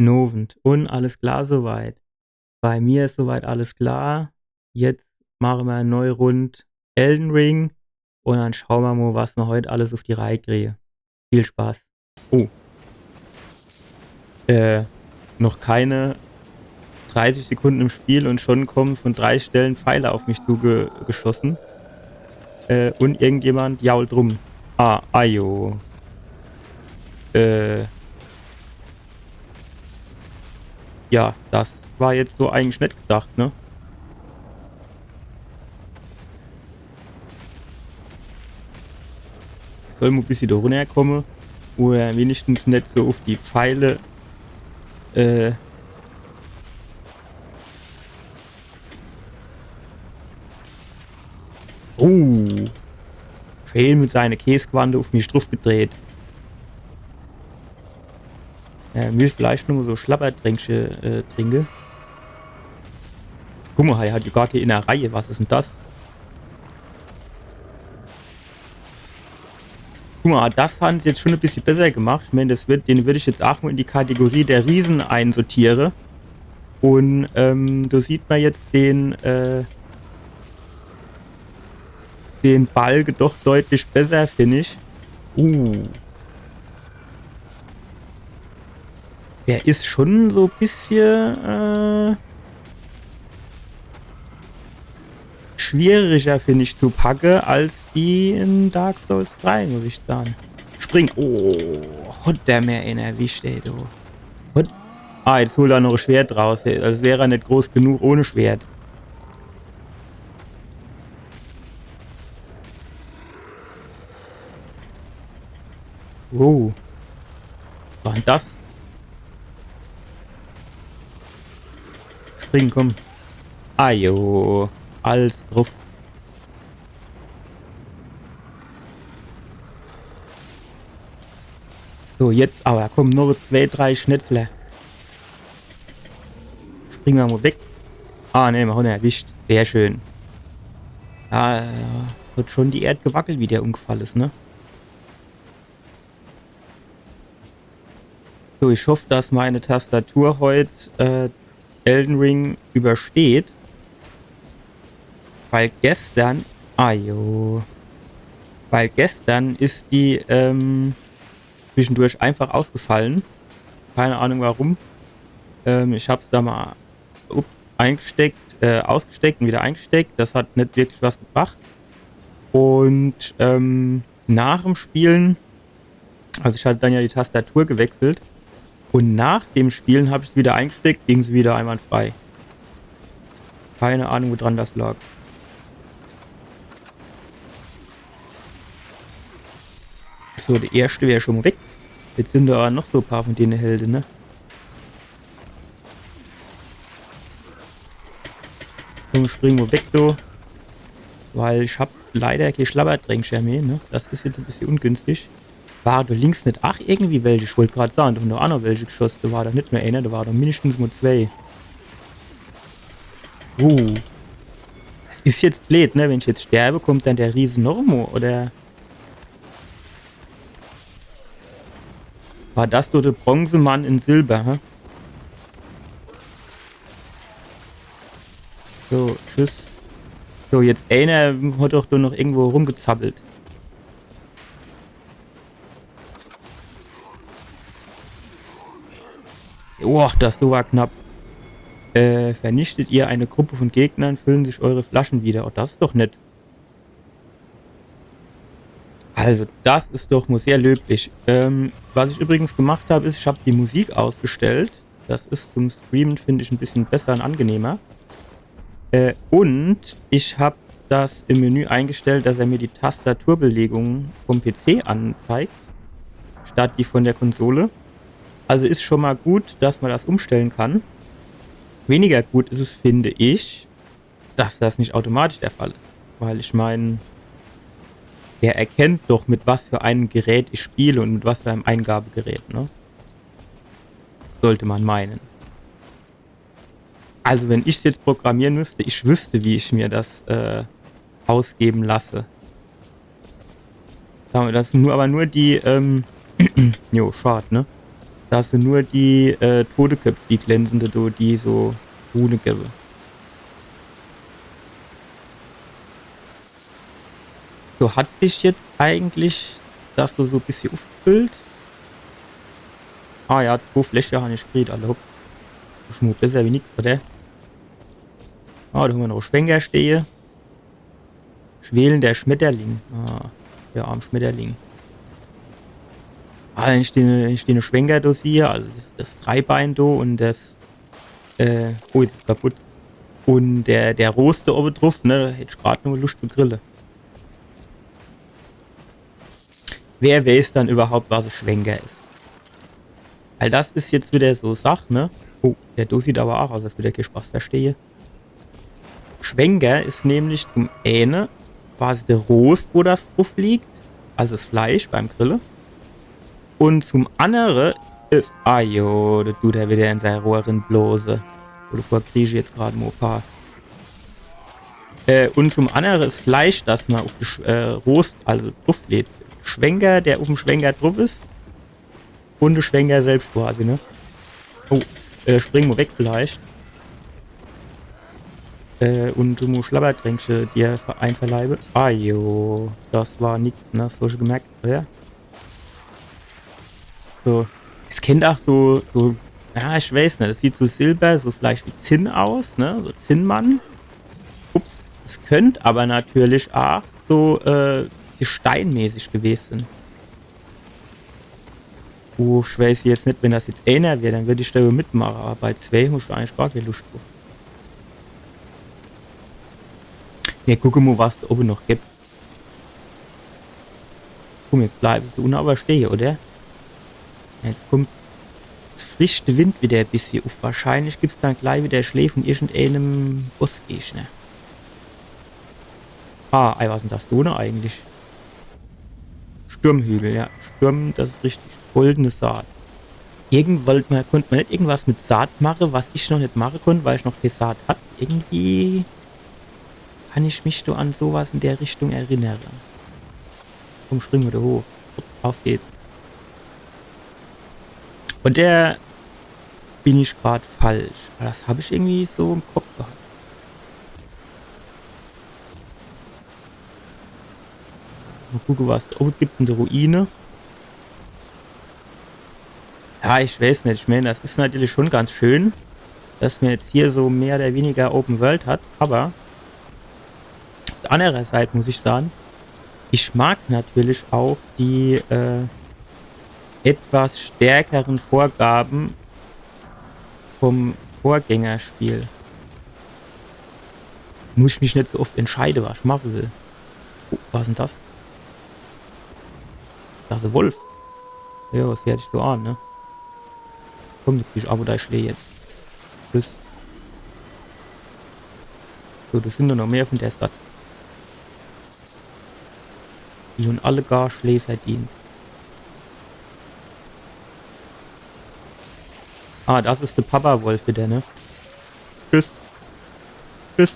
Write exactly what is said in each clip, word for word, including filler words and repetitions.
Nowend. Un alles klar soweit? Bei mir is soweit alles klar. Jetzt mache mer e neu Rund Elden Ring un dann schaue mer mo, was mer heut alles uf die Reih kriege. Viel Spaß. Oh. Äh, noch keine dreißig Sekunden im Spiel und schon kommen von drei Stellen Pfeile auf mich zugeschossen. Äh, und irgendjemand jault rum. Ah, ajo. Äh. Ja, das war jetzt so eigentlich net gedacht, ne? Soll mo e bissje do runnerkomme. Oder wenigstens net so uf die Pfeile. Äh. Oh. Schön mit seine Käsquante uf mich drufgedreht. Äh, will ich vielleicht nur so Schlabberdränkche äh, trinke? Guck mo, er hat jo gar kee Innerei. Was is denn das? Guck mo, das han se jetzt schon e bissje besser gemacht. Ich mein, das würd, den würd ich jetzt aach mo in die Kategorie der Riesen einsortiere. Un ähm, do sieht mer jetzt den äh, den Balge doch deutlich besser, find ich. Uh. Der is schon so e bissje äh, schwieriger, find ich, zu packe als die in Dark Souls drei, muss ich sage. Spring. Oh, hat der mer een erwischt, ey, du. Hat, ah, jetzt holt er noch e Schwert raus. Ey. Das wär net groß genug ohne Schwert. Wow. Was war denn das? Spring, komm. Ajo. Alles druf. So, jetzt awwer. Komm, noch zwee, drei Schnetzler. Spring mer mo weg. Ah, nee, mer han ne erwischt. Sehr schön. Ja, hat schon die Erd gewackelt, wie der umgefall is, ne? So, ich hoff, dass meine Tastatur heut äh, Elden Ring übersteht. Weil gestern, ajo, weil gestern is die ähm, zwischendurch einfach ausgefallen. Keine Ahnung warum. Ähm, ich hab's da mal up, eingesteckt, äh, ausgesteckt und wieder eingesteckt. Das hat net wirklich was gebracht. Und ähm, nach dem Spielen, also ich hatte dann ja die Tastatur gewechselt und nach dem Spielen hab ich's wieder eingesteckt, ging se wieder einwandfrei. Keine Ahnung, wodran das lag. So, der erschte wär schon mo weg. Jetzt sin do awwer noch so e paar von dene Helde, ne? Komm, spring mo weg, du. Weil ich hab leider kee Schlabberdränkcher mehr, ne? Das is jetzt e bissje ungünstig. War do links net aach irgendwie welche? Ich wollt grad sage, do han doch aach noch welche geschosse. Do war doch net nur eener, do war doch mindestens mo zwee. Uh. Das is jetzt bleed, ne? Wenn ich jetzt sterbe, kommt dann der Riese noch mo, oder? War das nur der Bronzemann in Silber, hä? So, tschüss. So, jetzt eener hat doch do noch irgendwo rumgezappelt. Boah, das do war knapp. Äh, vernichtet ihr eine Gruppe von Gegnern, füllen sich eure Flaschen wieder. Oh, das is doch nett. Also, das is doch mo sehr löblich. Ähm, was ich übrigens gemacht hab, is, ich hab die Musik ausgestellt. Das is zum Streamen, find ich, e bissje besser und angenehmer. Äh, und ich hab das im Menü eingestellt, dass er mir die Tastaturbelegung vom P C anzeigt, statt die von der Konsole. Also is schon mal gut, dass man das umstellen kann. Weniger gut is es, finde ich, dass das nicht automatisch der Fall is. Weil ich mein, der erkennt doch, mit was für einem Gerät ich spiele und mit was für einem Eingabegerät, ne? Sollte man meinen. Also wenn ich's jetzt programmieren müsste, ich wüsste, wie ich mir das äh, ausgeben lasse. Sag mal, das sin nur, aber nur die, ähm, jo, schad, ne? Das sin nur die äh, Toteköpf, die glänzende do, die so Rune gewwe. So, hat sich jetzt eigentlich das so, so e bissje ufgefüllt? Ah ja, zwo Fläschje han ich gekriet, alla hopp. Is schun mo besser wie nix, oder? Ah, do han mer noch Schwenker stehe. Schwelender Schmetterling. Ah, der arm Schmetterling. Ah, wenn ich den, wenn ich den Schwenker do sieh, also das, das Dreibein do un das, äh, oh, jetzt is kaputt. Un der, der Rost do owwe druff, ne, do hätt ich grad noch Luscht zu grille. Wer weiß dann überhaupt, was e Schwenker is? Weil das is jetzt wieder so Sach, ne? Oh, der do sieht awwer aach aus, als würd der kee Spaß verstehe. Schwenker is nämlich zum eene quasi de Rost, wo das druff liegt, also das Fleisch beim Grille. Un zum annere is, ah jo, do dut er wieder in sei Rohr rin blose. Oder vor krieg ich jetzt grad mo e paar. Äh, un zum annere is Fleisch, das mer uf de Sch äh, Rost, also druff legt. Schwenker, der ufm Schwenker druff is. Un de Schwenker selbst quasi, ne? Oh, äh, spring mo weg vielleicht. Äh, un du mo Schlabbertränkche dir ver- einverleibe. Ah jo, das war nix, ne? Hast du schun gemerkt, oder? So. Es kennt aach so, so, ja, ich weiß net, das sieht so silber, so vielleicht wie Zinn aus, ne? So Zinnmann. Ups. Es könnt awwer natürlich aach so äh, so steinmäßig gewese sin. Oh, ich weiß jetzt net, wenn das jetzt eener wär, dann würd ich do mitmache, awwer bei zwee hab ich eigentlich gar kee Luscht druff. Mer gucke mo, was do owwe noch gibt. Komm, jetzt bleibst du unne awwer stehe, oder? Jetzt kommt, jetzt frischt de Wind wieder e bissje uf. Wahrscheinlich gibt's dann glei wieder Schlee vun irgendeenem Bossgegner. Ah, ei, was is dann das do unne eigentlich? Sturmhügel, ja. Sturm, das is richtig. Goldene Saat. Irgend wollt mer, konnt mer net irgendwas mit Saat mache, was ich noch net mache konnt, weil ich noch kee Saat hat? Irgendwie kann ich mich do an so was in der Richtung erinnere. Komm, spring mer do hoch. Uf geht's. Un der bin ich grad falsch. Awwer das hab ich irgendwie so im Kopp gehat. Mo gucke, was do owwe gibt in de Ruine. Ja, ich weiß net. Ich meen, das is natürlich schun ganz schön, dass mer jetzt hier so mehr oder weniger Open World hat, awwer uf de anner Seit muss ich sage, ich mag natürlich aach die äh, etwas stärkere Vorgabe vum Vorgängerspiel. Muss ich mich net so oft entscheide, was ich mache will. Oh, was is dann das? Das is e Wolf. Jo, das heert sich so an, ne? Komm, du kriegsch awwer dei Schlee jetzt. Tschüss. So, das sin nur noch mehr vun der Sort. Die hun alle gar Schlee verdient. Ah, das is de Papa-Wolf wieder, ne? Tschüss. Tschüss.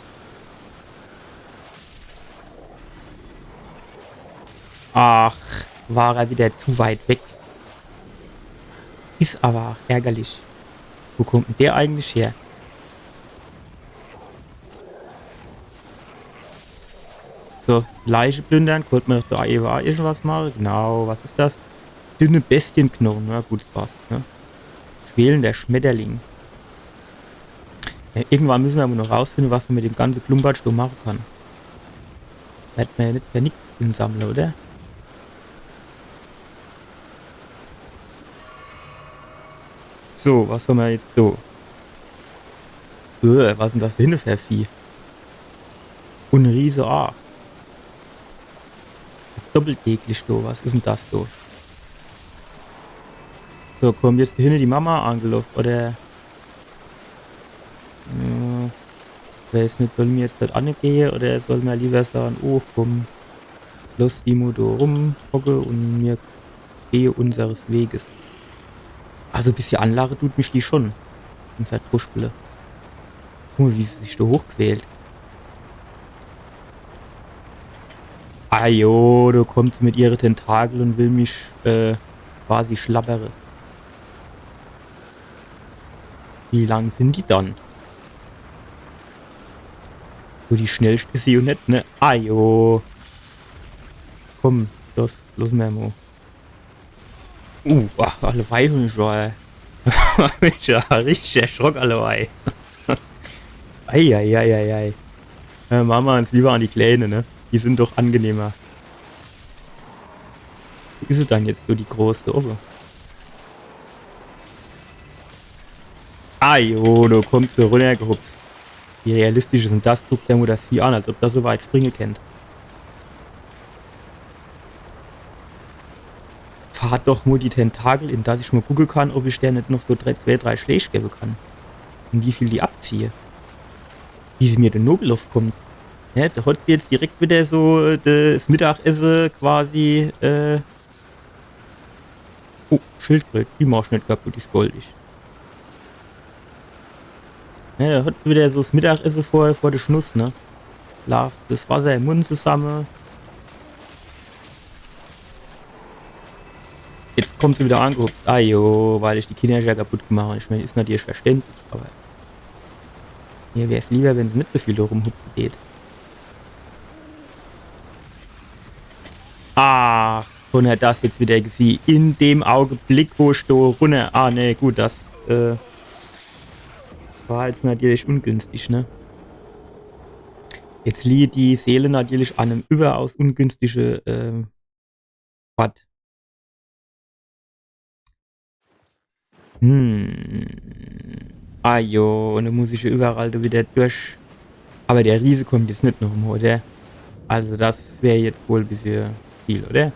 Ach, war er wieder zu weit weg. Is awwer aach ärgerlich. Wo kommt dann der eigentlich her? So, Leiche plündere. Konnt mer doch do ewe aach irgendwas mache. Genau, was is das? Dünne Bestienknoche. Na gut, das passt, ne? Schwelender Schmetterling. Ja, irgendwann müsse mer awwer noch rausfinde, was mer mit dem ganze Klumpatsch do mache kann. Werd mer jo net fer nix insammle, oder? So, was hammer jetzt do? Äh, was is dann das hinne fer e Vieh? Un e Riese, ah. Doppeltäglich do, was is dann das do? So, kommt jetzt do hinne die Mama angeloff, oder? Äh, ich weiß net, solle mer jetzt dort anegehe oder solle mer liewer sage, oh komm, loss die mo do rumhocke un mer gehe unseres Weges. Also e bissje anlache dut mich die schun. Im Verdruschpele. Guck mo, wie se sich do hochquält. Ajo, do kommt se mit ihre Tentakel un will mich äh, quasi schlabbere. Wie lang sin die dann? So die schnellscht is se jo net, ne? Ah jo. Komm, das losse mer mo. Uh, ach, allewei hun ich schun, äh, Mensch, ja, richtig erschrock allewei. Ei, ei, ei, ei, ei. Äh, mache mer uns liewer an die Kläne, ne? Die sin doch angenehmer. Wo is se dann jetzt, do die Groß do owwe? Ah jo, do kommt se runnergehupst. Wie realistisch is dann das? Guck der mo das Vieh an, als ob das so weit springe kennt. Verhart doch mo die Tentakel, in das ich mo gucke kann, ob ich der net noch so drei, zwee, drei Schläg gewwe kann. Un wie viel die abziehe. Wie se mir do nogeloffe kommt. Ne, do hot se jetzt direkt widder so, äh, das Mittagesse quasi, äh, oh, Schildkröt, die mach ich net kaputt, die is goldig. Ne, do hot se widder so das Mittagesse vor, vor de Schnuss, ne? Laaft das Wasser im Mund zusamme. Jetzt kommt se widder angehupst. Ah jo, weil ich die Kinner schun kaputt gemach hab. Ich mein, is natürlich verständlich, awwer mir wär's liewer, wenn se net so viel do rumhupse deet. Ach, hon er das jetzt widder gesieh? In dem Augeblick, wo ich do runner... Ah, nee, gut, das, äh, war jetzt natürlich ungünstig, ne? Jetzt lieht die Seele natürlich an em iwweraus ungünstige, ähm, Ort. Hm. Ah jo, un dann muss ich jo iwwerall do widder durch. Awwer der Riese kommt jetzt net noch mo, oder? Also das wär jetzt wohl e bissje viel, oder?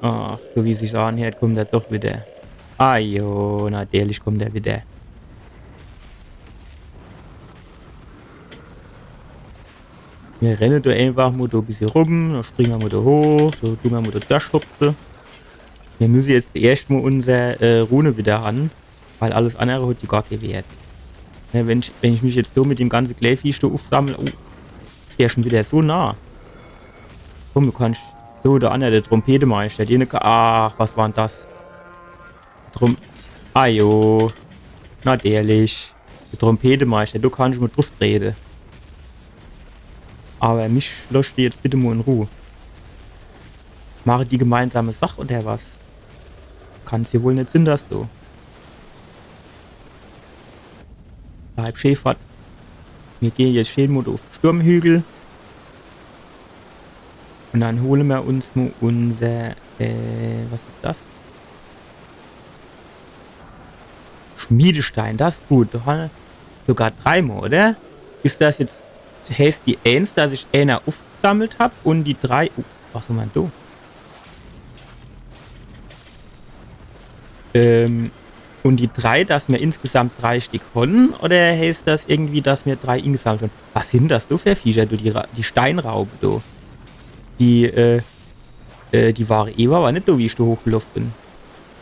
Ach, so wie sich's anheert, kommt er doch widder. Ah jo, natürlich kommt er widder. Mir renne do eenfach mo do e bissje rum, dann springe mer mo do hoch, do dun mer mo do durchhupse. Mir müsse jetzt erscht mo unser, äh, Rune widder han, weil alles annere hot jo gar kee Wert. Ne, wenn ich, wenn ich mich jetzt do mit dem ganze Kläviech do uffsammel, oh, is der schun widder so nah. Komm, du kannscht, do, der annere, der Trompetemeister, den ka-, ach, was war dann das? Drum-, ah jo, natürlich. Der Trompetemeister, do kannscht mo druff trete. Awwer mich losscht du jetzt bitte mo in Ruh. Mache die gemeinsame Sach oder was? Kann's jo wohl net sinn, dass du. Bleib schee fort. Mir gehn jetzt schee mo uff de Sturmhügel. Un dann hole mer uns mo unser, äh, was is das? Schmiedestein, das is gut. Do han mer sogar drei mo, oder? Is das jetzt, heißt die eens, dass ich eener uffgesammelt hab un die drei, oh, was han mer do? Ähm, un die drei, dass mer insgesamt drei Stick han, oder heißt das irgendwie, dass mer drei ingesammelt han? Was sinn das do für Viecher, do, die Ra-, die Steinraupe do? Die, äh, äh, die ware ewe awwer net do, wie ich do hochgeloff bin.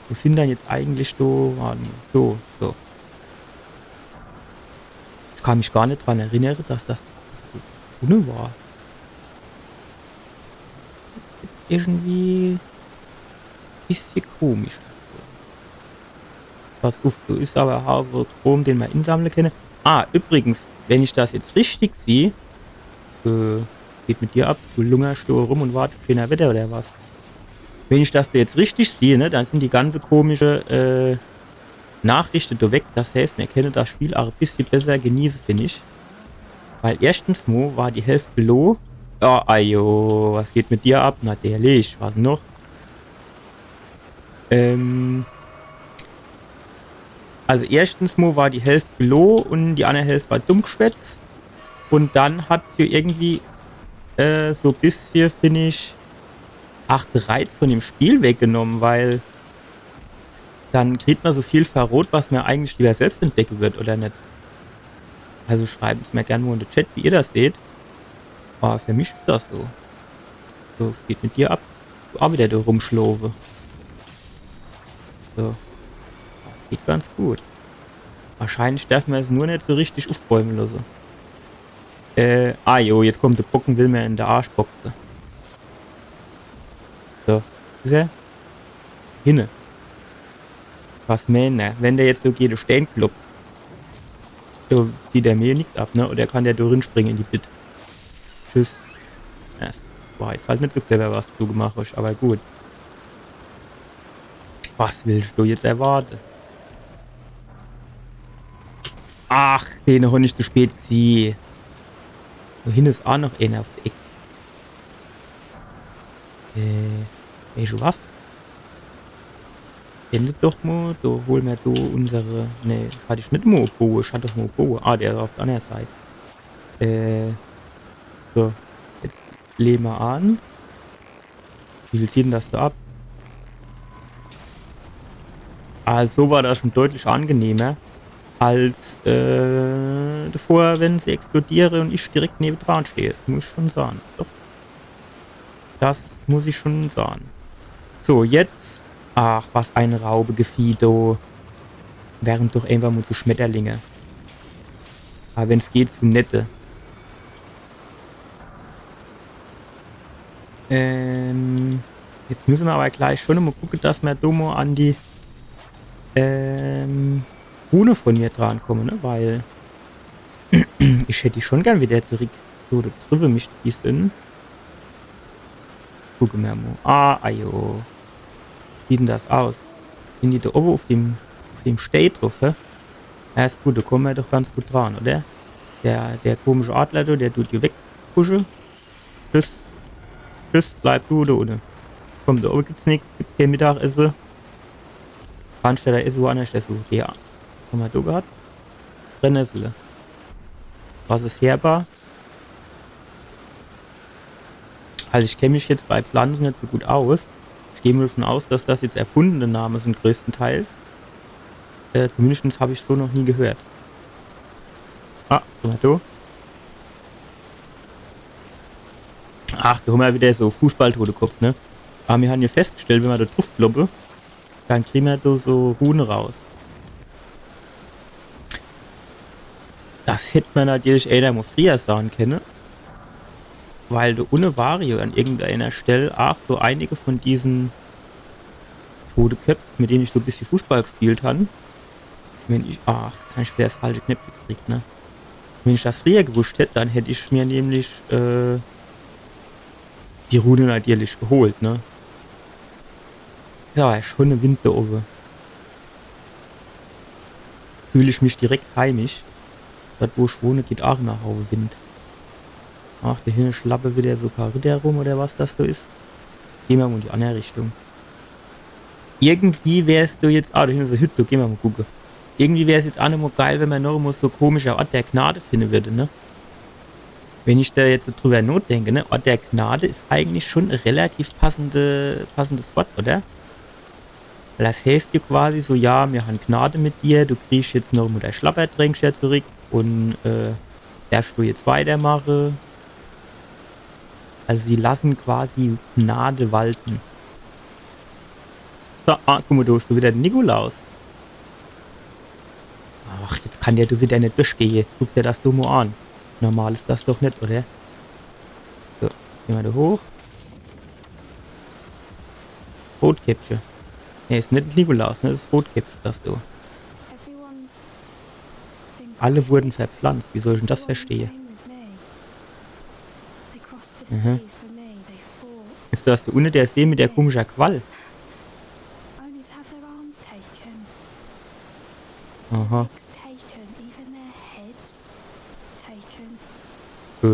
Wo sinn dann jetzt eigentlich do? Ah, nee. Do, so. Ich kann mich gar net dran erinnere, dass das unne war. Das is irgendwie bissje komisch, das do. Pass uff, do is awwer Hafertrom, den mer insammle kenne. Ah, übrigens, wenn ich das jetzt richtig sieh, äh, geht mit dir ab, du lungerscht do rum un wartscht uff scheener Wetter oder was? Wenn ich das do jetzt richtig sieh, ne, dann sinn die ganze komische, äh, Nachrichte do weg. Das heißt, mir kenne das Spiel ach e bissje besser genieße, find ich. Weil erschtens mo war die Hälft blo. Ja, ajo, was geht mit dir ab? Natürlich, was noch? Ähm, also erschtens mo war die Hälft blo un die anner Hälft war Dummgeschwätz. Un dann hat se irgendwie, äh, so e bissje, find ich, ach, de Reiz von dem Spiel weggenommen, weil dann kriegt mer so viel verrot, was mer eigentlich liewer selbscht entdecke würd, oder net? Also schreibt es mer gern mo in de Chat, wie ihr das seht. Awwer für mich is das so. So, was geht mit dir ab? Du ach widder do rumschlofe. So. Das geht ganz gut. Wahrscheinlich derfe mer es nur net so richtig uffbäume losse. Äh, ah jo, jetzt kommt de Bock un will mer in de Arsch boxe. So. Is er? Hinne. Was meen, ne? Wenn der jetzt so gege de Stee kloppt, do zieht der mir nix ab, ne? Oder kann der do rinspringe in die Pit? Tschüss. Ja, das war jetzt halt net so clever, was du gemacht hast, aber gut. Was willst du jetzt erwarte? Ach, den hab ich zu spät gesieh. Do hinne is aa noch ener auf de Eck. Äh, weescht du was? Ende doch mo, do hol mer do unsere, ne, hat ich net mo Boe, ich hat doch mo Boe. Ah, der is auf de anner Seit. Äh, so, jetzt lee mer an. Wie viel zieht denn das do ab? Also war das schon deutlich angenehmer als, äh, davor, wenn se explodiere und ich direkt newedran stehe. Das muss ich schon sahn. Doch. Das muss ich schon sahn. So, jetzt. Ach, was e Raubegevieh, do. Wären doch einfach mo zu Schmetterlinge. Aber wenn's geht, zu nette. Ähm, jetzt müsse mer aber gleich schon mo gucke, dass mer do mo an die, ähm, Rune von mir drankomme, ne? Weil ich hätt die schon gern wieder zurück. So, do driwwe misst die sin. Gucke mer mo. Ah, ajo. Wie sieht denn das aus? Sin die do owwe auf dem, auf dem Stee druff, hä? Ja, is gut, do komme mer doch ganz gut dran, oder? Der, der komische Adler do, der tut die wegpusche. Tschüss. Tschüss, bleib du do unne. Komm, do owwe gibt's nix, gibt kee Mittagesse. Kannst du do esse, woannerscht esse. Ja. Hammer do gehat? Brennessel. Was is herbar? Also ich kenn mich jetzt bei Pflanze net so gut aus. Ich geh mo davon aus, dass das jetzt erfundene Name sin größtenteils. Äh, zumindest hab ich so noch nie gehört. Ah, guck mo do. Ach, do hammer wieder so Fußball-Todekopf, ne? Aber mir han jo festgestellt, wenn mer do druff kloppe, dann kriege mer do so Rune raus. Das hätt mer natürlich eher mo frieher sahn kenne, weil do unne war jo an irgendeiner Stell ach so einige von diesen Todeköpf, mit denen ich so e bissje Fußball gespielt han. Wenn ich, ach, jetzt han ich wieder das falsche Knöpfche gekriegt, ne? Wenn ich das frieher gewusst hätt, dann hätt ich mir nämlich, äh, die Rune natürlich geholt, ne? Is aber schon e Wind do owwe. Fühl ich mich direkt heimisch. Dort, wo ich wohne, geht ach immer Haufe Wind. Ach, do hinne schlappe wieder so paar Ritter rum oder was das do is. Geh mer mo in die anner Richtung. Irgendwie wär's do jetzt, ah, do hinne is e Hütt, do geh mer mo gucke. Irgendwie wär's jetzt ach nomo geil, wenn mer noch mo so komischer Ort der Gnade finde würde, ne? Wenn ich do jetzt so drüber nodenke, ne? Ort der Gnade is eigentlich schon e relativ passende, passendes Wort, oder? Weil das heißt jo quasi so, ja, mir han Gnade mit dir, du kriegst jetzt noch mo dei Schlappertränkcher zurück und, äh, darfst du jetzt weitermache. Also sie lassen quasi Gnade walten. So, ah, guck mo, do is wieder de Nikolaus. Ach, jetzt kann der do wieder net durchgehe. Guck der das do mo an. Normal is das doch net, oder? So, geh mer do hoch. Rotkäppche. Nee, is net Nikolaus, ne? Das is Rotkäppche, das do. Alle wurden verpflanzt. Wie soll ich denn das verstehe? Mhm. Is das do unne der See mit der komischer Qual? Aha. Äh,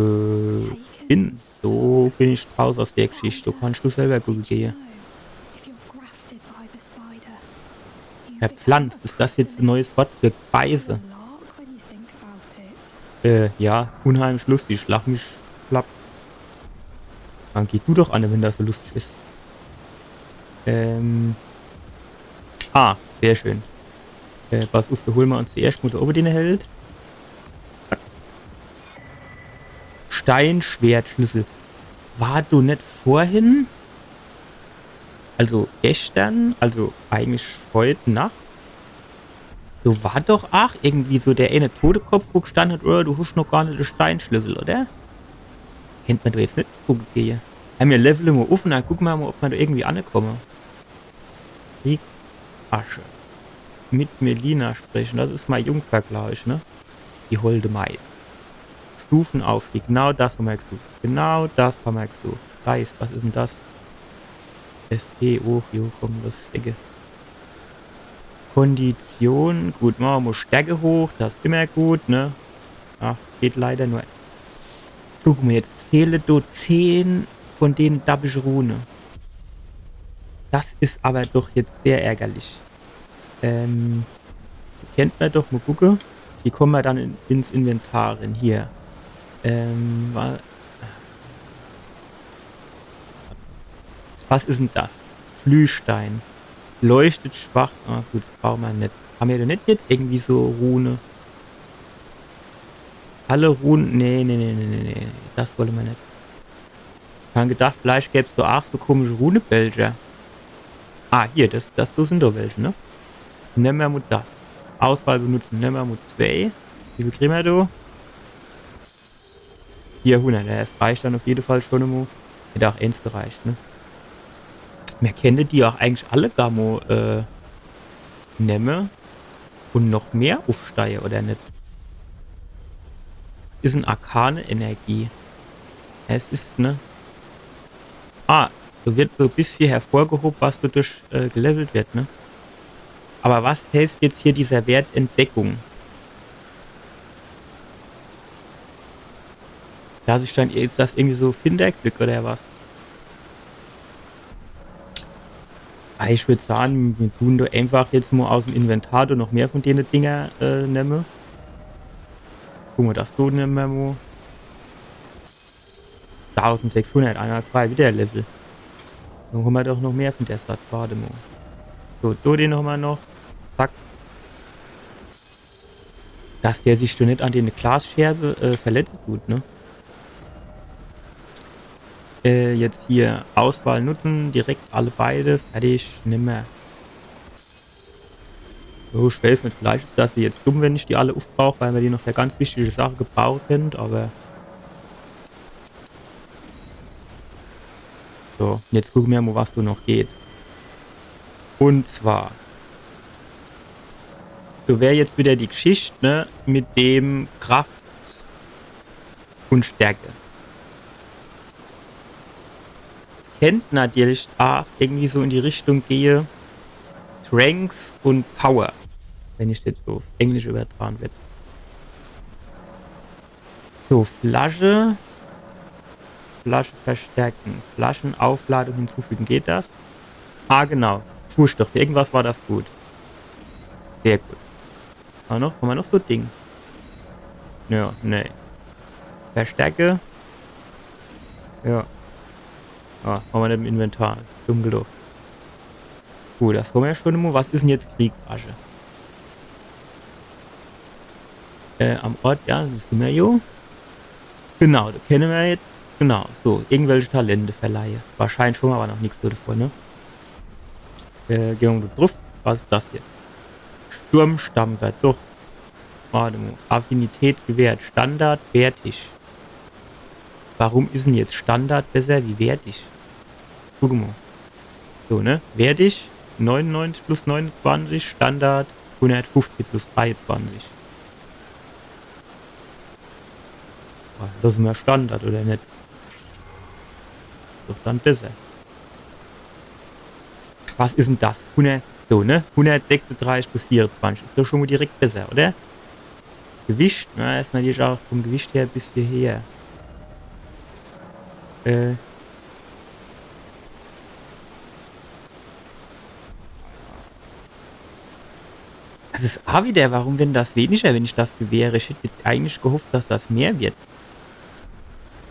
bin. So bin ich raus aus der Geschichte. Do kannst du selber gucke gehe. Verpflanzt. Is das jetzt e neues Wort für Beise? Äh, ja. Unheimlich lustig. Lach mich schlapp. Dann geh du doch anne, wenn das so lustig is. Ähm. Ah, sehr schön. Äh, pass uff, do hole mer uns zuerscht mo do owwe den Held. Zack. Steinschwertschlüssel. War do net vorhin? Also gestern, also eigentlich heut Nacht. Do war doch ach irgendwie so der ene Todekopf, wo gestann hat, oh, du hosch noch gar net de Steinschlüssel, oder? Kennt mer do jetzt net gucke gehe. Hammer Level immer offen, dann gucke mer mo, ob mer do irgendwie ankomme. Kriegsasche. mit Melina sprechen. Das is mei Jungfer, glaab ich, ne? Die holde Maid. Stufenaufstieg. Genau das hammer gesucht. Genau das hammer gesucht. Geist, was is denn das? S P, oh, jo, komm, lass stecke. Kondition. Gut, mache mer mol Stärke hoch. Das is immer gut, ne? Ach, geht leider nur. Guck mol, jetzt fehle do zehn von dene dabbische Rune. Das is awwer doch jetzt sehr ärgerlich. Ähm, kennt mer doch mol gucke. Die komme mer dann in, ins Inventar rin. Hier. Ähm, wa-, was is denn das? Glühstein. Leuchtet schwach. Ah, gut, das brauche mer net. Hammer do net jetzt irgendwie so Rune? Alle Rune? Nee, nee, nee, nee, nee, nee. Das wolle mer net. Ich han gedacht, vielleicht gäb's do aach so komische Runebälcher. Ah, hier, das, das do sin doch welche, ne? Nemme mer mol das. Auswahl benutzen, nemme mer mol zwei. Wie viel kriege mer do? Vierhundert, ja, das reicht dann uff jede Fall schun emol. Hätt aach eens gereicht, ne? Mer kennte die aach eigentlich alle gar mol, äh, nemme un noch mehr uffsteie, oder net? Es is en arkane Energie. Ja, es is, ne? Ah, do werd so bissje hervorgehob, was dodurch, äh, gelevelt werd, ne? Awwer was heißt jetzt hier dieser Wert Entdeckung? Dass ich dann, is das irgendwie so Finderglück oder was? Ah, ich würd sage, mir dun do einfach jetzt mol aus'm Inventar do noch mehr von dene Dinger, äh, nemme. Gucke mer, das do nemme mer mol. Tausendsechshundert, einwandfrei, wieder Level. Dann hammer doch noch mehr von der Stadt, wart emol. So, do den hammer noch. Zack. Dass der sich doch net an dene Glasscherbe, äh, verletze dut, ne? Äh, jetzt hier Auswahl nutzen, direkt alle beide, fertig, nemme mer. Oh, ich weiß net, vielleicht is das jetzt dumm, wenn ich die alle uffbrauch, weil mer die noch für ganz wichtige Sache gebrauche kennt, awwer so, jetzt gucke mer mol, was do noch geht. Un zwar, do wär jetzt wieder die Geschicht, ne, mit dem Kraft un Stärke. Kennt natürlich aach irgendwie so in die Richtung gehe, Strength un Power, wenn ich jetzt so uff Englisch übertrage werd. So, Flasche. Flasche verstärken. Flaschenaufladung hinzufügen. Geht das? Ah, genau. Ich wusst doch, für irgendwas war das gut. Sehr gut. Hammer noch? Hammer noch so Ding? Ja, nee. Verstärke. Ja. Ah, hammer net im Inventar. Dumm geloff. Gut, das hammer ja schun emol. Was is denn jetzt Kriegsasche? Äh, am Ort, ja, das sin mer jo. Genau, do kenne mer jetzt, genau, so, irgendwelche Talente verleihe. Wahrscheinlich hammer awwer noch nix dodevor, ne? Äh, geh mer mol druff. Was is das jetzt? Sturmstampfer, doch. Wart emol. Affinität gewährt. Standard wertig. Warum is denn jetzt Standard besser wie wertig? Guck mol. So, ne? Wertig, neunundneunzig plus neunundzwanzig, Standard, hundertfünfzig plus dreiundzwanzig. Ja, das is mol Standard, oder net? Doch dann besser. Was is denn das? Hundert, so, ne? Hundertsechsunddreißig plus vierundzwanzig. Is doch schun mol direkt besser, oder? Gewicht, na, is natürlich aach vom Gewicht her bissje heher. Äh. Das is aach wieder, warum wenn das weniger, wenn ich das gewähre? Ich hätt jetzt eigentlich gehofft, dass das mehr wird.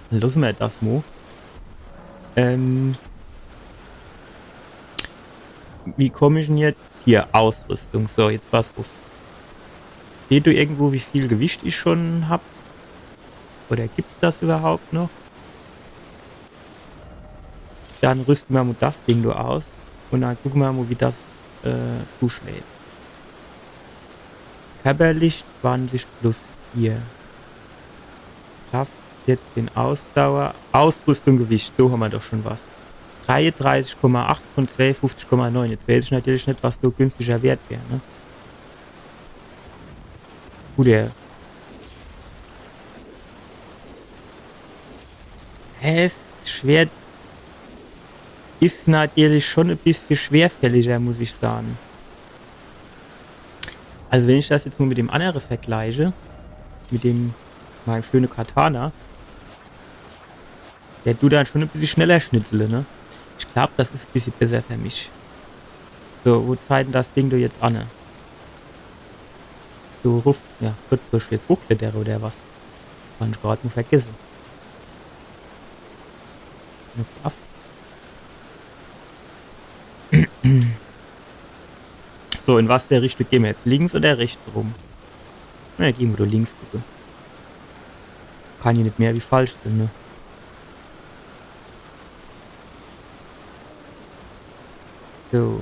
Dann losse mer das mol. Ähm, wie komm ich denn jetzt? Hier, Ausrüstung. So, jetzt pass uff. Steht do irgendwo, wie viel Gewicht ich schun hab? Oder gibt's das überhaupt noch? Dann rüste mer mol das Ding do aus. Un dann gucke mer mol, wie das, äh, zuschläht. Körperlich zwanzig plus vier. Kraft vierzehn, Ausdauer, Ausrüstung, Gewicht, do hammer doch schun was. Dreiunddreißig Komma acht von zweiundfünfzig Komma neun. Jetzt weiß ich natürlich net, was do günstiger Wert wär, ne? Gut, der. Es schwer. Is natürlich schon e bissje schwerfälliger, muss ich sage. Also wenn ich das jetzt nur mit dem annere vergleiche, mit dem, meinem schöne Katana, der dut dann schon e bissje schneller schnitzele, ne? Ich glaub, das is e bissje besser für mich. So, wo zeigt denn das Ding do jetzt anne? So, ruff. Ja, gut, soll ich jetzt hochklettere oder was? Kann ich grad nur vergesse. Noch ab. So, in was der Richtung gehn mer jetzt? Links oder rechts rum? Na, gehn mer doch links gucke. Kann jo net mehr wie falsch sin, ne? So.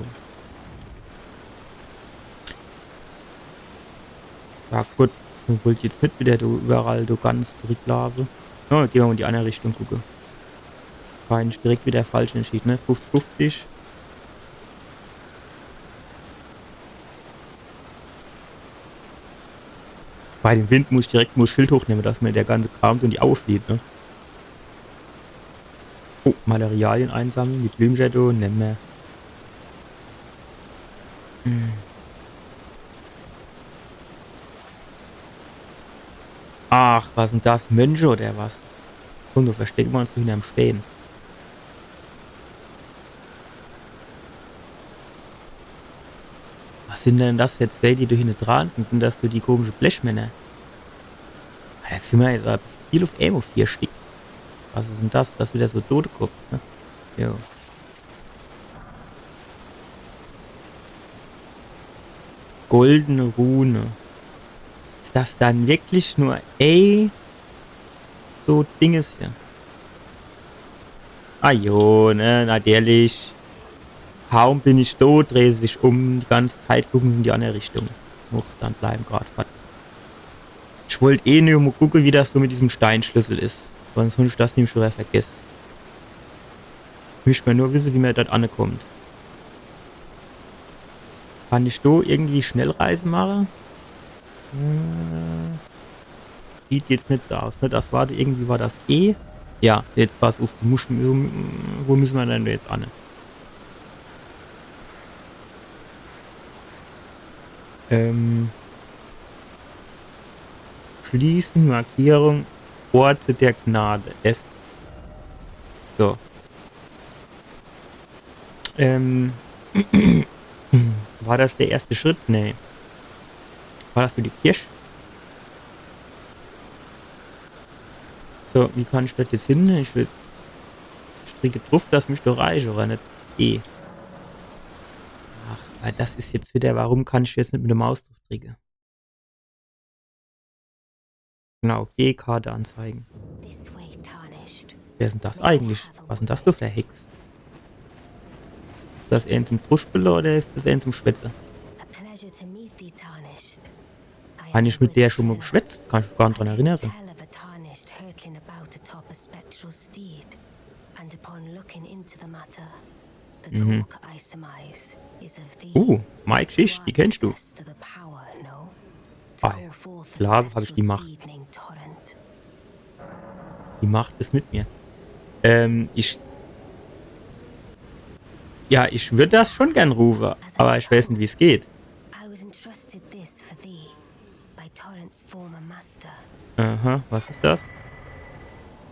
Ja, gut. Ich wollt jetzt net wieder do überall do ganz zurücklaafe. Oh, gehn mer mol in die annere Richtung gucke. War eigentlich direkt wieder falsch entschied, ne? Fufzich fufzich. Bei dem Wind muss ich direkt mol Schild hochnemme, dass mer der ganze Kram in die Aue flieht, ne? Oh, Materialien einsammle, die Blümcher do, nemme mer. Hm. Ach, was sin das? Mönche oder was? Kumm, do verstecke mer uns do hinnerm Stee. Was sin denn das jetzt, die do hinne dran sin? Sin das so die komische Blechmänner? Ah, jetzt sin mer jetzt awwer viel uff emol, vier Stick. Was is denn das? Das is wieder so Totekopf, ne? Jo. Goldene Rune. Is das dann wirklich nur, ey, so Dinges hier? Ah jo, ne, natürlich. Kaum bin ich do, drehe se sich um. Die ganze Zeit gucke se in die annere Richtung. Uch, dann bleiwe grad fort. Ich wollt eh nur mol gucke, wie das so mit diesem Steinschlüssel is. Sonst hab ich das nämlich schon wieder vergess. Möcht mer nur wisse, wie mer dort ankommt. Kann ich do irgendwie Schnellreise mache? Äh, sieht jetzt net so aus, ne? Das war, irgendwie war das E. Ja, jetzt pass uff, muss, wo müsse mer denn jetzt an? Ähm, schließen, Markierung, Orte der Gnade. S. So. Ähm, war das der erste Schritt? Nee. War das nur die Kirch? So, wie kann ich das jetzt hin? Ich will, ich dricke druff, das misst doch reiche, oder net? E. Ach, weil das is jetzt wieder, warum kann ich jetzt net mit der Maus druff dricke? Genau, G, Karte anzeigen. This way, Tarnished. Wer is denn das eigentlich? Was is denn das do für e Hex? Is das een zum Druschpele oder is das een zum Schwätze? A pleasure to meet thee, Tarnished. Hann ich mit der schon mol geschwätzt? Kann ich mich gar net dran erinnere. Tell of a Tarnished hurtling about atop a spectral steed. And upon looking into the matter, the Mhm. Talk I surmise is of thee. Uh, mei Gschicht, die kennst du. You are possessed of the power, no? To Ah, call forth the klar, hab ich die spectral Macht. Steed named Torrent. Die Macht is mit mir. Ähm, ich. Ja, ich würd das schon gern rufe, aber ich weiß net, wie's geht. I was entrusted this for thee by Torrent's former master. Aha, was is das?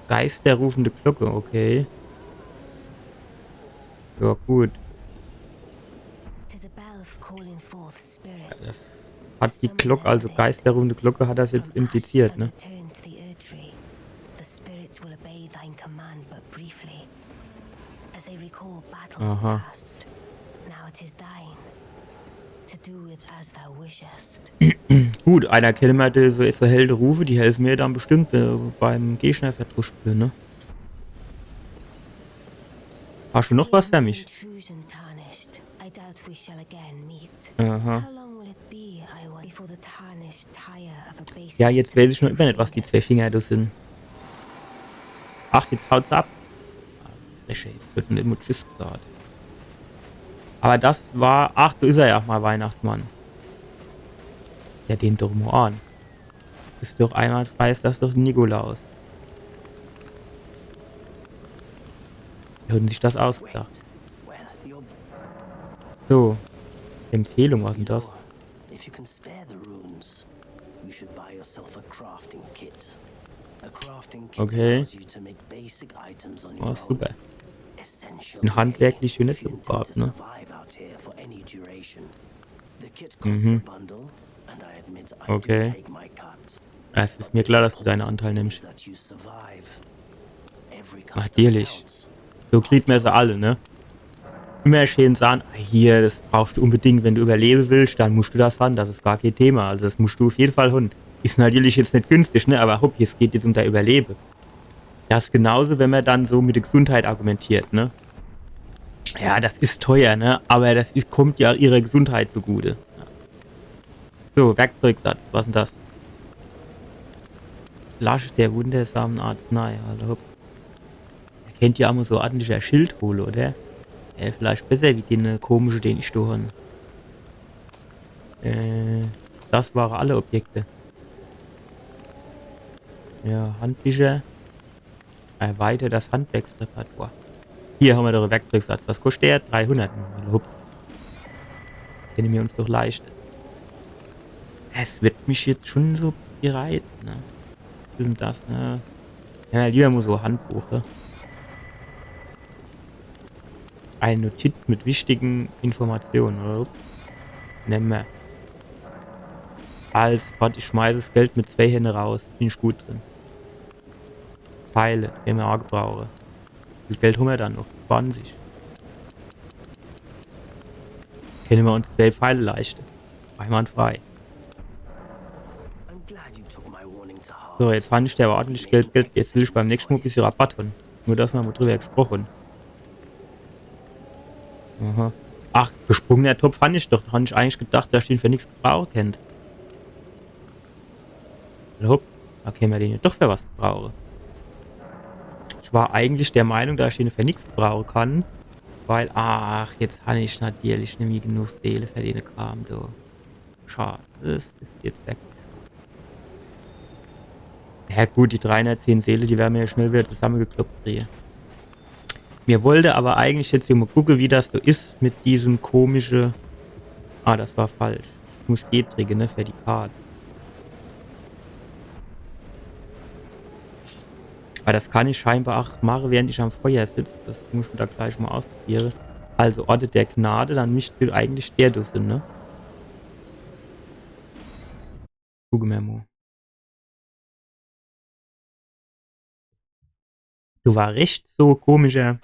Geisterrufende Glocke, okay. Ja, gut. Tis a bell for calling forth spirits. Das hat die Glock, also geisterrufende Glocke, hat das jetzt impliziert, ne? Summon them and they come ashed and return to the Erdtree. The spirits will obey thine command but briefly, as they recall battles past. Aha. Now it is thine to do with as thou wishest. Gut, einer kennt mer die, so, so Helde rufe, die helfe mir dann bestimmt, äh, beim Gegner verdruschpele, ne? Hast du noch was für mich? Intrusion, Tarnished. I doubt we shall again meet. Aha. How long will it be, I wonder, before the Tarnished tire of abasing spirits? Ja, jetzt weiß ich noch immer net, was die zwei Finger do sin. Ach, jetzt haut's ab. Ah, Fresche, jetzt wird net immer Tschüss gesagt. Aber das war, ach, do is er ja, mei Weihnachtsmann. Ja, den doch mol an. Is doch einwandfrei, is das doch Nikolaus. Die haben sich das ausgedacht. Well, you're So. Empfehlung, was denn das? If you can spare the runes, you should buy yourself a crafting kit. A crafting kit Okay. allows you to make basic items on your Oh, own. super. Essential Ein handwerklich if schönes you intend Grab, to ne? Survive out here for any duration. The kit costs Mhm. A bundle, and I admit I Okay. do take my cut. Es ist mir klar, dass du deinen Anteil nimmst. That you survive. Every Natürlich. Counts. So kriegt mer se alle, ne? Immer schön sagen, ah, hier, das brauchst du unbedingt, wenn du überleben willst, dann musst du das haben, das ist gar kein Thema. Also das musst du auf jeden Fall haben. Ist natürlich jetzt nicht günstig, ne? Aber hopp, es geht jetzt um dein Überleben. Das ist genauso, wenn man dann so mit der Gesundheit argumentiert, ne? Ja, das ist teuer, ne? Aber das ist, kommt ja ihrer Gesundheit zugute. So, Werkzeugsatz, was denn das? Flasche der wundersamen Arznei, also hopp. Ihr kennt ja immer so ordentlicher Schild holen, oder? Ja, vielleicht besser wie den äh, komische, den ich da hab. Äh, das waren alle Objekte. Ja, Handbücher. Erweitert das Handwerksrepertoire. Hier haben wir doch einen Werkzeugsatz. Was kostet der? Dreihundert. Na, hopp. Das können wir uns doch leisten. Es wird mich jetzt schon so ein bisschen reizen, ne? Was ist denn das, ne? Ja, lieber mal so ein Handbuch, ne? Eine Notiz mit wichtigen Informationen, oder? Nehmen wir. Alles fort, ich schmeiße das Geld mit zwei Händen raus. Bin ich gut drin. Pfeile, können wir auch gebrauchen. Wie viel Geld haben wir dann noch? Zwanzig. Können wir uns zwei Pfeile leisten? Einwandfrei. I'm glad you took my warning to heart. So, jetzt hab ich der aber ordentlich Geld, Geld. Jetzt will ich beim nächsten Mal ein bisschen Rabatt haben. Nur, dass wir mal drüber gesprochen. Aha. Ach, gesprungener Topf hab ich doch. Da hab ich eigentlich gedacht, dass ich den für nichts gebrauchen könnte. Hopp. Da können wir den ja doch für was gebrauchen. Ich war eigentlich der Meinung, dass ich den für nichts gebrauchen kann. Weil, ach, jetzt hab ich natürlich nicht mehr genug Seele für den Kram, du. Schade, das ist jetzt weg. Ja gut, die dreihundertzehn Seele, die werden wir ja schnell wieder zusammengekloppt kriegen. Mir wollte aber eigentlich jetzt hier mal gucken, wie das so ist mit diesem komische. Ah, das war falsch. Ich muss G drücken, ne, für die Karte. Aber das kann ich scheinbar auch machen, während ich am Feuer sitze. Das muss ich mir da gleich mal ausprobieren. Also Orte der Gnade, dann müsste eigentlich der da sein, ne? Gucke mer mal. Du war recht so komischer.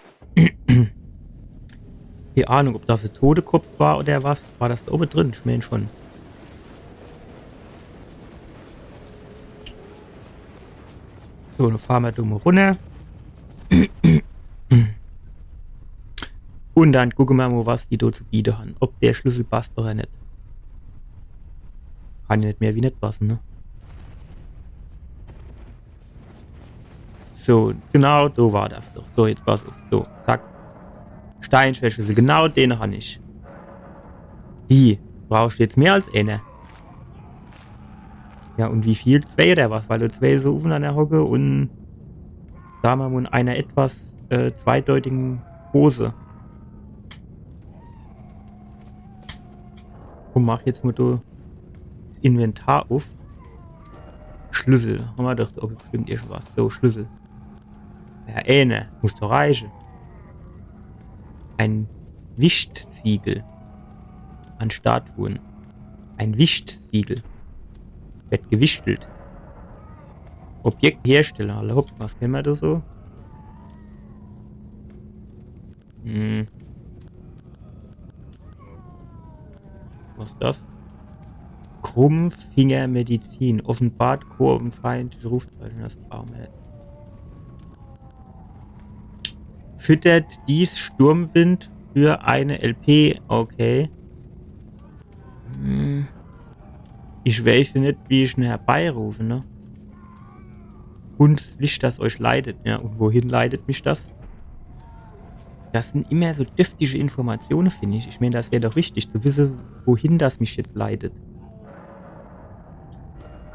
Keine Ahnung, ob das ein Todekopf war oder was. War das da oben drin? Ich mein schon. So, dann fahren wir da mal runter. Und dann gucken wir mal, was die da zu bieten haben. Ob der Schlüssel passt oder nicht. Kann ja nicht mehr wie nicht passen, ne? So, genau, da war das doch. So, jetzt pass auf. So, zack. Steinschwertschlüssel, genau den hab ich. Wie? Brauchst du jetzt mehr als eine? Ja, und wie viel? Zwei oder was? Weil da zwei so aufeinander hocken und da haben wir in einer etwas äh, zweideutigen Pose. Und mach jetzt mal da das Inventar auf. Schlüssel. Haben wir doch da oben bestimmt irgendwas. So, Schlüssel. Ja, eine. Das muss doch reichen. Ein Wischtsiegel. An Statuen. Ein Wischtsiegel. Wird gewischtelt. Objekthersteller. Alla hopp, was kennen wir da so? Hm. Was ist das? Krummfingermedizin. Offenbart kurvenfeindliche Rufzeichen. Das brauchen wir nicht. Füttert dies Sturmwind für eine L P. Okay. Hm. Ich weiß ja nicht, wie ich ihn herbeirufe, ne? Und Licht, das euch leitet. Ja, und wohin leitet mich das? Das sind immer so dürftige Informationen, finde ich. Ich meine, das wäre doch wichtig zu wissen, wohin das mich jetzt leitet.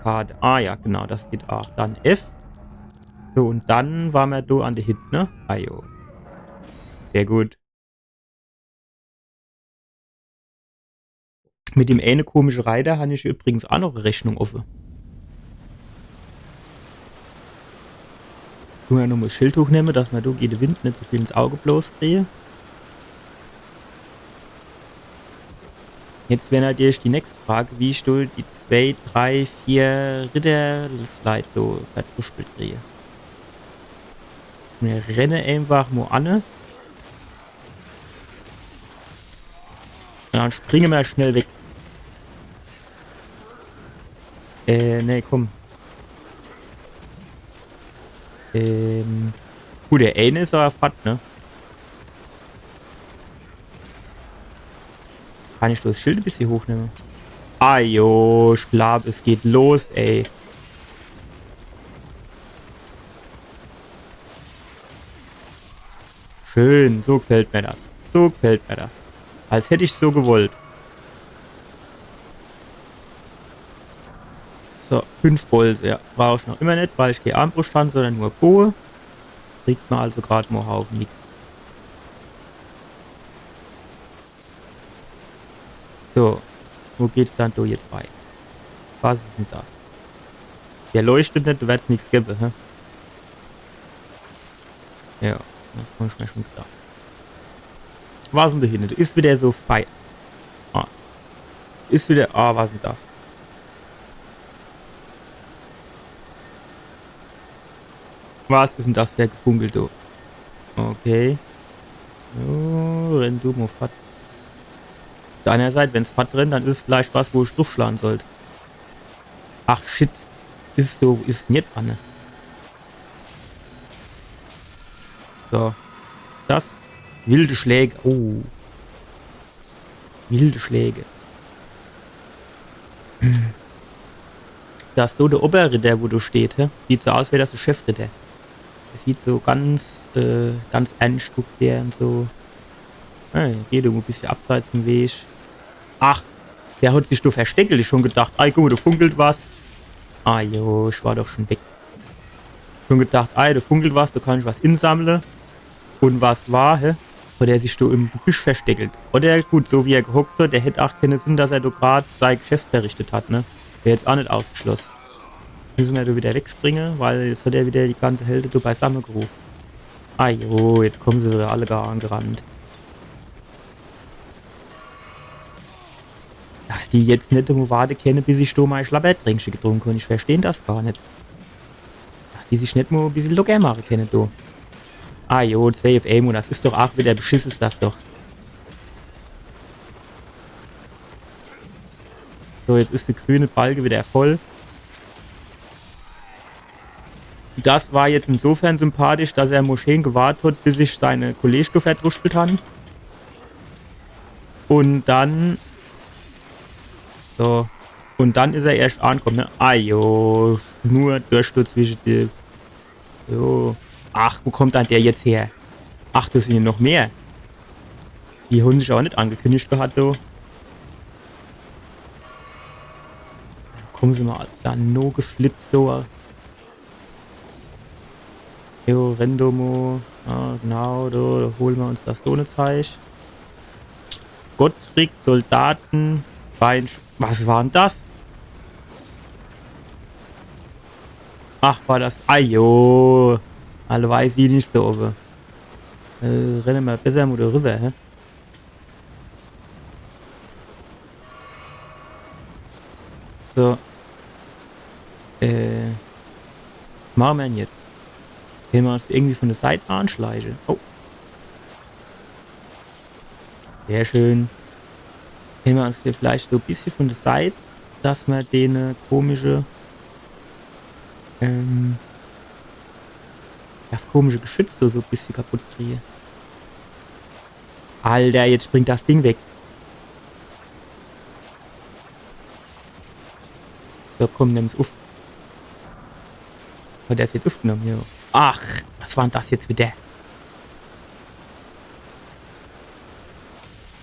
Karte. Ah ja, genau, das geht aach. Dann F. So, un dann ware mer do an de Hit, ne? Ah jo. Sehr gut. Mit dem eene komische Reiter han ich übrigens aach noch e Rechnung offe. Tun mer nochmol es Schild hochnemme, dass mer do gege de Wind net so viel ins Auge bloß krien. Jetzt wär natürlich die nächste Frage, wie ich do die zwei, drei, vier Rittersleit do verdruschpelt krie. Mer renne einfach mol anne. Ja, dann springe mer schnell weg. Äh, nee, komm. Ähm, gut, der eene is awwer fort, ne? Kann ich das Schild e bissje hochnemme? Ah jo, ich glaab, es geht los, ey. Schön, so gefällt mer das. So gefällt mer das. Als hätt ich's so gewollt. So, fünf Bolze, ja. Brauch ich noch immer net, weil ich kee Armbruscht han, sondern nur Boe. Kriegt mer also grad mol en Haufe nix. So, wo geht's dann do jetzt weit? Was is denn das? Der leuchtet net, do werd's nix gewwe, hä? Ja, das han ich mer schon gedacht. Was is denn do hinne? Do is wieder so Feier. Ah. Is wieder. Ah, was is denn das? Was is denn das, der Gefunkel do? Okay. Jo, renn du mol fort. Uff der annere Seit, wenn's fort rennt, dann is es vielleicht was, wo ich druffschlage sollt. Ach shit. Is es do, wo is es denn jetzt anne? So. Das. Wilde Schläge. Oh. Wilde Schläge. Das do de Oberritter, wo do steht, hä? Sieht so aus wie das de Chefritter. Der sieht so ganz, äh, ganz ernst guckt der un so. Hey, geht irgendwo e bissje abseits vom Weg. Ach, der hat sich do versteckelt, ich schon gedacht. Ei, guck mol, do funkelt was. Ah jo, ich war doch schon weg. Schon gedacht, ei, do funkelt was, do kann ich was insammle. Un was war, hä? Hat er sich do im Gebüsch versteckelt? Oder gut, so wie er gehockt hat, der hätt aach kenne Sinn, dass er do grad sei Geschäft verrichtet hat, ne? Wär jetzt aach net ausgeschloss. Müsse mer do wieder wegspringe, weil jetzt hat er wieder die ganze Helde do beisamme gerufe. Ah jo, jetzt kommen se wieder alle gar angerannt. Dass die jetzt net emol warte kenne, bis ich do mei Schlabbertränkche getrunke hun. Ich versteh das gar net. Dass die sich net mol e bissje locker mache kenne, do. Ah jo, zwee uff emol, das is doch aach wieder Beschiss, is das doch. So, jetzt is de grüne Balke wieder voll. Das war jetzt insofern sympathisch, dass er mol schee gewart hat, bis ich seine Kollege do verdruschpelt han. Un dann. So. Un dann is er erscht ankomme, ne? Ah jo, nur Durchsturz zwischen die. Jo. Ach, wo kommt dann der jetzt her? Ach, das sin jo noch mehr. Die hun sich awwer net angekündigt gehat, do. Kommen se mol dann no geflitzt, do. Jo, renn do mol. Ja, genau, do, do hole mer uns das Donezeich. Gottricks Soldaten, Bein. Was war denn das? Ach, war das. Ajo. Alle weiß ich net so owwe. Äh, renne mer besser mol do riwwer, hä? So. Äh. Was mache mer denn jetzt? Kenne mer uns irgendwie von de Seit anschleiche? Oh. Sehr schön. Kenne mer uns do vielleicht so e bissje von de Seit, dass mer dene komische, ähm, das komische Geschütz do so e bissje kaputt krie. Alter, jetzt springt das Ding weg. So, komm, nemm's uff. Hat der's jetzt uffgenomme? Jo. Ach, was war denn das jetzt wieder?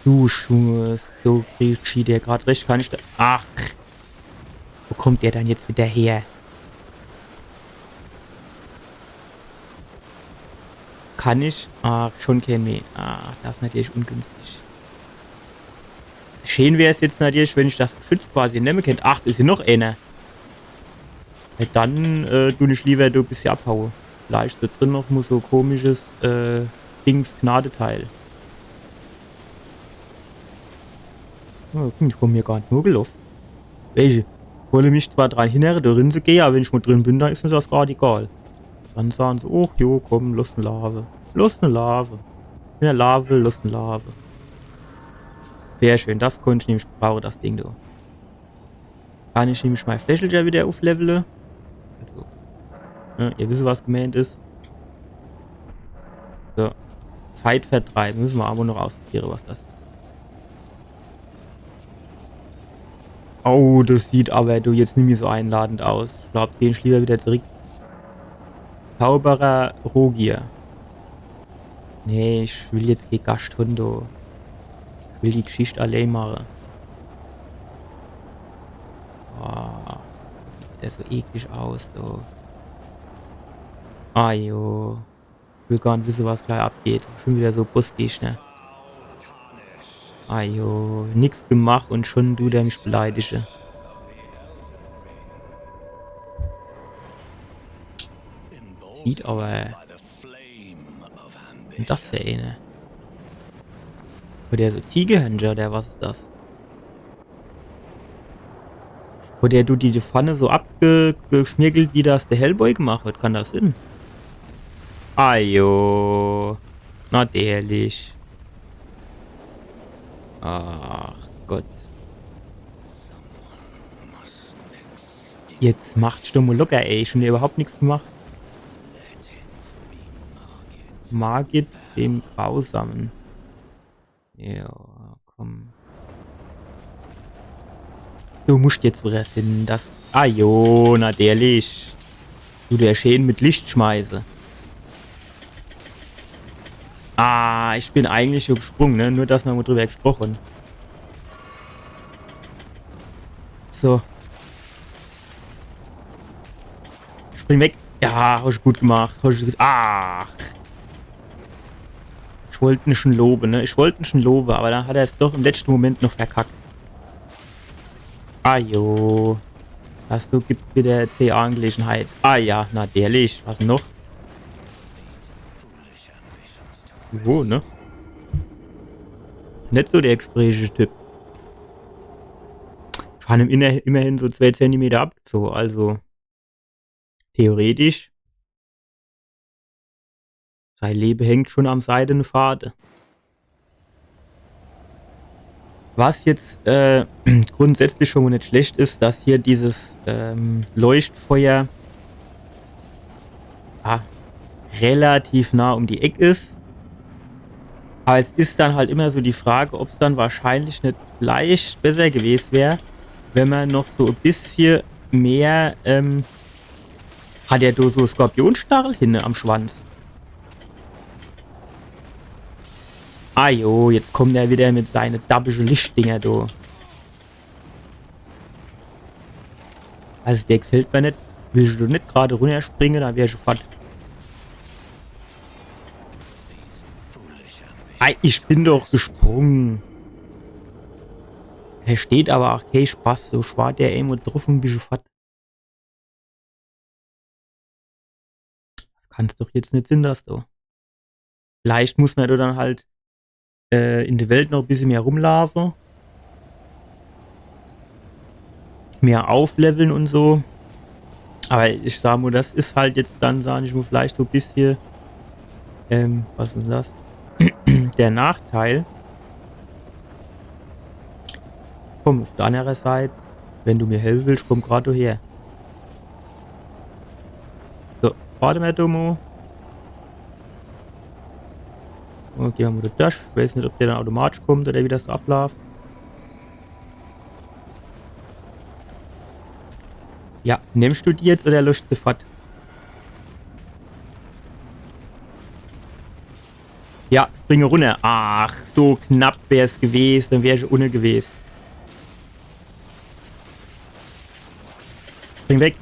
Du Schmutz, du Kriegschi, der grad recht kann ich da. Ach. Wo kommt der dann jetzt wieder her? Kann ich? Ach, schon kenn mich. Ah, das is natürlich ungünstig. Schön wär's jetzt natürlich, wenn ich das Geschütz quasi nemme kennt. Ach, is hier noch einer. Ja, dann äh, du ich lieber do bissje abhaue. Vielleicht is do drin noch mo so komisches äh, Dings Gnadeteil. Oh, ich komm hier gar net nur geloff. Welche? Wolle mich zwar dran hinnere, do rin zu gehe, aber wenn ich mo drin bin, dann is mir das grad egal. Dann sagen se, och jo, komm, loss en laafe. Loss en laafe. In der Laafe, loss en laafe. Sehr schön, das konnt ich nämlich gebrauche, das Ding do. Kann ich nämlich mei Fläschelcher wieder uflevele. Also, ne, ihr wisse, was gemeint is. So. Zeitvertreib. Müsse mer aber noch ausprobiere, was das is. Oh, das sieht aber du jetzt nimmi so einladend aus. Ich glaub, geh ich lieber wieder zurück. Zauberer Rogier. Nee, ich will jetzt kee Gascht hunn do. Ich will die Geschicht allee mache. Oh, das sieht wieder so eklig aus, do. Ah jo. Ich will gar net wisse, was gleich abgeht. Schon wieder so Bossgegner. Ah jo, nix gemach und schon dut er mich beleidige. Sieht aber. Und das für eine. Oder so Tigerhändler, oder was is das? Oder dut die die Pfanne so abgeschmirgelt, wie das der Hellboy gemacht hat. Kann das sinn? Ah jo. Natürlich. Ach Gott. Jetzt macht Sturm locker, ey. Schon überhaupt nix gemacht. Margit dem Grausamen. Ja, komm. Du musst jetzt wieder finden, das. Ah jo, natürlich. Du, der schön mit Licht schmeiße. Ah, ich bin eigentlich schon gesprungen, ne? Nur, dass mer mal drüber gesprochen. So. Spring weg. Ja, hast du gut gemacht. Hast du gut. Ach. Ich wollt ihn schon lobe, ne? Ich wollt ihn schon lobe, aber dann hat er es doch im letzten Moment noch verkackt. Ah jo. Das do gibt wieder C A-Angelegenheit. Ah ja, natürlich. Was noch? Wo, ne? Net so der gesprächige Typ. Ich han ihm inner-, immerhin so zwei Zentimeter abgezogen, also theoretisch. Sei Lebe hängt schon am seidene Fade. Was jetzt äh, grundsätzlich schon mal net schlecht is, dass hier dieses ähm, Leuchtfeuer ah, relativ nah um die Eck is. Aber es is dann halt immer so die Frage, ob's dann wahrscheinlich net vielleicht besser gewesen wär, wenn mer noch so e bissje mehr ähm, hat er do so Skorpionstachel hinne am Schwanz? Ah jo, jetzt kommt er wieder mit seine dabische Lichtdinger do. Also der gefällt mer net. Will ich do net grad runnerspringe, dann wär ich fort. Ei, ich bin doch gesprungen. Er steht aber auch kee Spaß, so schwart der irgendwo druff und bist fort. Das kann's doch jetzt net sinn, das do. Vielleicht muss mer do dann halt äh, in der Welt noch e bissje mehr rumlaufe. Mehr aufleveln und so. Aber ich sag mal, das is halt jetzt dann, sag ich mal, vielleicht so e bissje, ähm, was is das? Der Nachteil. Komm, auf der andere Seite, wenn du mir helfen willst, komm grad du her. So, warte mal, Dummo. Und gehen wir mal durch. Ich weiß net, ob der dann automatisch kommt oder wie das so abläuft. Ja, nimmst du die jetzt oder löscht sie fort? Ja, springe runter. Ach, so knapp wär's gewesen, dann wär ich unne gewesen. Spring weg.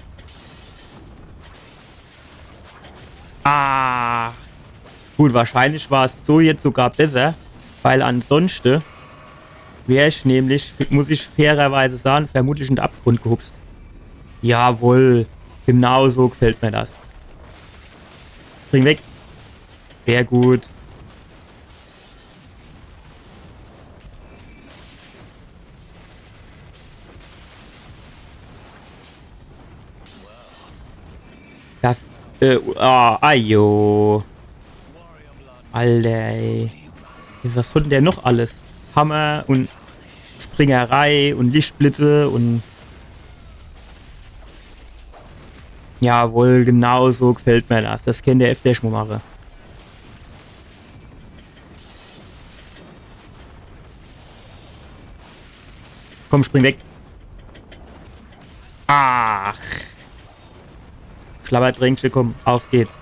Ah. Gut, wahrscheinlich war's so jetzt sogar besser, weil ansonschte wär ich nämlich, muss ich fairerweise sagen, vermutlich in de Abgrund gehupst. Jawohl, genau so gefällt mir das. Spring weg. Sehr gut. Das, äh, ah, ajo. Alter, ey. Was hat denn der noch alles? Hammer und Springerei und Lichtblitze und... Jawohl, genau so gefällt mir das. Das kennt der öfter schon mache. Komm, spring weg. Ach. Schlabbertränkche, komm, auf geht's.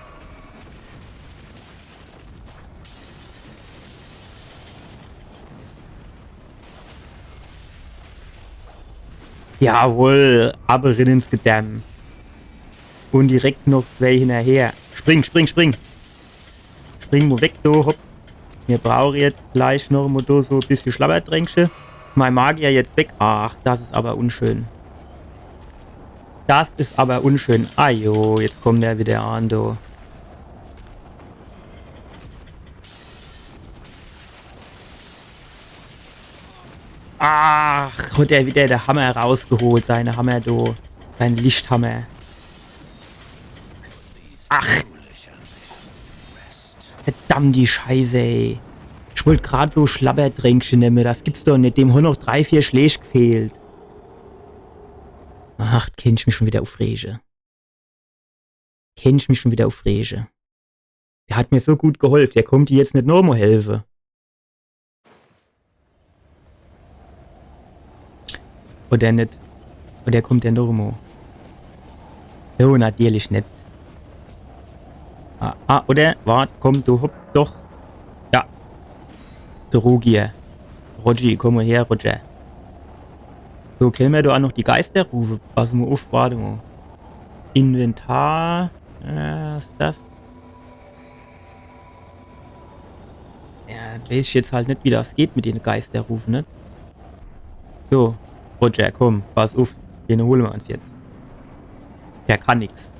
Jawohl, ab rin ins Gedärm. Und direkt noch zwei hinterher. Spring, spring, spring. Spring mo weg, do, hopp. Mir brauche jetzt gleich noch mo do so e bissje Schlabbertränkche. Mein Magier jetzt weg. Ach, das is aber unschön. Das is aber unschön. Ajo, jetzt kommt er wieder an, do. Ach, hat er wieder de Hammer rausgeholt, seine Hammer, do. Sein Lichthammer. Ach. Verdammt die Scheiße, ey. Ich wollt grad so Schlabbertränkche nemme, das gibt's doch net. Dem han noch drei, vier Schläg gefehlt. Ach, kennt ich mich schon wieder ufrege. Kennt ich mich schon wieder ufrege. Der hat mir so gut geholf, der kommt dir jetzt net nochmo helfe. Oder net? Oder kommt der nochmo? Oh, natürlich net. Ah, ah, oder? Wart, komm, du, hopp, doch. Ja. De Rogier. Rogi, komm mo her, Roger. So, kenne mer do ach noch die Geister rufe? Pass mo uf, wart mo. Inventar. Äh, was is das? Ja, weeß ich jetzt halt net, wie das geht mit dene Geisterrufe, ne? So, Roger, komm, pass uf. Den hole mer uns jetzt. Der kann nix.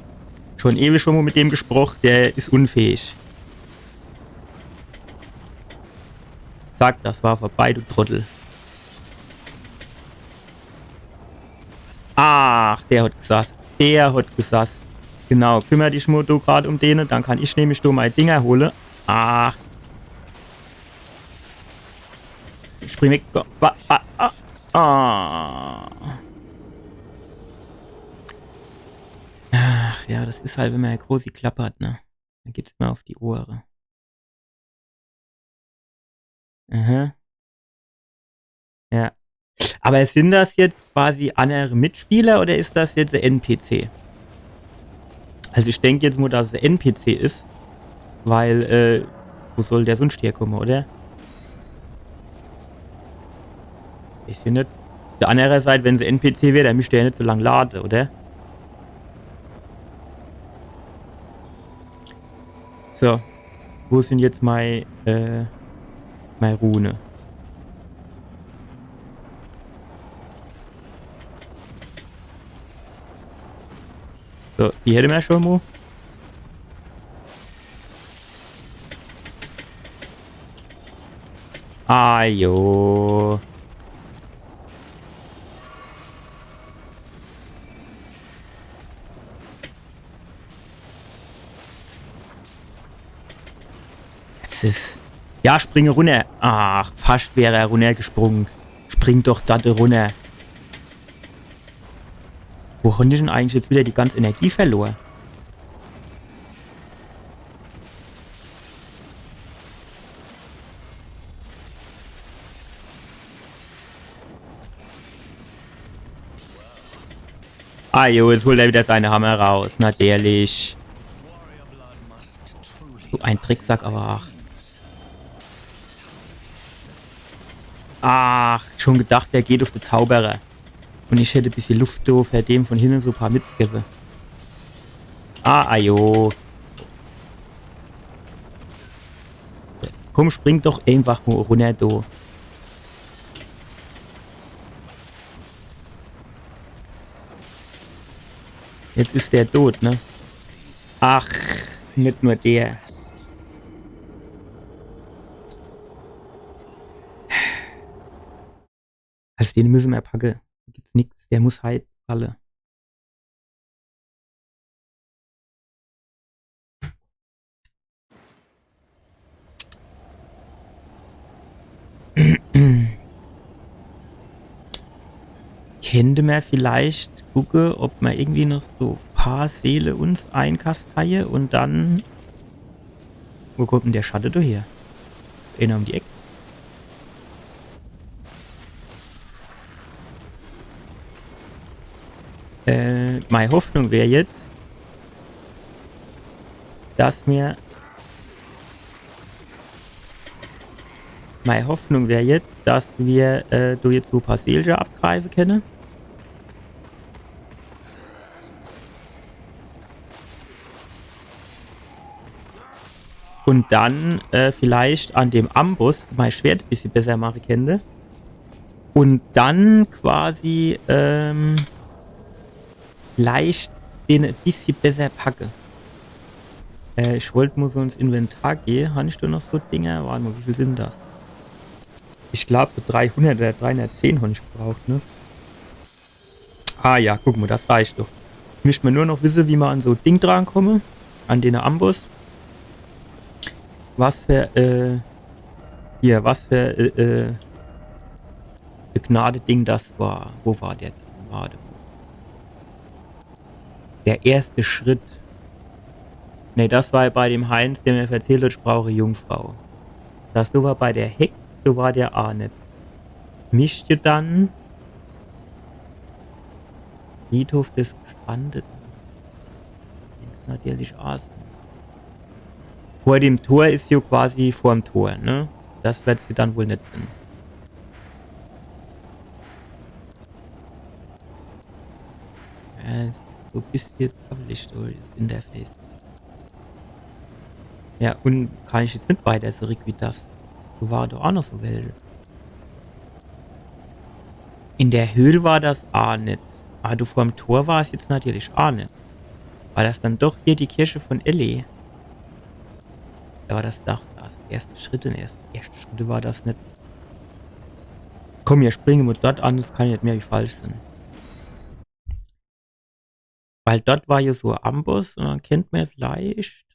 Schon ewig schon mo mit dem gesproch, der is unfähig. Zack, das war vorbei, du Trottel. Ach, der hat gesasst. Der hat gesasst. Genau, kümmer dich mo du grad um dene, dann kann ich nämlich do mei Dinger hole. Ach. Spring weg. Wa- ah, ah, ah. Ach ja, das is halt, wenn mer e großi Klapp hat, ne? Dann geht's immer uf die Ohre. Aha. Ja. Aber sin das jetzt quasi annere Mitspieler oder is das jetzt e N P C? Also ich denk jetzt mo, dass es e N P C is, weil, äh, wo soll der sunscht herkomme, oder? Ich find, uf der annere Seit, wenn's e N P C wär, dann müsst er ja net so lang lade, oder? So. Wo sin jetzt mei, äh, mei Rune? So, die hätte mer schon mo. Ah, jo. Es is. Ja, springe runner. Ach, fascht wär er runnergesprunge. Spring doch do runner. Wo han ich dann eigentlich jetzt wieder die ganze Energie verlor? Ah, jo, jetzt holt er wieder seine Hammer raus. Natürlich. So ein Drecksack, aber ach. Ach, schon gedacht, der geht uf de Zauberer. Un ich hätt e bissje Luft do, fer dem vun hinne so paar mitzugewwe. Ah, ajo. Komm, spring doch eenfach mo runner, do. Jetzt is der dot, ne? Ach, net nur der. Also den müsse mer packe. Do gibt's nix. Der muss halt falle. Kennte mer vielleicht gucke, ob mer irgendwie noch so paar Seele uns einkasst haie un dann. Wo kommt denn der Schatte do her? Eener um die Eck. Äh, mei Hoffnung wär jetzt, dass mir, mei Hoffnung wär jetzt, dass mir, äh, do jetzt so paar Seelcher abgreife kenne. Un dann, äh, vielleicht an dem Amboss mei Schwert e bissje besser mache kennte. Un dann quasi, ähm, vielleicht den e bissje besser packe. Äh, ich wollt mo so ins Inventar gehe. Han ich do noch so Dinger? Wart mo, wie viel sin das? Ich glaub, so dreihundert oder dreihundertzehn han ich gebraucht, ne? Ah ja, guck mo, das reicht doch. Ich misst mer nur noch wisse, wie mer an so Ding drankomme. An dene Amboss. Was fer, äh, hier, was fer, äh, äh, Begnade-Ding das war. Wo war der? Warte. Der erste Schritt. Nee, das war bei dem Heinz, der mir verzählt hat, ich brauche Jungfrau. Das do war bei der Hex, do war der aa net. Misst jo dann Friedhof des Gestrandeten. Wenn's natürlich aa sin. Vor dem Tor is jo quasi vorm Tor, ne? Das werd se dann wohl net sin. Ja, es is so e bissje zappelig, so das Interface. Ja, un kann ich jetzt net weiter zurück wie das? Do war doch aa noch so welche. In der Höhl war das aa net. Aber do vorm Tor war's jetzt natürlich aa net. War das dann doch hier die Kirche von Elleh? Da war das Dach, das erste Schritte, ne, erste, erste Schritte war das net. Komm, mir springe mo dort an, das kann jo net mehr wie falsch sin. Weil dort war jo so e Amboss un dann kennt mer vielleicht.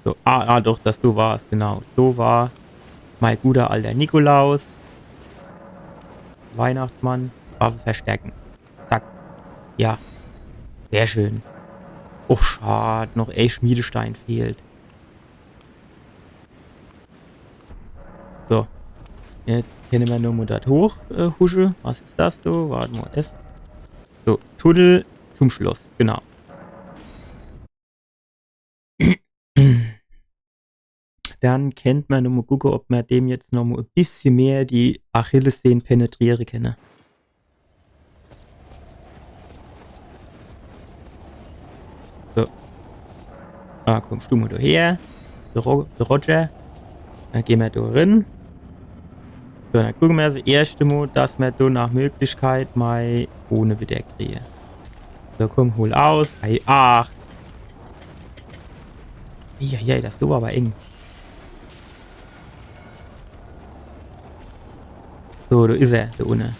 So, ah, ah, doch, das do war's, genau. Do war mei guter alter Nikolaus. Weihnachtsmann, Waffe verstärken. Zack. Ja. Sehr schön. Och, schad, noch e Schmiedestein fehlt. So. Jetzt kenne mer nomo dort hoch, äh, husche. Was is das do? Wart mo, F. So, Tunnel zum Schloss, genau. Dann kennt mer nomo gucke, ob mer dem jetzt nomo e bissje mehr die Achillessehne penetriere kenne. So. Ah, kommst du mo do her? De Ro-, de Roger. Dann gehn mer do rin. So, dann gucke mer das erschte Mo, dass mer do nach Möglichkeit mei Rune wieder kriege. So, komm, hol aus. Ei, ach. Eieiei, das do war aber eng. So, do is er, do unne.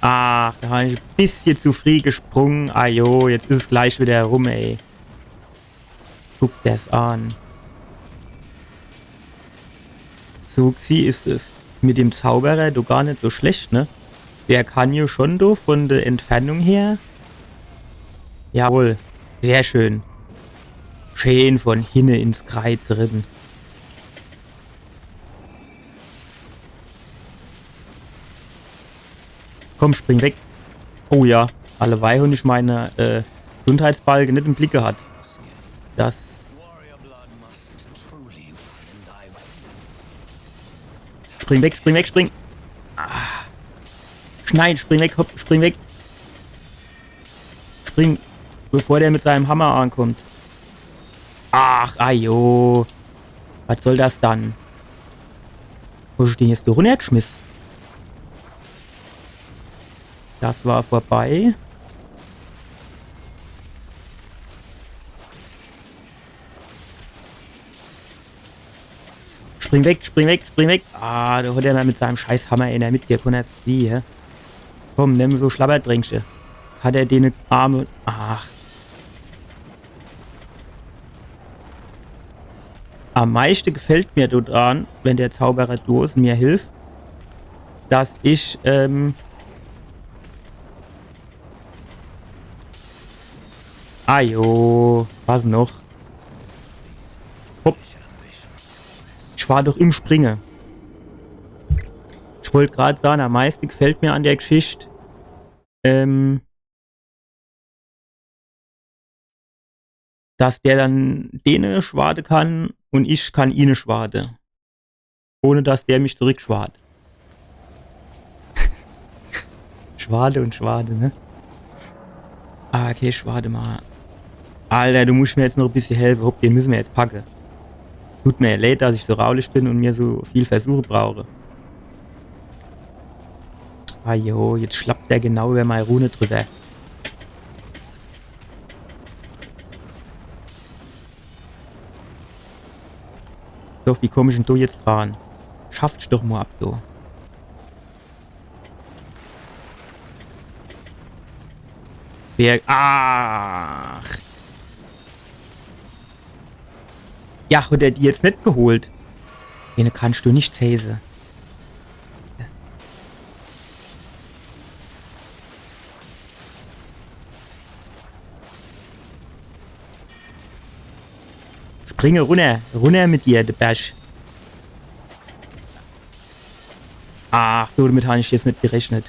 Ach, do han ich e bissje zu frieh gesprunge. Ah jo, jetzt is es gleich wieder rum, ey. Guck der's an. So, sie is es mit dem Zauberer doch gar net so schlecht, ne? Der kann jo schon doch von der Entfernung her. Jawohl, sehr schön. Schön von hinne ins Kreiz rin. Komm, spring weg. Oh ja, alleweil hun ich meine, äh, Gesundheitsbalke net im Blick gehat. Das. Spring weg, spring weg, spring. Ah. Nein, spring weg, hopp, spring weg. Spring, bevor der mit seinem Hammer ankommt. Ach, ajo. Was soll das dann? Wo hab ich den jetzt do runnergeschmiss? Das war vorbei. Spring weg, spring weg, spring weg. Ah, do hat er mol mit seinem scheiß Hammer eener mitgehabt, hä? Komm, nimm so Schlabbertränkche. Hat er den Arme. Ach. Am meischte gefällt mir do dran, wenn der Zauberer do is un mir hilft, dass ich, ähm, ajo, was noch? Hopp. Ich war doch im Springe. Ich wollt grad sage, am meischte gefällt mir an der Geschicht, ähm, dass der dann dene schwade kann un ich kann ihne schwade. Ohne dass der mich zurückschwad. Schwade un schwade, ne? Ah, okay, schwade mol. Alter, du muscht mir jetzt noch e bissje helfe. Hopp, den müsse mir jetzt packe. Tut mir leid, dass ich so raulich bin un mir so viel Versuche brauche. Ah jo, jetzt schlappt der genau über mei Rune drüber. Doch, wie komm ich dann do jetzt dran? Schafft doch mol ab, du. Wer, ach. Ja, hat er die jetzt net geholt? Dene kannscht du nix hese. Springe runner, runner mit dir, de Bersch. Ach, du, damit han ich jetzt net gerechnet.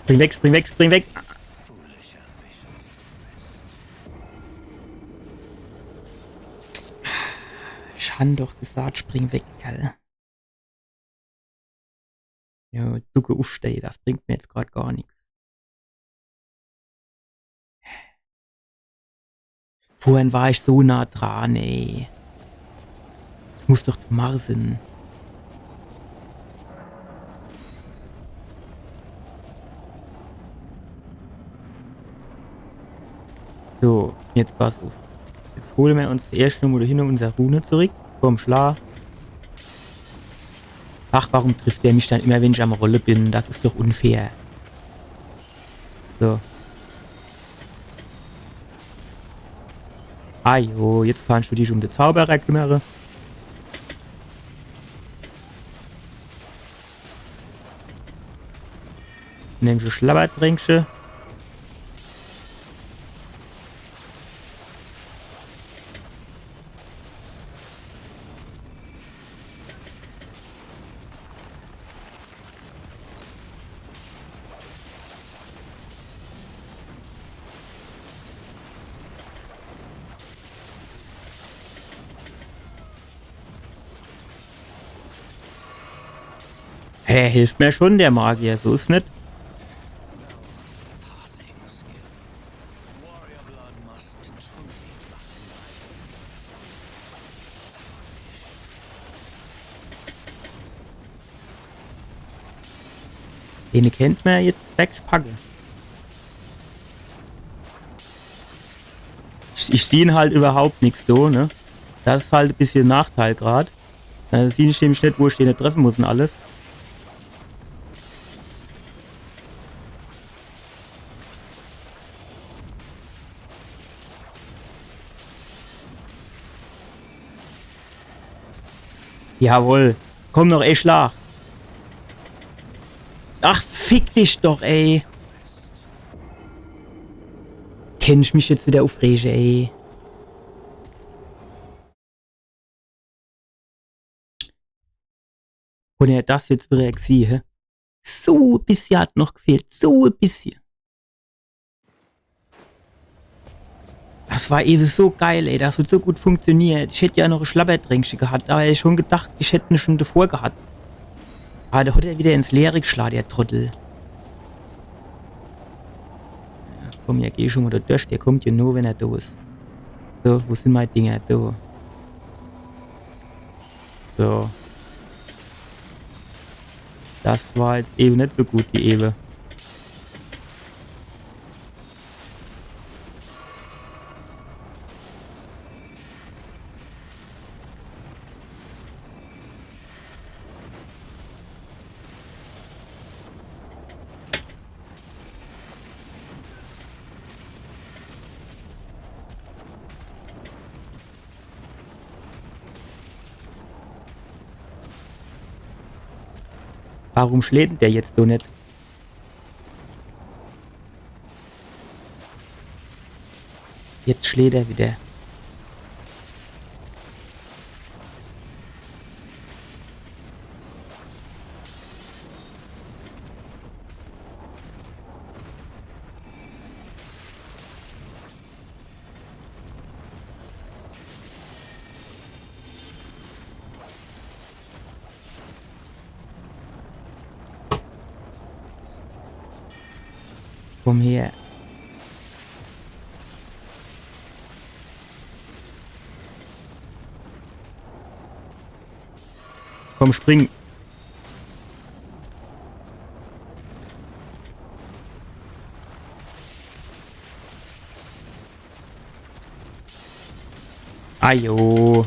Spring weg, spring weg, spring weg. Ich han doch gesagt, spring weg, Kerl. Ja, ducke, uffstehe, das bringt mir jetzt grad gar nix. Vorhin war ich so nah dran, ey. Das muss doch zu mache sin. So, jetzt pass uff. Jetzt hole mer uns erscht nochmol do hinne unser Rune zurück. Komm, schla. Ach, warum trifft der mich dann immer, wenn ich am Rolle bin? Das is doch unfair. So. Ah jo, jetzt kannscht du dich um de Zauberer kümmere. Nimm so Schlabbertränkche. Er hilft mir schon, der Magier, so is net. Den kennt mer jetzt wegpacke. Ich, ich sieh halt überhaupt nix do, ne? Das is halt e bissje Nachteil grad. Äh, sieh ich nämlich net, wo ich den treffe muss un alles. Jawohl. Komm noch, ey, schla. Ach, fick dich doch, ey. Kenn ich mich jetzt wieder uffrege, ey. Wo der das jetzt wieder gsieh, hä? So e bissje hat noch gfehlt. So e bissje. Das war ewe so geil, ey. Das hat so gut funktioniert. Ich hätt jo noch e Schlabbertränkche gehat, awwer ich hab schun gedacht, ich hätt en schun devor gehat. Awwer do hat er widder ins Leere geschlaa, der Trottel. Ja, komm, jo, geh schun mol do dorch. Der kommt jo nur, wenn er do is. So, wo sin mei Dinger? Do. So. Das war jetzt ewe net so gut wie ewe. Warum schläht dann der jetzt so net? Jetzt schläht er widder. Komm her. Komm, spring. Ajo.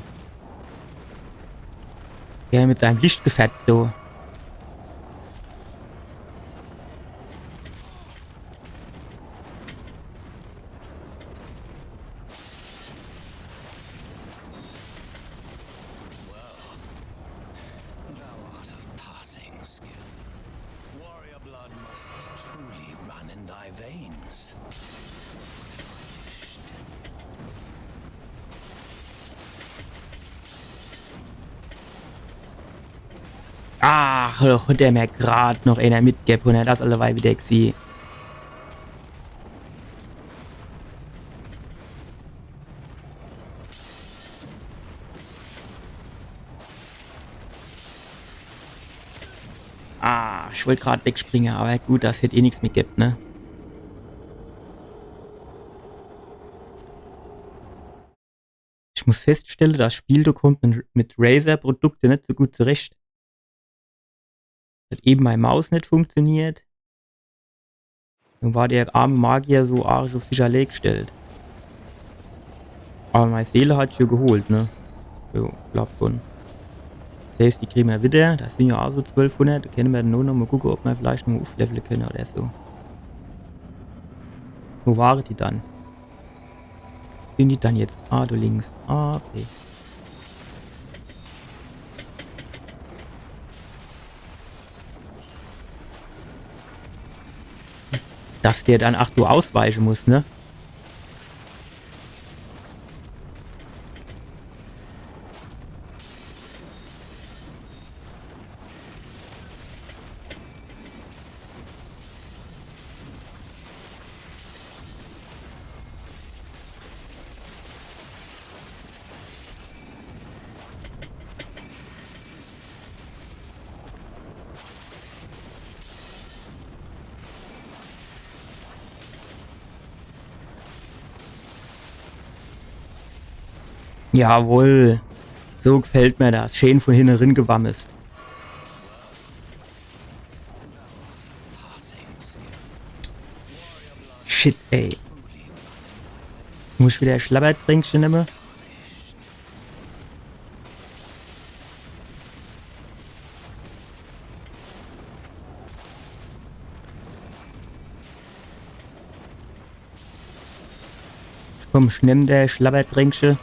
Der mit seinem Licht gefetzt, du. Thou art of passing skill. Warrior blood must truly run in thy veins. Ah, do hat er mer grad noch eener mitgebb un das alleweil widder gsieh. Ah, ich wollt grad wegspringe, awwer gut, das hätt eh nix mehr gebb, ne? Ich muss feststelle, das Spiel, do kommt mit, mit Razer-Produkte net so gut zurecht. Hat ewe mei Maus net funktioniert. Dann war der arme Magier so arisch uff sich allee gstellt. Awwer mei Seele hat sich jo geholt, ne? Jo, glaab schun. Das heißt, die kriege mer widder. Das sin jo aa so zwölfhunnert. Do kenne mer dann nur noch mol gucke, ob mer vielleicht noch mol ufflevle kenne oder so. Wo ware die dann? Sin die dann jetzt? Ah, do links. Ah, okay. Dass der dann, ach du, ausweiche muss, ne? Jawohl. So gefällt mer das. Schee vun hinne rin gewammst. Shit, ey. Muss ich widder Schlabbertränkche nemme? Komm, ich nemm der Schlabbertränkche.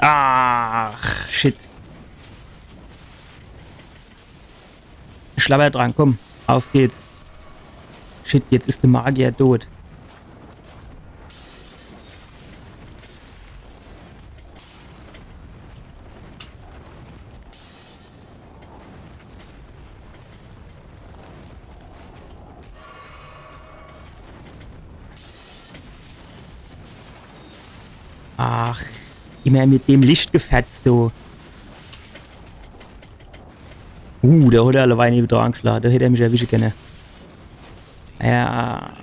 Ach, shit. Schlabbertrank, komm, uff geht's. Shit, jetzt is de Magier dot. Ach, immer mit dem Lichtgefetz, du. Uh, der hat alleweil widder angeschlaa. Do hätt er mich erwische kenne. Ja.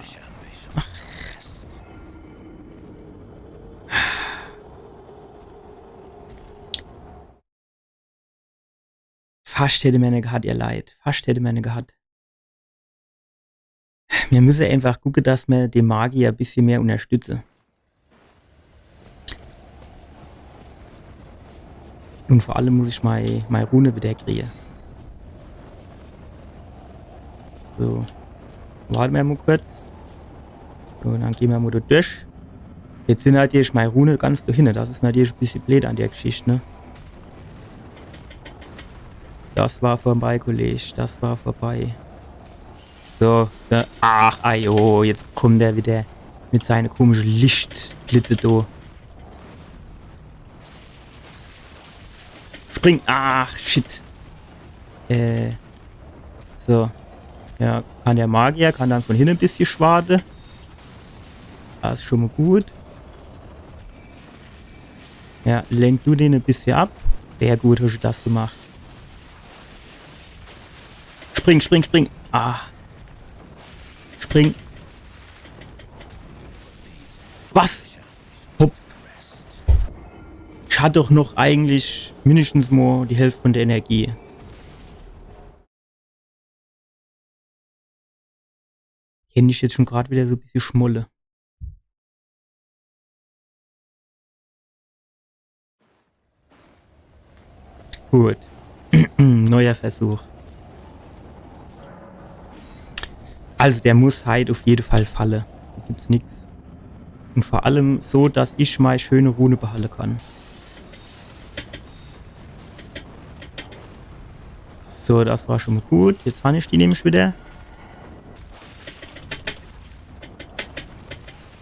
Fascht hätte mer ne gehat, ihr Leit. Fascht hätte mer ne gehat. Mir müsse einfach gucke, dass mer de Magier e bissje mehr unterstütze. Un vor allem muss ich mei, mei Rune widder krie. So. Warte mer mo kurz. So, dann geh mer mo do durch. Jetzt sin natürlich mei Rune ganz do hinne. Das is natürlich e bissje bleed an der Geschicht, ne? Das war vorbei, Kolleg. Das war vorbei. So, ne? Ach, ajo, jetzt kommt er widder mit seine komische Lichtblitze do. Spring. Ach, shit. Äh. So. Ja, kann der Magier, kann dann von hinne e bissje schwade. Das is schon mo gut. Ja, lenk du den e bissje ab. Sehr gut, hast du das gemacht. Spring, spring, spring. Ah. Spring. Was? Hopp. Ich hat doch noch eigentlich mindestens mo die Hälft von der Energie. Kenn ich jetzt schon grad widder so e bissje schmolle. Gut. Neuer Versuch. Also der muss halt auf jede Fall falle. Do gibt's nix. Un vor allem so, dass ich mei schöne Rune behalle kann. So, das war schon mo gut. Jetzt han ich die nämlich widder.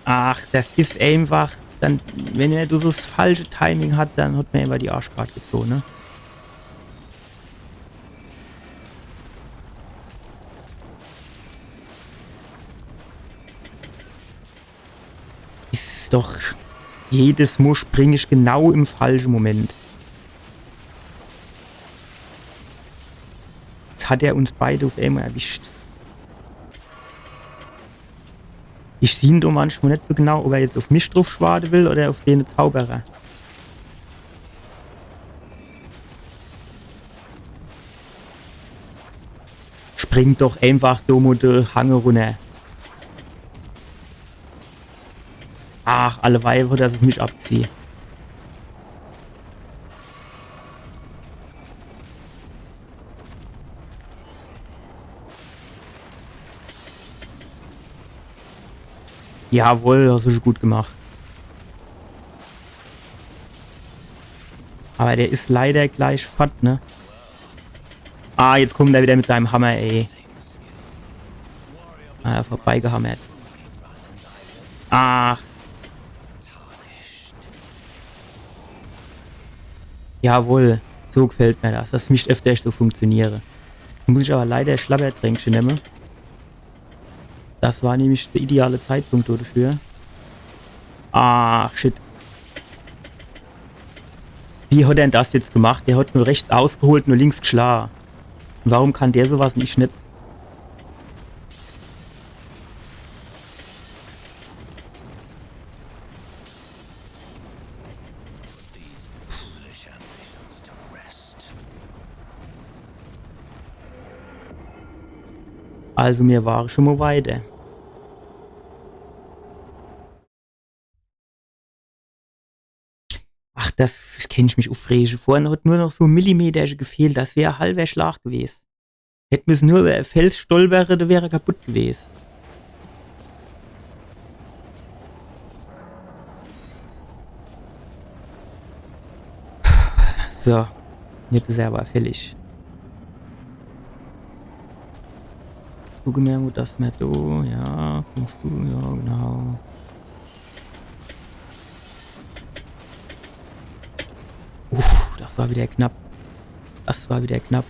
Ach, das is einfach, dann, wenn er so das falsche Timing hat, dann hat mer immer die Arschkarte gezoge, ne? Is doch jedes Mo spring ich genau im falsche Moment. Jetzt hat er uns beide auf emol erwischt. Ich sieh do manchmal net so genau, ob er jetzt auf mich drauf schwade will oder auf den Zauberer. Spring doch einfach do mo de Hange runner. Ach, alleweil wird das auf mich abziehe. Jawohl, hast du schon gut gemacht. Aber der is leider gleich fort, ne? Ah, jetzt kommt er wieder mit seinem Hammer, ey. Ah, vorbeigehammert. Ah. Jawohl, so gefällt mir das. Das mischt öfter so funktioniere. Muss ich aber leider Schlabbertränkche nemme. Das war nämlich der ideale Zeitpunkt dafür. Ah, shit. Wie hat er denn das jetzt gemacht? Der hat nur rechts ausgeholt, nur links geschlagen. Warum kann der sowas und ich nicht? Also mir war schon mal weiter. Ach, das kann ich mich uffrege. Vorhin hat nur noch so Millimeter gefehlt. Das wär halber Schlag gewesen. Hätt müssen nur über Fels stolpere, der wär kaputt gewesen. So, jetzt is er aber fällig. Gucke mir, wo das mir do, ja, kommst du, ja, genau. Uff, das war wieder knapp. Das war wieder knapp.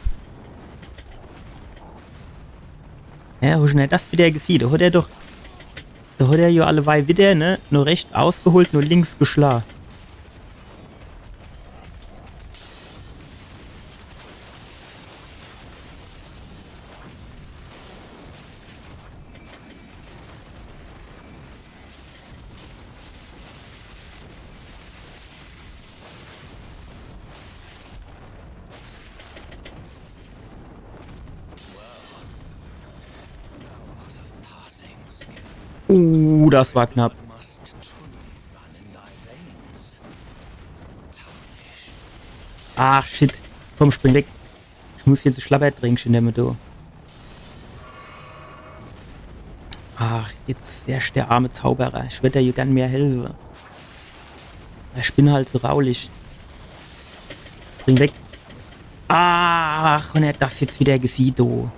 Ja, wo schnell das wieder gesieht. Da hat er doch, da hat er ja alleweil wieder, ne, nur rechts ausgeholt, nur links geschlagen. Das war knapp. Ach, shit. Komm, spring weg. Ich muss jetzt e Schlabbertränkche nemme, du. Ach, jetzt erscht der arme Zauberer. Ich würd der jo gern mehr helfe. Ich bin halt so raulich. Spring weg. Ach, un er hat das jetzt wieder gesieh, du.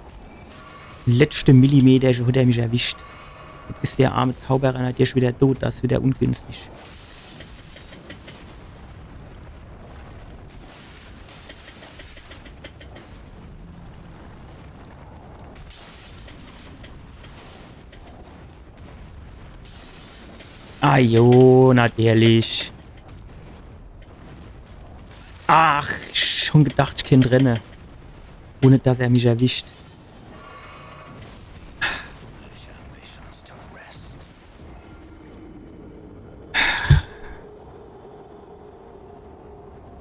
Letschte Millimeter, schon hat er mich erwischt. Jetzt is der arme Zauberer natürlich wieder tot, das is wieder ungünstig. Ah jo, natürlich. Ach, schon gedacht, ich kennt renne. Ohne dass er mich erwischt.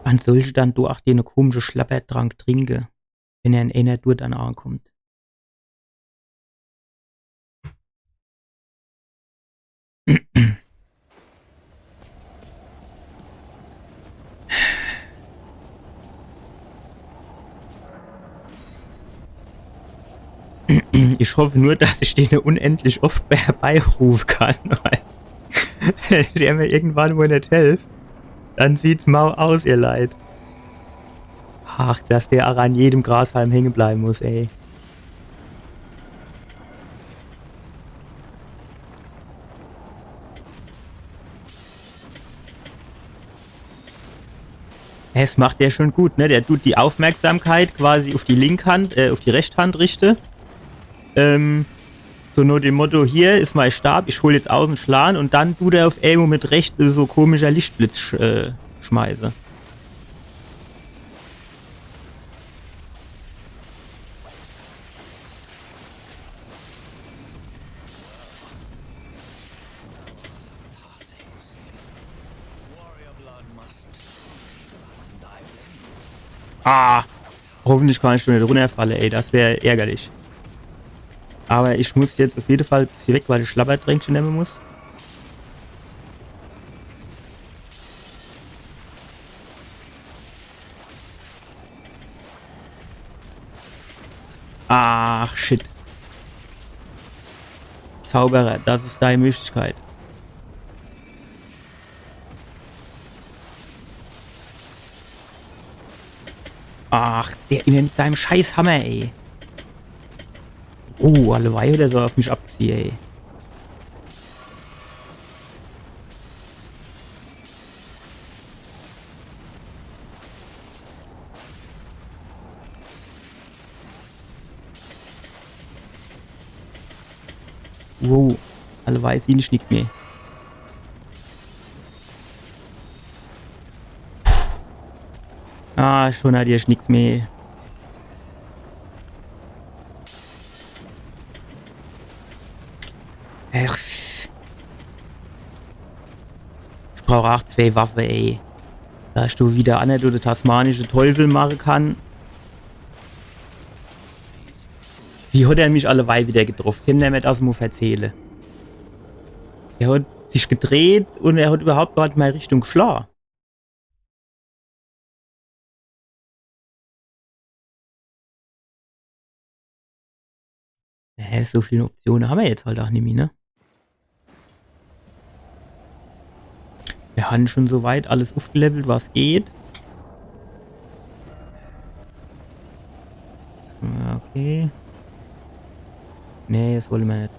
Wann soll ich dann do ach den komische Schlabbertrank trinke, wenn er in eener Tour dann ankommt? Ich hoffe nur, dass ich den unendlich oft herbeirufe kann, weil wenn der mir irgendwann mol net helft, dann sieht's mau aus, ihr Leit. Ach, dass der ach an jedem Grashalm hänge bleibe muss, ey. Es macht der schon gut, ne? Der tut die Aufmerksamkeit quasi auf die Linkhand, äh, auf die Rechtshand richte. Ähm, so nur dem Motto, hier is mein Stab, ich hol jetzt aus un schlan, un dann tut er auf emol mit rechts so komischer Lichtblitz sch äh, schmeiße. Ah, hoffentlich kann ich schon net runnerfalle, ey, das wär ärgerlich. Aber ich muss jetzt auf jede Fall e bissje weg, weil ich Schlabbertränkche nemme muss. Ach, shit. Zauberer, das is deine Möglichkeit. Ach, der immer mit seinem Scheißhammer, ey. Oh, alleweil der soll auf mich abziehe, ey. Wow, alleweil sieh ich nix mehr. Ah, schon hat ich nix mehr. Ach. Ich brauch ach zwee Waffe, ey. Dass ich do wieder net oder tasmanische Teufel mache kann. Wie hat er mich alleweil wieder getroff? Kennt er mir das mo verzähle? Er hat sich gedreht un er hat überhaupt gar net in mei Richtung geschla. Hä, so viele Optione ha mer jetzt halt ach nimmi, ne? Mir han schon so weit alles ufgelevelt, was geht. Ja, okay. Nee, das wolle mer net.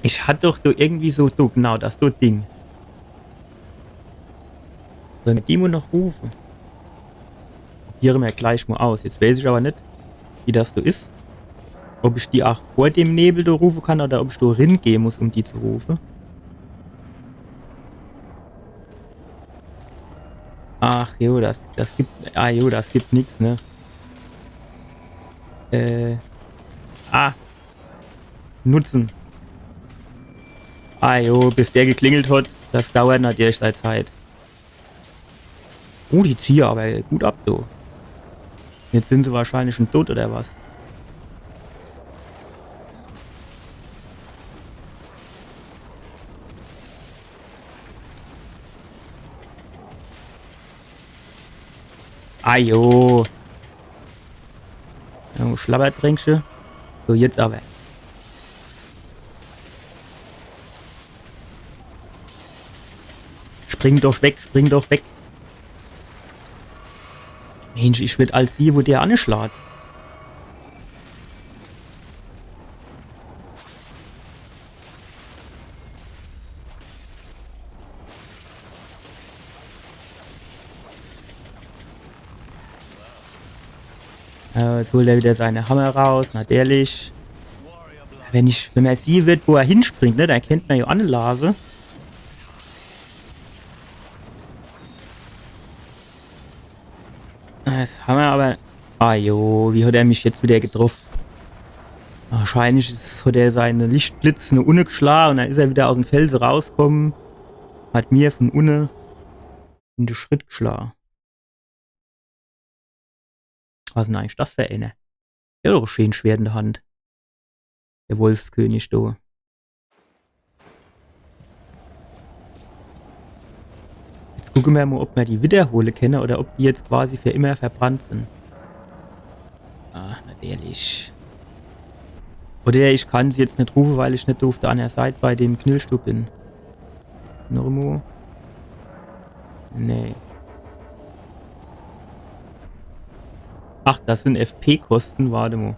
Ich hat doch do irgendwie so, do, genau, das do Ding. Soll mer die mo noch rufe? Probiere mer gleich mo aus. Jetzt weiß ich aber net, wie das do is. Ob ich die ach vor dem Nebel do rufe kann oder ob ich do ringehe muss, um die zu rufe. Ach jo, das, das gibt, ah jo, das gibt nix, ne? Äh, ah, nutzen. Ah jo, bis der geklingelt hat, das dauert natürlich sei Zeit. Oh, die ziehe aber gut ab, du. Jetzt sin se wahrscheinlich schun dot, oder was? Ajo. Jo, Schlabbertränkche. So, jetzt awwer. Spring doch weg, spring doch weg. Mensch, ich würd als sie, wo der anschlaat. Äh, jetzt holt er wieder seine Hammer raus, natürlich. Wenn ich, wenn mer sie wird, wo er hinspringt, ne, dann kennt mer jo anlaafe. Das Hammer awwer. Ah jo, wie hat er mich jetzt wieder getroff? Wahrscheinlich is, hat er seine Lichtblitz no unne geschlaa un dann is er wieder aus em Felse rauskomme. Hat mir vun unne in de Schritt geschlaa. Was is denn eigentlich das für eener? Der hat doch e scheenes Schwert in de Hand. De Wolfskönig do. Jetzt gucke mer mo, ob mer die wiederhole kenne oder ob die jetzt quasi für immer verbrannt sin. Ah, natürlich. Oder ich kann se jetzt net rufe, weil ich net uff de anner Seit bei dem Knüllstubb bin. Noch emo? Nee. Ach, das sin F P-Kosten, wart emo.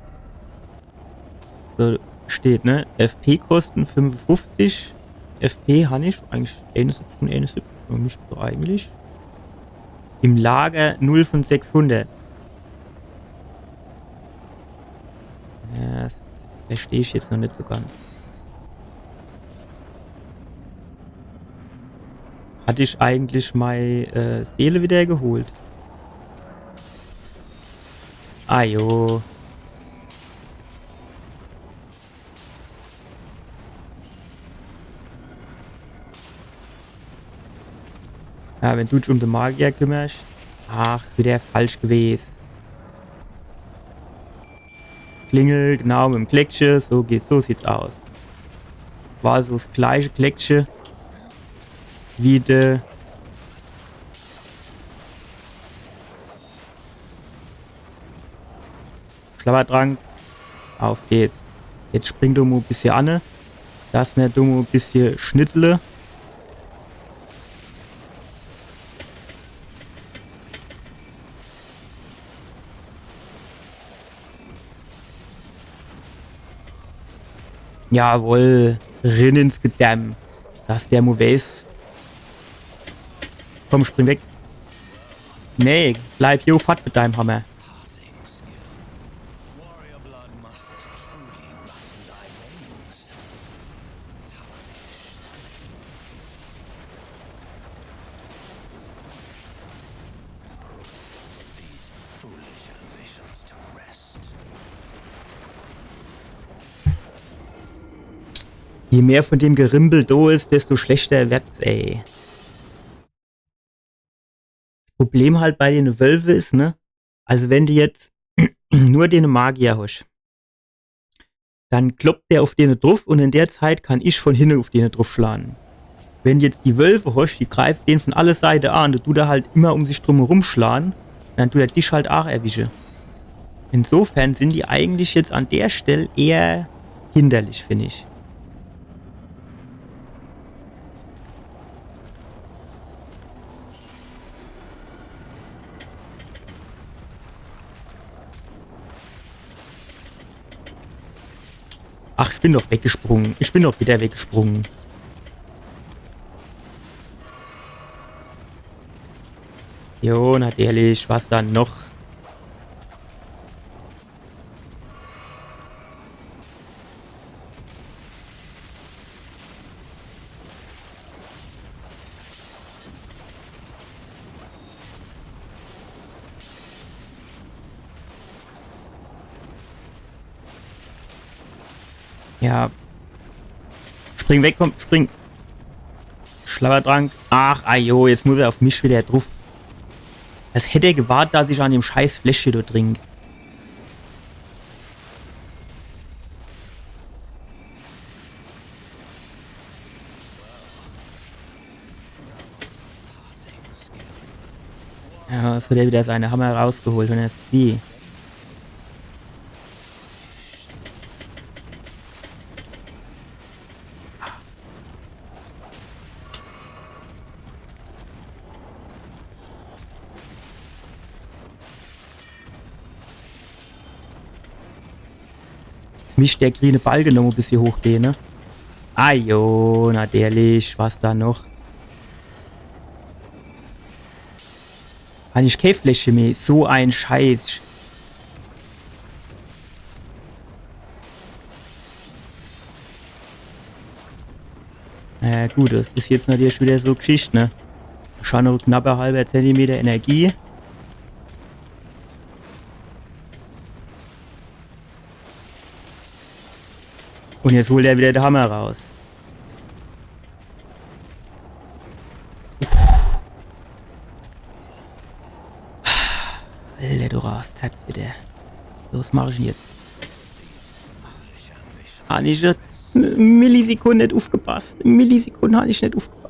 So, steht, ne? F P-Kosten fünfundfünfzig. F P han ich eigentlich eenunsiebzig un eenunsiebzig. Dann misst ich eigentlich im Lager null vun sechshundert. Ja, das versteh ich jetzt noch net so ganz. Hat ich eigentlich mei, äh, Seele wieder geholt? Ah jo. Ja, wenn du dich um de Magier kümmerst. Ach, wieder falsch gewes. Klingel, genau, mit em Gleckche. So geht's, so sieht's aus. War so das gleiche Gleckche wie de Schlabbertrank. Auf geht's. Jetzt spring du mo e bissje anne. Dass mer du mo e bissje schnitzle. Jawohl. Rin ins Gedärm. Dass der mo weeß. Komm, spring weg. Nee, bleib jo fort mit deinem Hammer. Je mehr von dem Gerimpel do is, desto schlechter werd's, ey. Das Problem halt bei dene Wölfe is, ne? Also wenn du jetzt nur dene Magier hosch, dann kloppt der auf dene druff un in der Zeit kann ich von hinne auf dene druff schlage. Wenn du jetzt die Wölfe hosch, die greife den von alle Seite an, do dut der halt immer um sich drum herum schlage, dann dut der dich halt aach erwische. Insofern sin die eigentlich jetzt an der Stell eher hinderlich, find ich. Ach, ich bin doch weggesprungen. Ich bin doch wieder weggesprungen. Jo, natürlich, was dann noch? Ja. Spring weg, komm, spring. Schlabbertrank. Ach, ajo, jetzt muss er auf mich wieder druff. Es hätt er gewart, dass ich an dem scheiß Fläschche do trink. Ja, es hat er wieder seine Hammer rausgeholt un es sie. Jetzt misst der grüne Balke noch e bissje hochgehe, ne? Ah jo, natürlich, was do noch? Kann ich kee Fläschche mehr? So e Scheiß. Naja, gut, das is jetzt natürlich wieder so Geschicht, ne? Schon noch knapp e halber Zentimeter Energie. Un jetzt holt er wieder de Hammer raus. Alter, du rast, sag's wieder. Los, mach ich jetzt. Han ich e Millisekunde net ufgepasst. E Millisekunde han ich net ufgepasst.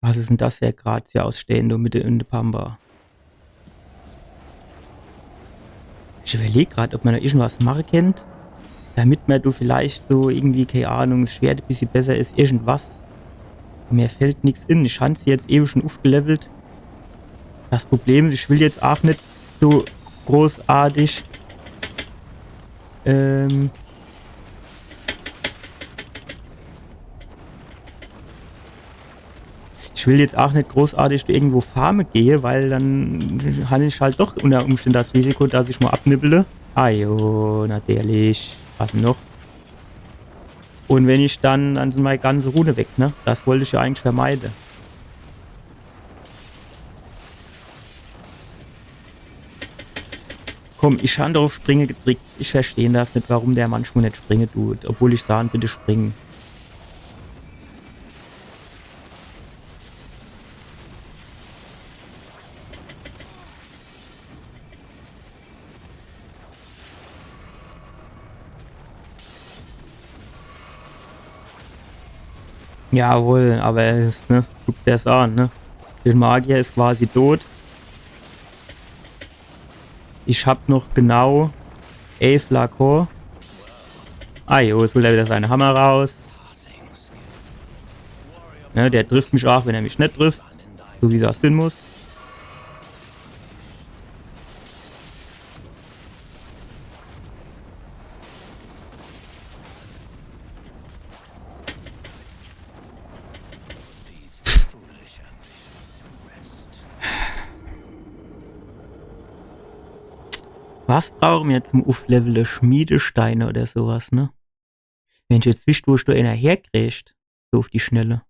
Was is denn das für e Grazia ausstehend do mitte in de Pampa? Ich überleg grad, ob mer do irgendwas mache kennt, damit mer do vielleicht so irgendwie, kee Ahnung, es Schwert e bissje besser is, irgendwas. Mir fällt nix in. Ich han se jetzt ewe schon ufgelevelt. Das Problem is, ich will jetzt aach net so großartig, ähm, ich will jetzt aach net großartig do irgendwo farme gehe, weil dann han ich halt doch unter Umstände das Risiko, dass ich mol abnibbele. Ah jo, natürlich. Was noch? Un wenn ich dann, dann sin mei ganze Rune weg, ne? Das wollt ich jo eigentlich vermeide. Komm, ich han doch uf Springe gedrickt. Ich versteh das net, warum der manchmol net springe dut, obwohl ich sahn, bitte spring. Jawohl, aber es, ne, guck der's an, ne? De Magier is quasi tot. Ich hab noch genau elf Flakon. Ah jo, jetzt holt er wieder seine Hammer raus. Ne, der trifft mich aach, wenn er mich net trifft. So wie's aach sin muss. Was brauche mer zum Uflevele? Schmiedesteine oder so was, ne? Wenn ich jetzt wisst, wo ich do eener herkrieg, so uf die Schnelle.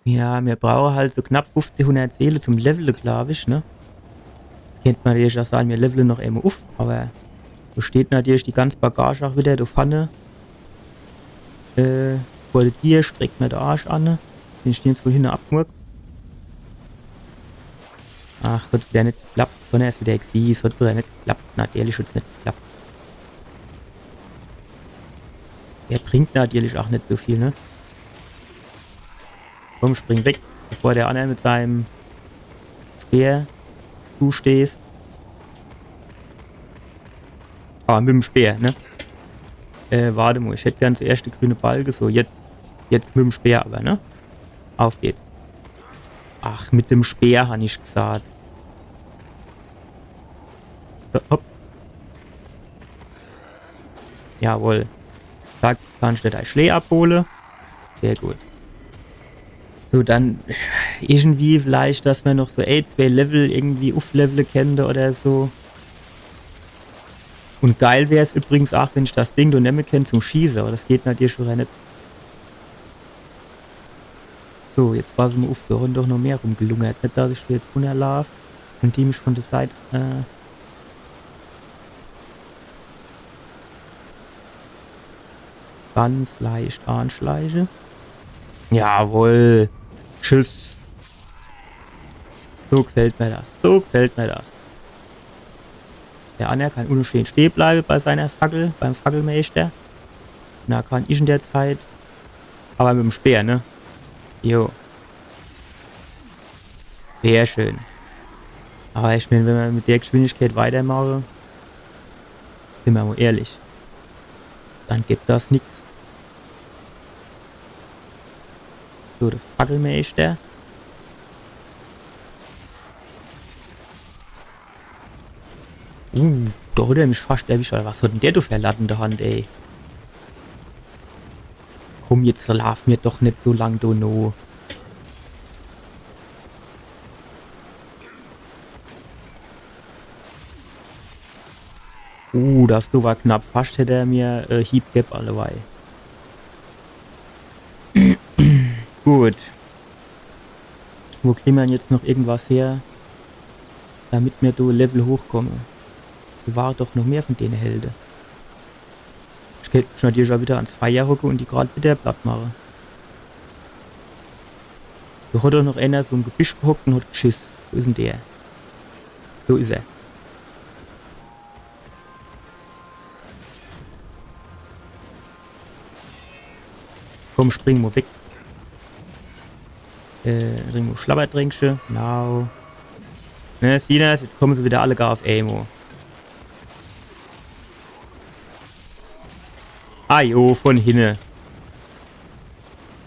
Ja, mir brauche halt so knapp fufzehundert Seele zum Levele, glaub ich, ne? Jetzt kennt mer natürlich aach sahn, mir levele noch emol uf, aber do steht natürlich die ganz Bagage aach wieder do vorne. Äh, vor de Dier, streckt mer de Arsch an, ne? Den stehn jetzt wohl hinne abgemurks. Ach, hat wieder net geklappt. Donnerwetter, Xyz, hat wieder net geklappt. Natürlich hat's net geklappt. Der bringt natürlich aach net so viel, ne? Komm, spring weg, bevor der anner mit seinem Speer zustehst. Ah, mit dem Speer, ne? Äh, wart emol, ich hätt gern zuerscht de grüne Balke. So, jetzt, jetzt mit dem Speer aber, ne? Auf geht's. Ach, mit dem Speer, han ich gesagt. So, hopp. Jawohl. Zack, kannsch dir dei Schlää abhole. Sehr gut. So, dann irgendwie vielleicht, dass mer noch so ää, zwää Level irgendwie uflevele kennte oder so. Un geil wär's übrigens aach, wenn ich das Ding do nemme kennt zum Schieße, aber das geht natürlich schon net. So, jetzt passe mer uf, do han doch noch mehr rumgelungert. Net, dass ich do jetzt runnerlaaf. Kenne die mich von de Seit, äh, ganz leicht anschleiche? Jawohl. Tschüss. So gfällt mir das. So gfällt mir das. Der anner kann unne schee stehe bleibe bei seiner Fackel, beim Fackelmeister. Na, kann ich in der Zeit. Aber mit dem Speer, ne? Jo. Sehr schön. Aber ich mein, wenn mer mit der Geschwindigkeit weitermache, sin mer mol ehrlich, dann gibt das nix. So, de Fackelmeister. Uh, do hat er mich fascht erwischt, Alter. Was hat denn der do für e Latt in de Hand, ey? Komm, jetzt laaf mir doch net so lang do no. Uh, das do war knapp. Fascht hätt er mir, äh, Hieb gebb, alleweil. Gut. Wo kriege mer jetzt noch irgendwas her, damit mer do Level hochkomme? Do war doch noch mehr von dene Helde. Ich kennt mich natürlich aa wieder ans Feier hocke und die grad wieder platt mache. Do hat doch noch ener so im Gebüsch gehockt und hat geschiss. Wo is denn der? Do is er. Komm, spring mo weg. Äh, trink mo Schlabbertränkche. Genau. Ne, siehsch das? Jetzt komme se wieder alle gar uff emol. Ah jo, von hinne.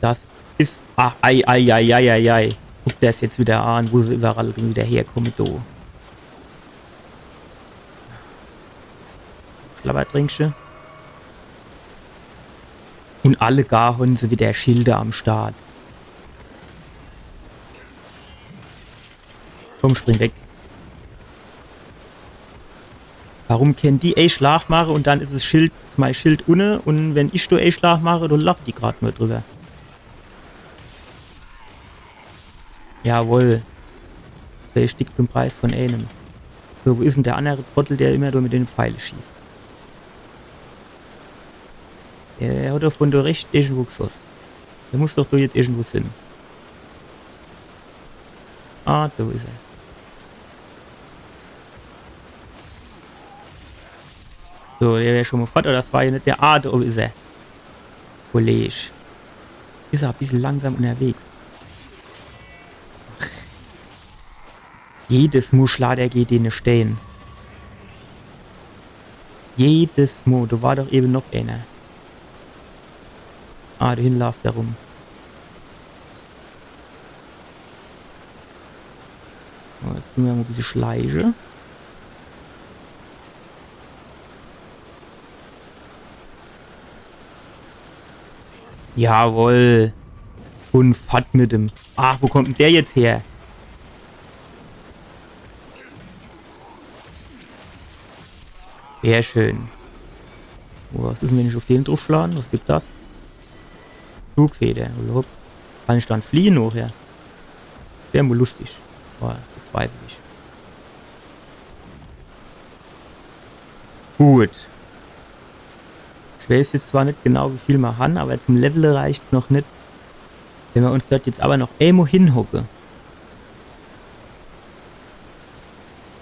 Das is. Ach, ei, ei, ei, ei, ei, ei. Guck der das jetzt wieder an, wo se überall wieder herkomme, do. Schlabbertränkche. Und alle gar hon se wieder Schilde am Start. Komm, spring weg. Warum kennt die ee Schlag mache und dann is es Schild, is mei Schild unne und wenn ich do ee Schlag mache, do lache die grad nur drüber. Jawohl. Zwei Stick zum Preis von eenem. So, wo is denn der annere Trottel, der immer nur mit dene Pfeile schießt? Der hat doch von do rechts irgendwo geschoss. Der muss doch do jetzt irgendwo sin. Ah, do is er. So, der wär schon mo fort, aber das war jo net der. Ah, do is er. Kollege. Is er e bissel langsam unterwegs. Jedes Mo schlat er gege dene Stee. Jedes Mo. Do war doch ewe noch ener. Ah, do hinne laaft er rum. So, jetzt tun mer mo e bissel schleiche. Jawohl. Und fort mit dem. Ach, wo kommt denn der jetzt her? Sehr schön. Oh, was is denn, wenn ich uff den druffschlan? Was gibt das? Flugfeder. Hopp. Kann ich dann fliehe nochher? Wär mo lustig. Boah, bezweifel ich. Gut. Ich weiß jetzt zwar net genau, wie viel mer han, aber zum Levele reicht's noch net. Wenn mer uns dort jetzt aber noch emol hinhocke.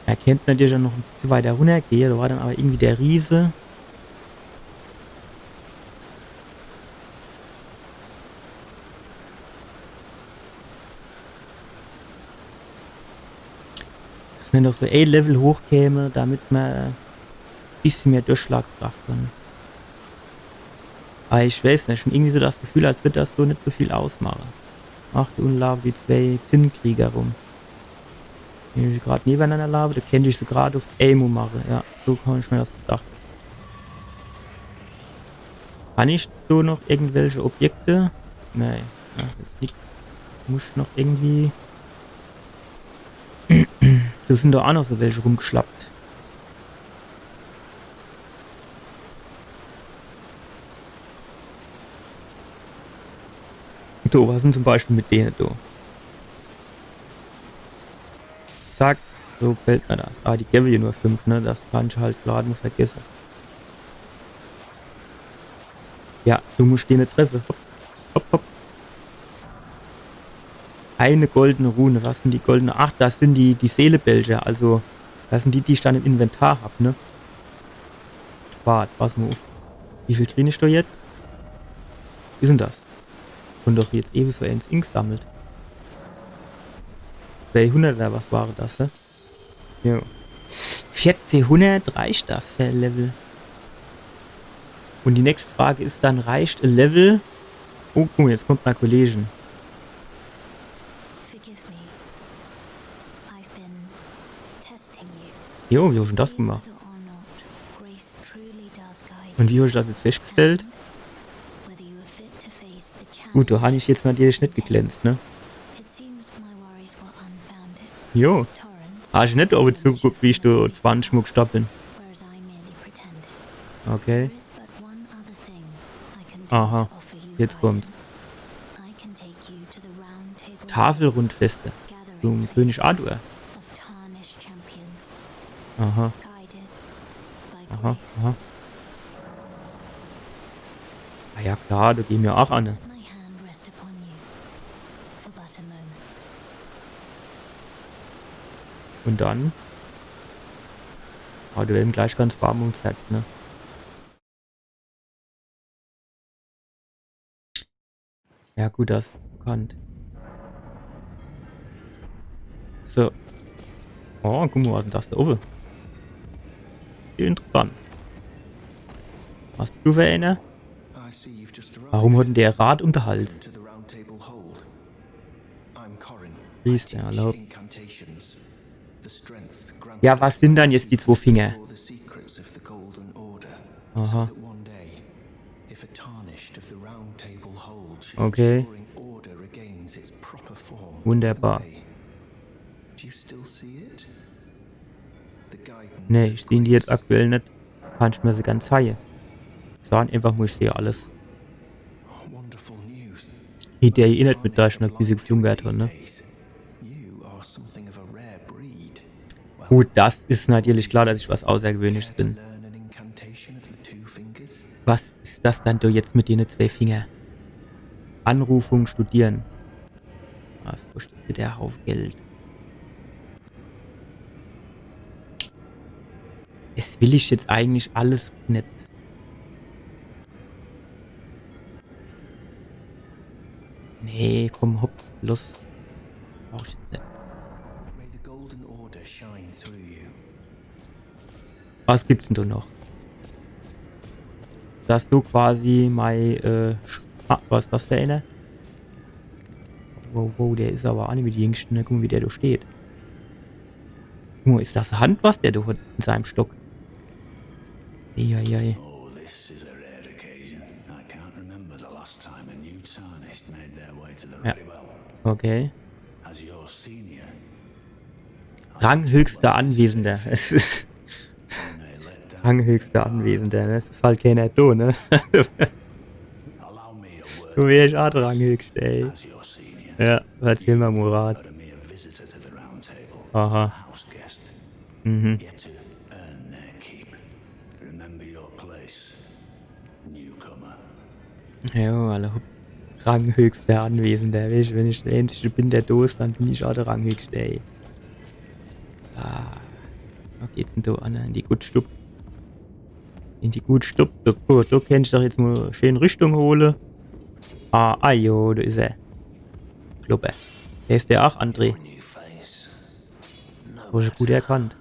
Mer kennt natürlich aa noch e bissel weiter runnergehe, do war dann aber irgendwie der Riese. Dass mer noch so e Level hochkäme, damit mer e bissel mehr Durchschlagskraft han. Aber ich weiß net, schon irgendwie so das Gefühl, als würd das so net so viel ausmache. Ach, do unne laafe die zwei Zinnkrieger rum. Wenn ich grad nebeneinander laafe, do kennt ich se grad uff emol mache. Ja, so han ich mer das gedacht. Han ich do noch irgendwelche Objekte? Nee, das is nix. Muss ich noch irgendwie. Do sin doch aa noch so welche rumgeschlappt. Do, was sin zum Beispiel mit dene do? Zack, So gefällt mir das. Ah, die gewwe jo nur fünf, ne? Das kann ich halt grad mo vergesse. Ja, du muscht die net treffe. Hopp, hopp, hopp. Eine goldene Rune. Was sin die goldene? Ach, das sin die, die Seelebälge. Also, das sin die, die ich dann im Inventar hab, ne? Wart, pass mo uff. Wie viel krie ich do jetzt? Wie sin das? Hun doch jetzt ewe so eens ingesammelt. Zweihundert oder was war das, hä? Jo. Vierzehnhundert, reicht das für e Level? Un die nächscht Frage is dann, reicht e Level? Oh, guck mo, jetzt kommt mei Kollegin. Forgive me. I've been testing you. Jo, wie hosch dann das gemacht? Whether or not grace truly does guide. Un wie hosch das jetzt feschtgestellt? Whether you were fit to face the challenge. Gut, do han ich jetzt natürlich net geglänzt, ne? It seems my worries were unfounded. Jo. Torrent, hosch net awwer zugeguckt, wie ich do zwanzig Mol gestorb bin. Whereas I merely pretended. Okay. There is but one other thing I can do. Aha. To offer you guidance. Jetzt kommt's. I can take you to the Round Table Tafelrundfeste. Gathering place. Zum König Arthur. Of tarnished champions. Aha. Guided by grace. Aha, aha. Ah ja, klar, do gehn mer ach an, ne? Let my hand rest upon you for but a moment. Un dann? Ah, do werd em gleich ganz warm ums Herz, ne? Ja gut, das is bekannt. So. Oh, guck mo, was is dann das do owwe? Wie interessant. Was bisch du für eener? I see you've just arrived. Warum hat dann der Rad um de Hals? Welcome to the Round Table Hold. I'm Corrin. Priester, hallo. I teach incantations. The strength granted. Ja, was sin dann jetzt die zwo Finger? Explore the secrets of the Golden Order, aha, so that one day, if a Tarnished of the Round Table Hold should, okay, ensuring order regains its proper form. Wunderbar. They, do you still see it? The guidance of grace. Nee, ich seh die jetzt aktuell net. Kann ich mer se ganz zeige. Sahn einfach mo, ich seh alles. Wonderful news. Wie der erinnert mich do schun, wie se geflunkert hot, ne? You are something of a rare breed. Gut, das is natürlich klar, dass ich was Außergewöhnliches bin. Care to learn an incantation of the two fingers? Was is das dann do jetzt mit dene zwee Finger? Anrufung studieren. Was kostet wieder en Haufe Geld? Es will ich jetzt eigentlich alles net. Nee, komm, hopp, los. Brauch ich jetzt net. May the Golden Order shine through you. Was gibt's dann do noch? Dass du quasi mei, äh, Sch-, ah, was is das für eener? Wow, wow, der is awwer ach net mehr de Jüngschte, ne? Guck mo, wie der do steht. Guck mo, is das e Hand, was der do hot in seim Stock? Eieiei. Oh, this is a rare occasion. I can't remember the last time a new Tarnished made their way to the Ritual. Ja. Okay. As your senior, Ranghöchster Anwesender. Es is Ranghöchster Anwesender, ne? Es is halt keener do, ne? Du wärsch ach de Ranghöchste, ey. Ja, erzähl mo, Murat. Aha. Mhm. Newcomer. Jo, alla hopp. Ranghöchster Anwesender. Weesch, wenn ich de Eenzischte bin, der do is, dann bin ich ach de Ranghöchste, ey. Ah. Wo geht's dann do an? In die gut Stub. In die gut Stub. Do, do, do kennt ich doch jetzt mo schee Rüschtung hole. Ah, ah jo, do is er. Klopper. Wer is der? Ach, André. Hab ich gut erkannt.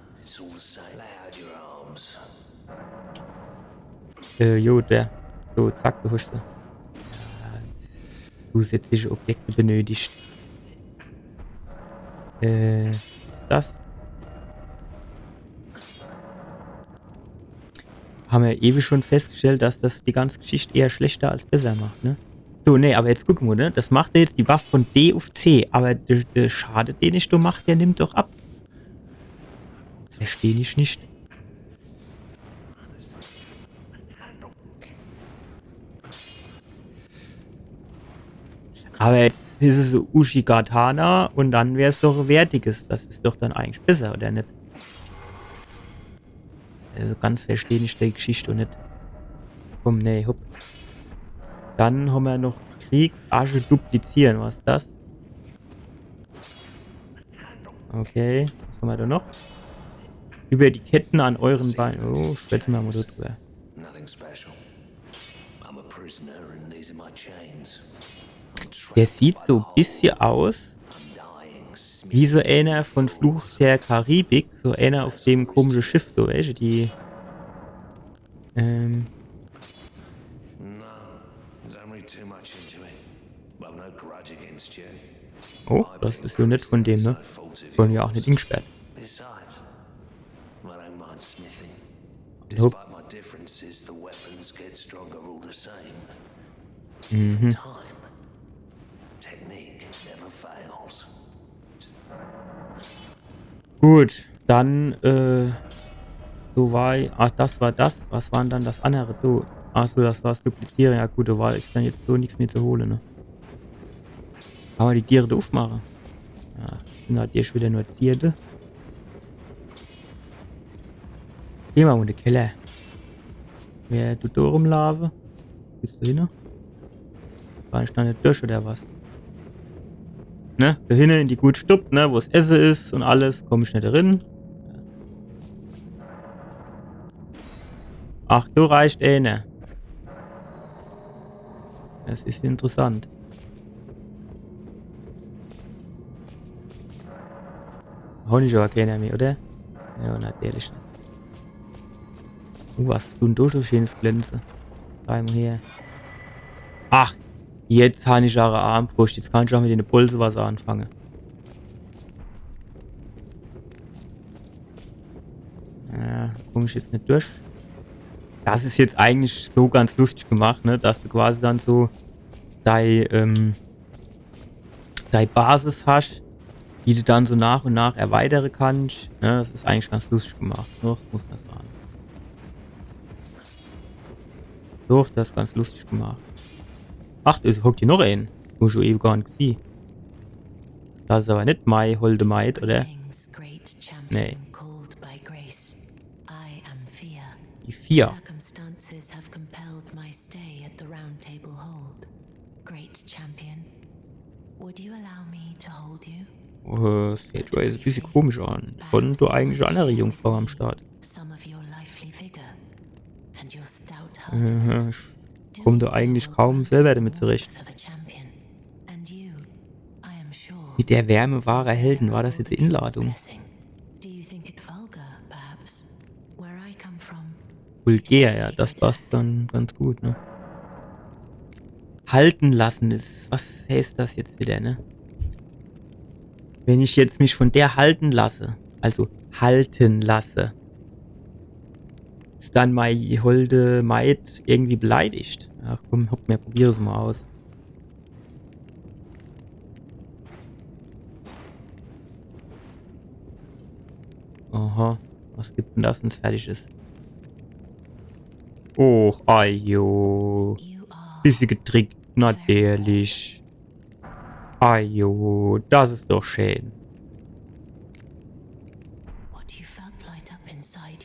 Äh, jo, der. So, zack, do hosch se. Zusätzliche Objekte benötigt. Äh, is das? Hammer jo ewe schun feschtgestellt, dass das die ganz Geschicht eher schlechter als besser macht, ne? So, nee, awwer jetzt guck mo, ne? Das macht jo jetzt die Waff vun D uff C, awwer de, de Schade, den ich do mach, der nimmt doch ab. Das versteh ich net. Awwer jetzt, is es e Uchigatana un dann wär's doch e wertiges. Das is doch dann eigentlich besser, oder net? Also ganz versteh ich die Geschicht net. Komm, nee, hopp. Dann hommer noch Kriegsasche duplizieren. Was is das? Okay, was hommer do noch? Über die Ketten an euren Beinen. Oh, schwätze mer mol do drüber. Nothing special. I'm a prisoner and these are my chains. Der sieht so e bissje aus wie so einer von Fluch der Karibik, so einer auf dem komische Schiff, so, weesche, die, ähm, No, don't read too much into it. I've no grudge against you. Oh, das is jo net von dem, ne? Wurden ja auch net ingesperrt. Besides, I don't mind smithing. Nope. Despite my differences, the weapons get stronger all the same. Mhm. Time. Technique never fails. Gut, dann, äh, so war, ach, das war das. Was war dann das andere? Du, ach so, das war's Dupliziere. Ja gut, do war, is dann jetzt so nix mehr zu hole, ne? Kann mer die Diere do uffmache? Ja, sin halt hier schon wieder nur Zierde. Geh mer mol in de Keller. Wer tut do rumlaafe? Gibt's do hinne? War ich do net durch, oder was? Ne? Do hinne in die gut Stubb, ne? Wo's Esse is un alles, komm ich net rin. Ach, do reicht einer. Das is interessant. Honig aber keiner mehr, oder? Ja, natürlich net. Uh, was is dann do so schönes Glänze? Zeig mol her. Ach, jetzt han ich ach e Armbruscht. Jetzt kann ich ach mit de Bolze was anfange. Ja, komm ich jetzt net durch. Das is jetzt eigentlich so ganz lustig gemacht, ne? Dass du quasi dann so dei, ähm, dei Basis hasch, die du dann so nach un nach erweitere kannsch. Ne? Das is eigentlich ganz lustig gemacht. Doch, muss mer sage. Doch, das is ganz lustig gemacht. Ach, do hockt hier noch een. Hab ich schon ewe gar net gesieh. Das is aber net mei holde Maid, oder? Greetings, great champion. Nee. Called by grace. I am Fia. Die Fia. Circumstances have compelled my stay at the Round Table Hold. Great champion, would you allow me to hold you? Äh, das hört sich jetzt e bissje komisch an. Schon do eigentlich e annere Jungfrau am Start. Some of your lively vigor and your stout heartedness. Mhm, ich komm do eigentlich kaum selber damit zurecht. Mit der Wärme wahrer Helden, war das jetzt e Inladung? Do you think it vulgar, perhaps? Where I come from, vulgär, ja, das passt dann ganz gut, ne? Halten lassen is, was heißt das jetzt wieder, ne? Wenn ich jetzt mich von der halten lasse, also halten lasse, is dann mei holde Maid irgendwie beleidigt? Ach komm, hopp, mir probiere's mol aus. Aha, was gibt dann das, wenn's fertig is? Och, ajo. Bissje getrickt, natürlich. Ajo, das is doch schön.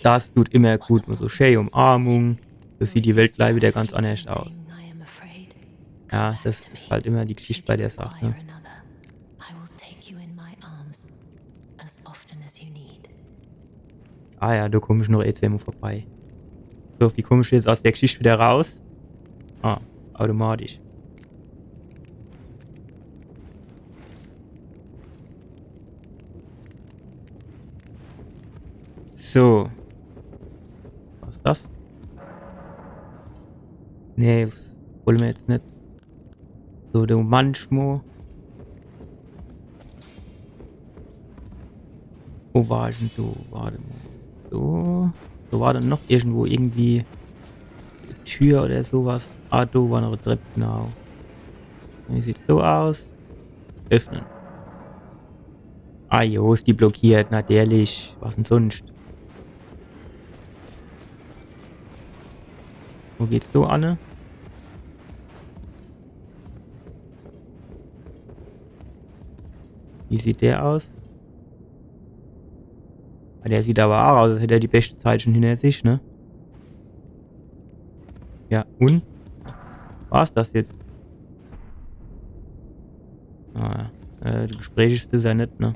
Das tut immer gut, mol so schön Umarmung. Do sieht die Welt gleich wieder ganz annerscht aus. Ja, das is halt immer die Geschicht bei der Sach, ne? I will take you in my arms as often as you need. Ah ja, do komm ich noch e zwee Mol vorbei. So, wie komm ich jetzt aus der Geschicht wieder raus? Ah, automatisch. So. Was is das? Nee, das wolle mer jetzt net. So, do manchmol. Wo war ich dann do? Wart emol. So. Do war dann noch irgendwo irgendwie e Tür oder so was. Ah, do war noch e Trepp, genau. Wie sieht's do aus? Öffnen. Ah jo, is die blockiert, natürlich. Was dann sunscht? Wo geht's do anne? Wie sieht der aus? Ah, der sieht aber auch aus, als hätt er die beste Zeit schon hinter sich, ne? Ja, und? War's das jetzt? Ah, äh, gesprächig is er net, ne?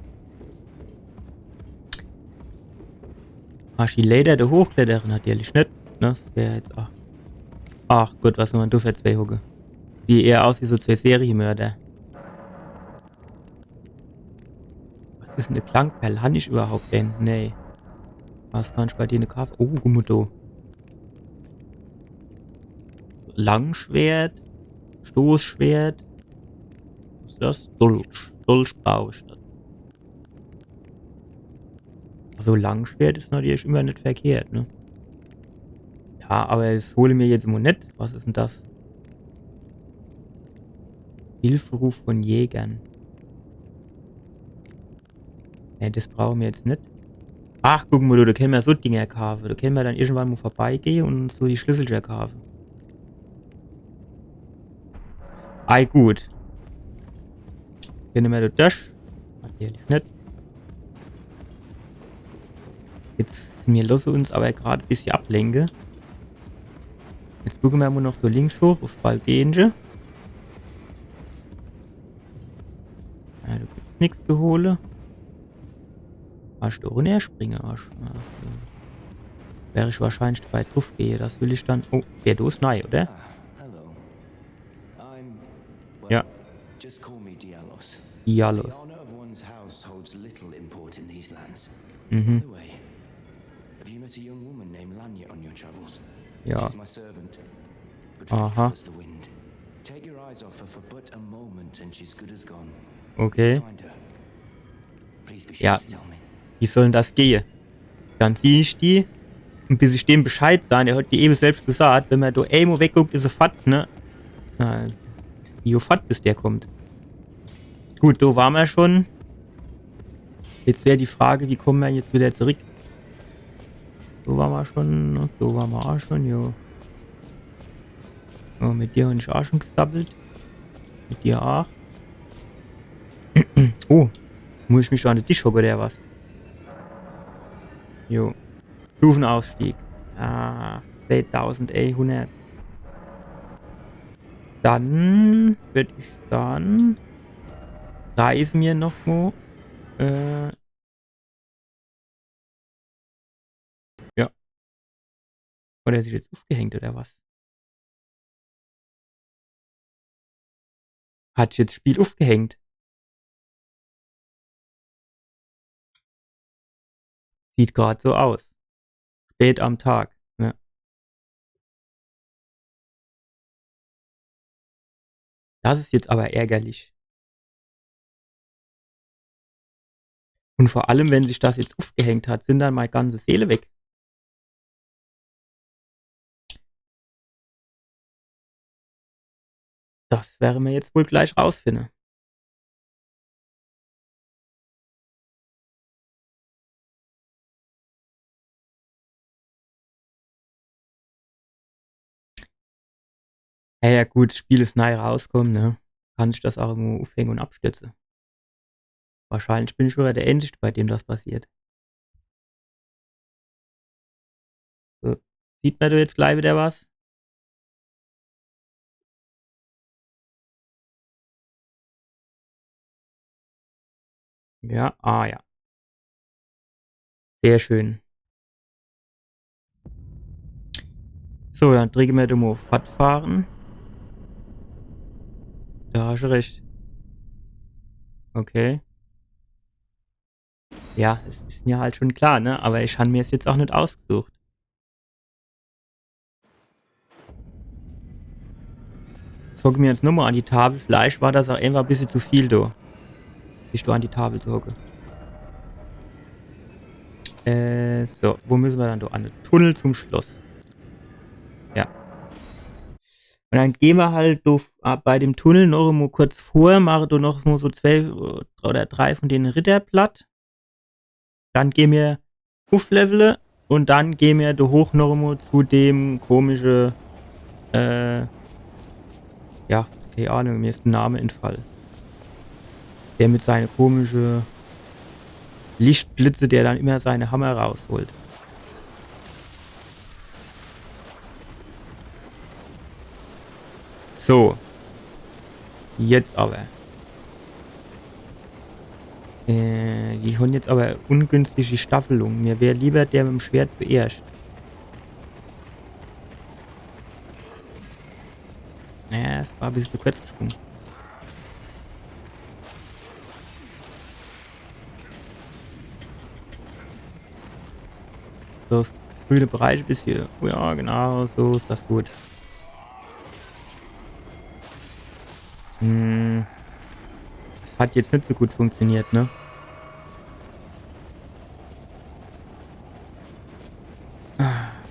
Kannsch die Läder do hochklettere? Natürlich net, ne? Das wär jetzt, ach. Ach Gott, was soll man do für zwei hocke? Die eher aus wie so zwei Serienmörder. Was is denn de Klangperl? Hann ich überhaupt den? Nee. Was kannsch bei dene kaafe? Oh, guck mo do. Langschwert, Stoßschwert. Was is das? Dolch. Dolch brauch ich net. Also Langschwert is natürlich immer net verkehrt, ne? Ja, aber das hole mir jetzt mo net. Was is denn das? Hilferuf von Jägern. Ja, das brauche mir jetzt net. Ach, guck mo, do, do kenne mir so Dinger kaafe. Do kenne mir dann irgendwann mo vorbeigehe und so die Schlüsselcher kaafe. Ei, gut. Kenne mir do das? Natürlich net. Jetzt, mir losse uns aber grad e bissje ablenke. Jetzt gucke mir mo noch do links hoch uff Balkenche. Ja, do gibt's nix zu hole. Kannsch do runnerspringe, Arsch. Ja, okay. Wär ich wahrscheinlich dabei druffgehe. Das will ich dann. Oh, der do is nei, oder? Ah, hello. I'm. Well, Ja. Just call me Diallos. Diallos. The honor of one's house holds little import in these lands. Mhm. By the way, have you met a young woman named Lanya on your travels? Ja. She's my servant, but Aha. fearless as the wind. Take your eyes off her for but a moment and she's good as gone. Okay. Find her. Please be sure Ja. To tell me. Wie soll denn das gehe? Dann sieh ich die. Und bis ich dem Bescheid sah, der hat die ewe selbst gesagt, wenn mer do emol wegguckt, is se fort, ne? Na, is die jo fort, bis der kommt. Gut, do ware mer schon. Jetzt wär die Frage, wie komme mer jetzt wieder zurück? Do ware mer schon, ne? Do ware mer auch schon, jo. Oh, mit dir hab ich auch schon gesabbelt. Mit dir auch. Oh, muss ich mich schon an de Tisch hocke oder was? Jo. Stufenaufstieg. Ah, zweitausendeinhundert. Dann würd ich sagen, reise mir noch mo. Äh, ja. Hat er sich jetzt uffgehängt oder was? Hat sich jetzt das Spiel uffgehängt? Sieht grad so aus. Spät am Tag, ne? Das is jetzt aber ärgerlich. Und vor allem, wenn sich das jetzt uffgehängt hat, sin dann mei ganze Seele weg. Das werre mer jetzt wohl gleich rausfinne. Ja, ja, gut, das Spiel is nei rauskomme, ne? Kann sich das auch irgendwo uffhänge und abstürze. Wahrscheinlich bin ich wieder der Einzige, bei dem das passiert. So. Sieht mer do jetzt gleich wieder was? Ja, ah ja. Sehr schön. So, dann dricke mer do mo fortfahren. Da hast du recht. Okay. Ja, es is mir halt schon klar, ne? Aber ich han mir's jetzt auch net ausgesucht. Jetzt hocke mer uns nochmo an die Tafel. Vielleicht war das auch einfach e bissje zu viel, do. Sich do an die Tafel zu hocke. Äh, so, wo müsse mer dann do an? Tunnel zum Schloss. Ja. Und dann geh mer halt do f-, ah, bei dem Tunnel noch mo kurz vor, mache do noch mo so zwei, äh, oder drei von dene Ritter platt. Dann geh mer ufflevele und dann geh mer do hoch noch mo zu dem komische, äh, ja, keine Ahnung, mir is de Name entfalle. Der mit seine komische Lichtblitze, der dann immer seine Hammer rausholt. So. Jetzt aber. Äh, die hon jetzt aber ungünstige Staffelung. Mir wär lieber der mit'm Schwert zuerscht. Naja, es war e bissel zu kurz gesprunge. So, das grüne Bereich bis hier. Ja, genau, so is das gut. Hm. Das hat jetzt net so gut funktioniert, ne?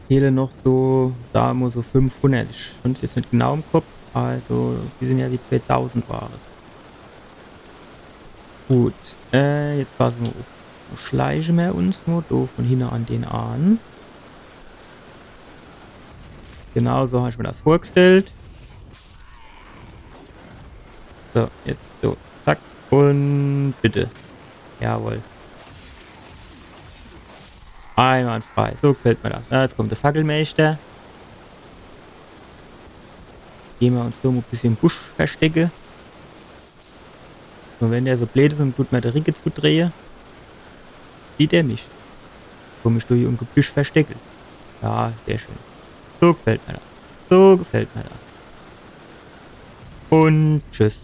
Fehle noch so, sa mer so fünfhundert. Ich hon es jetzt net genau im Kopf, also bissel mehr wie zweetausend war es. Gut, äh, jetzt passe mer uff. Schleiche mer uns nur do von hinne an den an. Genau so hab ich mir das vorgestellt. So, jetzt so. Zack. Und bitte. Jawohl. Einwandfrei. So gefällt mir das. Ja, jetzt kommt der Fackelmeister. Geh mer uns do mo e bissel im Busch verstecke. Und wenn der so bleed is und tut mer de Ricke zudrehe, sieht er mich. Komm ich do hier im Gebüsch verstecke. Ja, sehr schön. So gefällt mir das. So gefällt mir das. Und tschüss.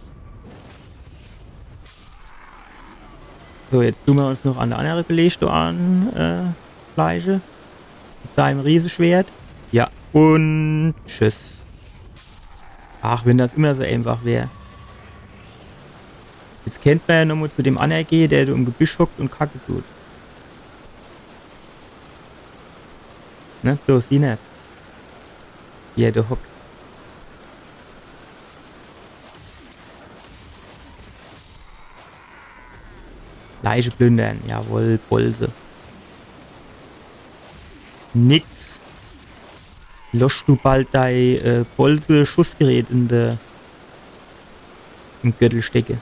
So, jetzt tun mer uns noch an de annere Kollege do an, äh, schleiche. Mit seinem Rieseschwert. Ja, und tschüss. Ach, wenn das immer so einfach wär. Jetzt kennt mer ja nomo zu dem annere gehe, der do im Gebüsch hockt und kacke tut. Ne, so, siehn er's. Wie er do hockt. Leiche plündern, jawohl, Bolze. Nix. Losch du bald dei, äh, Bolze-Schussgerät in de, im Gürtel stecke.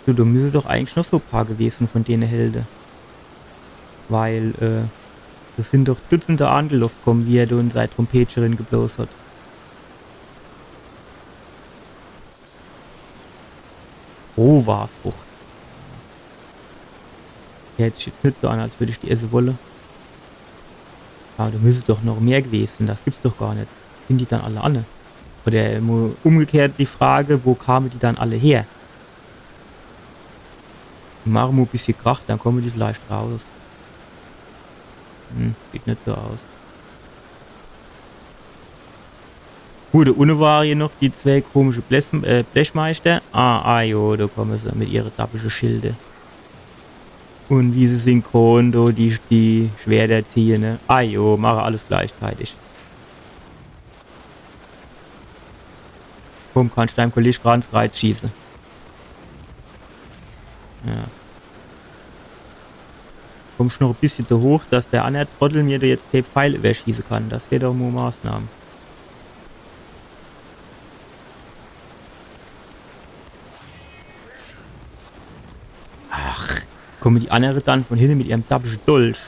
Du, do müsse doch eigentlich noch so paar gewese von dene Helde. Weil, äh, do sin doch Dutzende angeloff komm, wie er do in sei Trompetche rin geblos hat. Rohwarfrucht. Hört sich jetzt net so an, als würd ich die esse wolle. Aber do müsse doch noch mehr gewese sin, das gibt's doch gar net. Sin die dann alle anne? Oder mo-, umgekehrt die Frage, wo kame die dann alle her? Mache mo e bissel Krach, dann komme die vielleicht raus. Hm, sieht net so aus. Gut, do unne ware hier noch die zwee komische Blech-, äh, Blechmeister. Ah, ah jo, do komme se mit ihre dappische Schilde. Und wie se synchron do die, die Schwerter ziehe, ne? Ah jo, mache alles gleichzeitig. Komm, kannst deim Kolleg grad ins Kreiz schieße. Ja. Kommst noch e bissel do hoch, dass der anner Trottel mir do jetzt kee Pfeil iwwerschieße kann. Das wär doch mo Maßnahm. Ach, komme die annere dann von hinne mit ihrem dappische Dolch.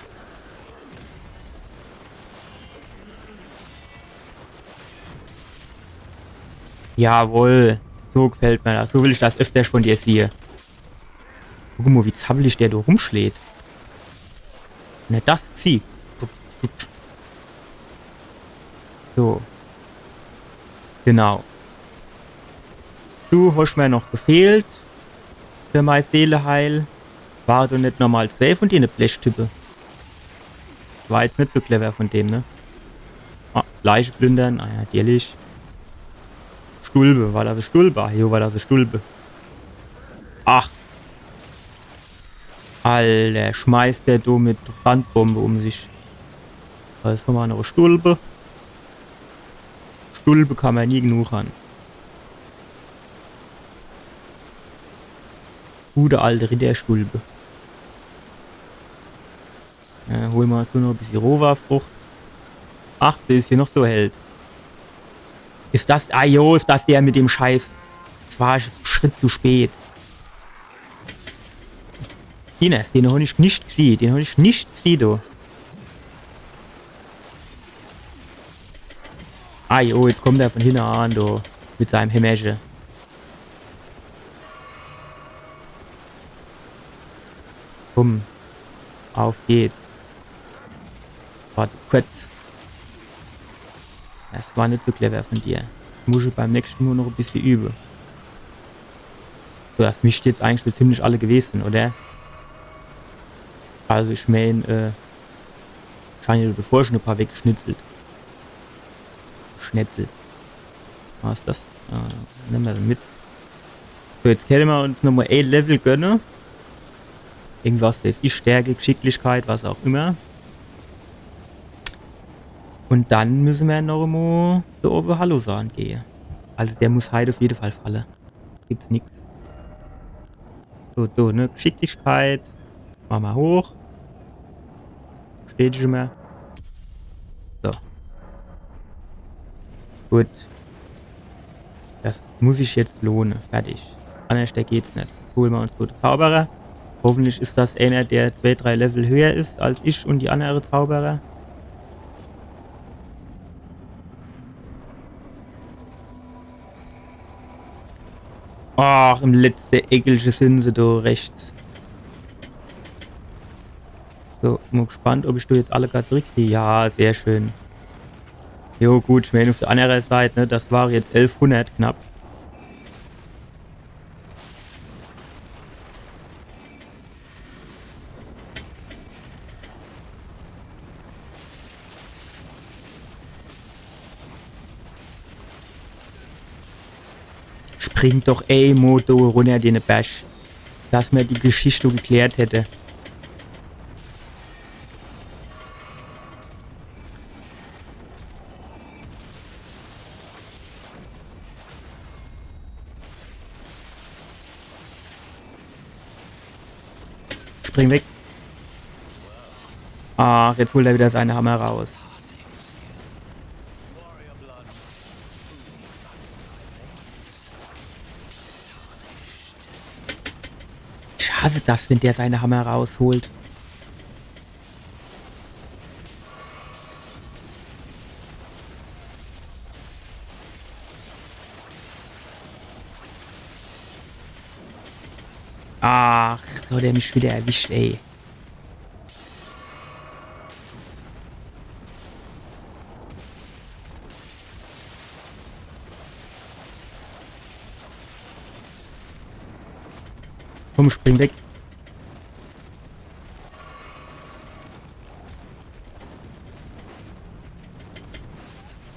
Jawohl, so gefällt mir das. So will ich das öfters von dir siehe. Guck mo, wie zappelig der do rumschlägt. Na, das, sie. So. Genau. Du hosch mir noch gefehlt. Für mei Seeleheil. Ware do net nochmal zwee von dene Blechtype? War jetzt net so clever von dem, ne? Ah, Leiche plündern. Ah ja, natürlich. Stulpe. War das e Stulpe? Ah, jo, war das e Stulpe. Ach. Alter, schmeißt der do mit Brandbombe um sich. Das is nochmal noch e Stulpe. Stulpe kann mer nie genug han. Gute alte Ritterstulpe. Äh, hol mer dazu noch e bissel Rohwarfrucht. Ach, der is hier noch so e Held. Is das, ah jo, is das der mit dem Scheiß? Das war e Schritt zu spät. Ines, den hon ich net gesieh, den hon ich net gesieh, du. Ei, oh, jetzt kommt er von hinne an, du. Mit seinem Hämmerche. Komm. Auf geht's. War zu kurz. Das war net so clever von dir. Muss ich beim nächsten Mal noch e bissche übe. So, das misst jetzt eigentlich so ziemlich alle gewesen, oder? Also ich mein, äh, ich hab ja davor schon e paar weggeschnitzelt. Schnetzelt. Was is das? Äh, nemme mer mit. So, jetzt kenne mer uns nochmal e Level gönne. Irgendwas weiß ich, Stärke, Geschicklichkeit, was auch immer. Und dann müsse mer noch emo do owe Hallo sahn gehe. Also der muss heit auf jede Fall falle. Gibt's nix. So, so, ne? Geschicklichkeit. Mach mer hoch. Steht schon mehr. So. Gut. Das muss sich jetzt lohne. Fertig. Annerschter geht's net. Hole mer uns do de Zauberer. Hoffentlich is das einer, der zwei, drei Level höher is als ich und die annere Zauberer. Ach, im letzte Eckelche sin se do rechts. So, bin gespannt, ob ich do jetzt alle grad zurückkrie. Ja, sehr schön. Jo, gut, ich mein, auf der annere Seit, ne, das war jetzt elfhundert knapp. Spring doch emo do runner, den Berg. Dass mer die Geschichte geklärt hätte. Spring weg. Ach, jetzt holt er wieder seine Hammer raus. Ich hasse das, wenn der seine Hammer rausholt. Ach, so, der mich wieder erwischt, ey. Komm, spring weg.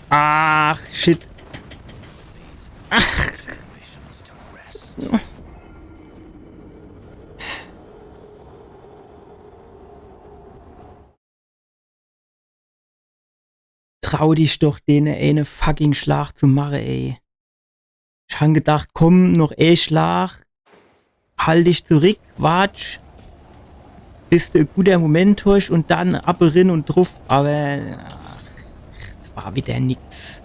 Ach, shit. Ach. Trau dich doch, den eine fucking Schlag zu mache, ey. Ich han gedacht, komm, noch e Schlag. Halt dich zurück, watsch, bis du e guter Moment hosch und dann ab rin und druff. Aber, ach, es war wieder nix.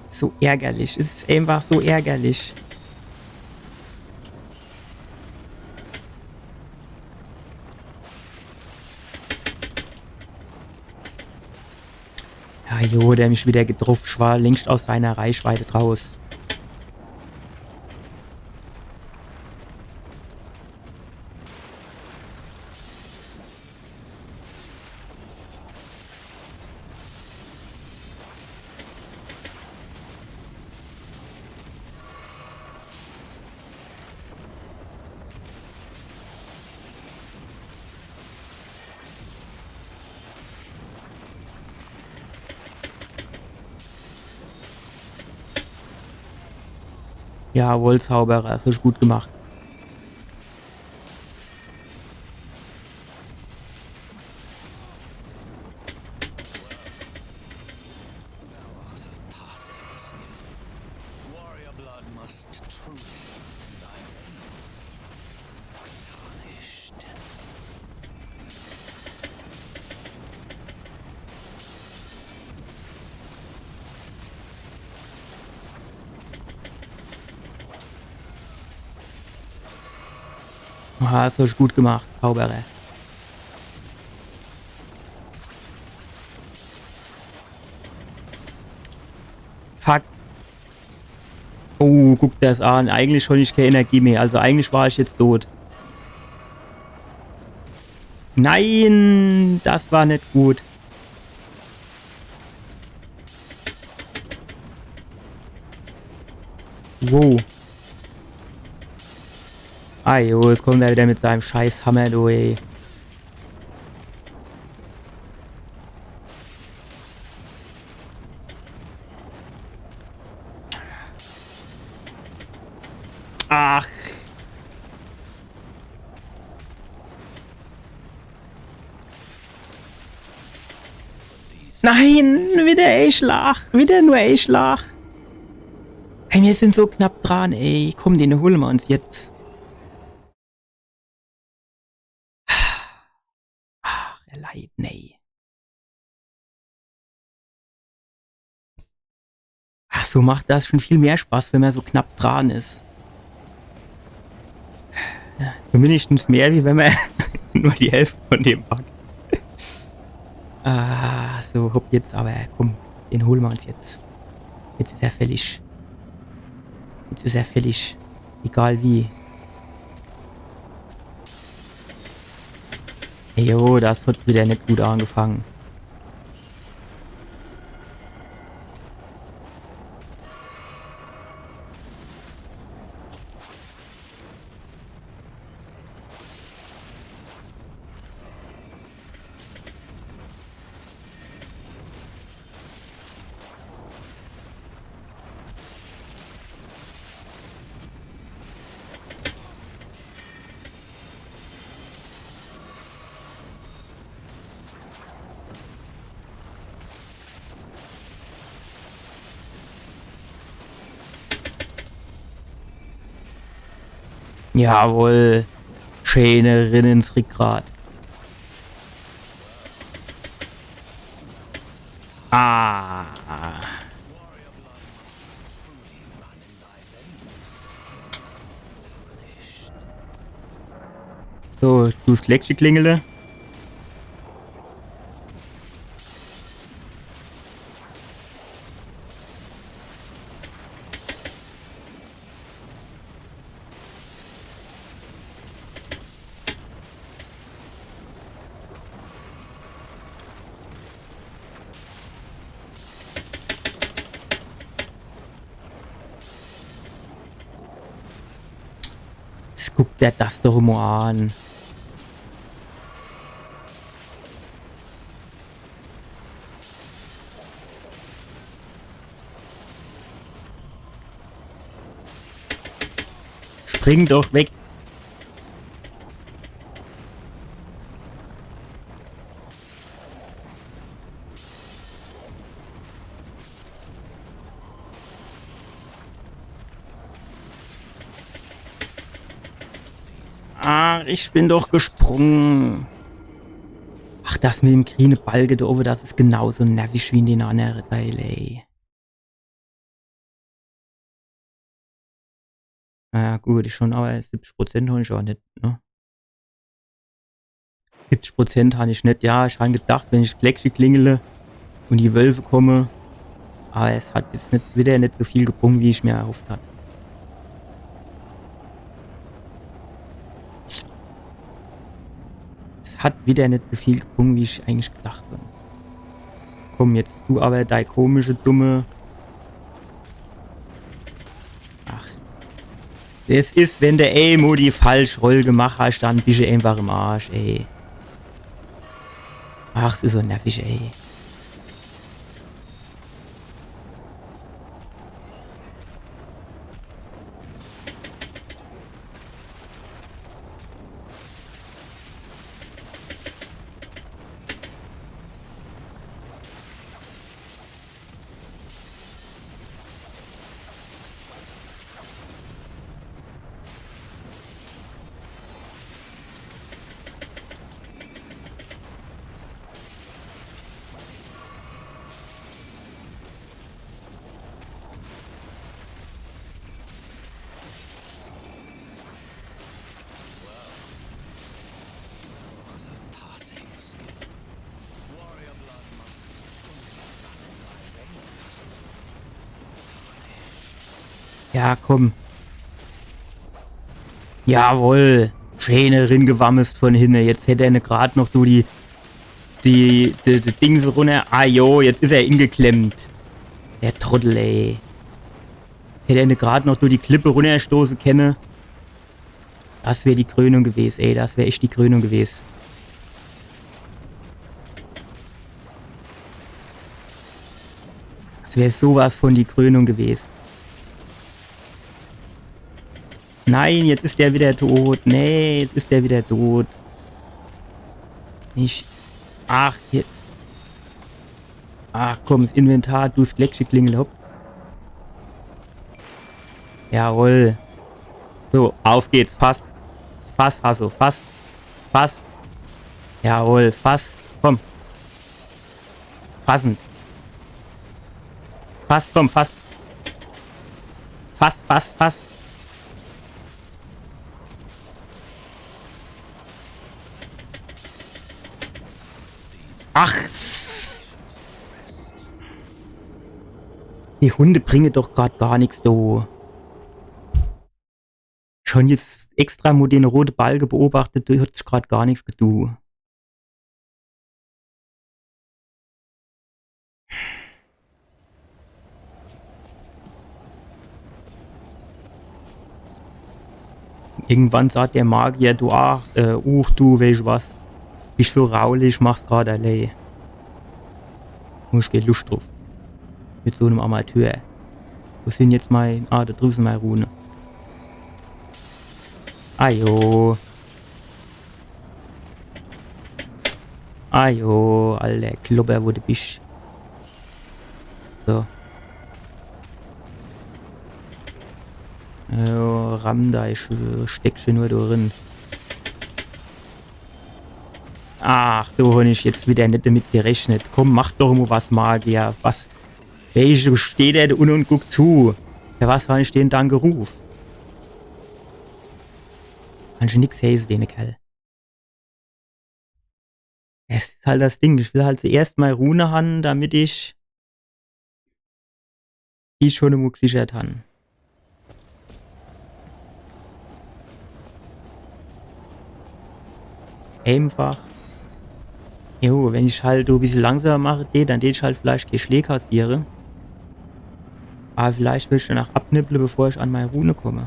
So ärgerlich. Es is einfach so ärgerlich. Ja, jo, der mich wieder getroff. Ich war längst aus seiner Reichweite draus. Jawohl, Zauberer, das hast du gut gemacht. Warrior blood must truly be in thy veins. Tarnished. Ah, das hast du gut gemacht, Zauberer. Fuck. Oh, guck das an. Eigentlich schon ich keine Energie mehr. Also eigentlich war ich jetzt tot. Nein, das war net gut. Wow. Ah jo, jetzt kommt er wieder mit seinem scheiß Hammer, du, ey. Ach. Nein, wieder e Schlag, wieder nur e Schlag. Ey, wir sind so knapp dran, ey. Komm, den holen wir uns jetzt. Ach, er leid, nee. Ach, so macht das schon viel mehr Spaß, wenn man so knapp dran ist. Ja, zumindest mehr, wie wenn man nur die Hälfte von dem packt. Ah, so, hopp jetzt, aber komm, den holen wir uns jetzt. Jetzt ist er fällig. Jetzt ist er fällig. Egal wie. Ey, jo, das hat wieder net gut angefangen. Jawohl. Schäne rin ins Rickrad. Ah. So, du's Gleckche klingele. Guck der das doch mo an. Spring doch weg. Ah, ich bin doch gesprungen. Ach, das mit dem griene Balke do owwe, das is genauso nervisch wie in den annere Teil, ey. Na ja, gut, ich schon, aber siebzig Prozent hab ich auch net, ne? Siebzig Prozent hab ich net. Ja, ich han gedacht, wenn ich Gleckche klingele und die Wölfe komme, aber es hat jetzt net, wieder net so viel gebrung, wie ich mir erhofft hat. Es hat wieder net so viel gebrung, wie ich eigentlich gedacht hab. Komm, jetzt du aber dei komische, dumme. Ach. Es is, wenn de emo die falsch Roll gemacht hast, dann bisch du einfach im Arsch, ey. Ach, es is so nervig, ey. Ja, komm. Jawohl. Schee ringewammest von hinne. Jetzt hätt er ne grad noch, du, die, die, die, die Dings runner. Ah jo, jetzt is er ingeklemmt. Der Trottel, ey. Hätt er ne grad noch, du, die Klippe runnerstoße kenne. Das wär die Krönung gewes, ey. Das wär echt die Krönung gewes. Das wär sowas von die Krönung gewes. Nein, jetzt is der wieder tot. Nee, jetzt is der wieder tot. Nicht. Ach, jetzt. Ach komm, das Inventar, du, das Gleckche klingel, hopp. Jawohl. So, auf geht's, fass. Fass, Hasso, fass. Fass. Jawohl, fass. Komm. Fassen. Fass, komm, fass. Fass, fass, fass. Ach. Die Hunde bringe doch grad gar nix, du. Schon jetzt extra mo den rote Balke beobachtet, du, hat sich grad gar nix gedu. Irgendwann sagt der Magier, du, ach, äh, uch, du, weesch was? Bisch so raulich, mach's grad allää. Hab ich kee Luscht druff. Mit so nem Amateur. Wo sin jetzt mei, ah, do drüben sin mei Rune. Ajo. Ajo, alter Klopper, wo du bisch. So. Jo, ramm dei, ich steck schon nur do drin. Ach, du, hab ich jetzt wieder net damit gerechnet. Komm, mach doch mo was, Magier. Was? Weesch, steht der do unne un guckt zu. Ja, was hab ich den dann geruf? Kann schon nix heiße, dene Kerl. Es is halt das Ding, ich will halt zuerscht mei Rune han, damit ich die schon emo gesichert han. Einfach. Jo, wenn ich halt so e bissel langsamer mache, dann tät ich halt vielleicht kee Schläg kassiere. Aber vielleicht will ich danach abnibbele, bevor ich an mei Rune komme.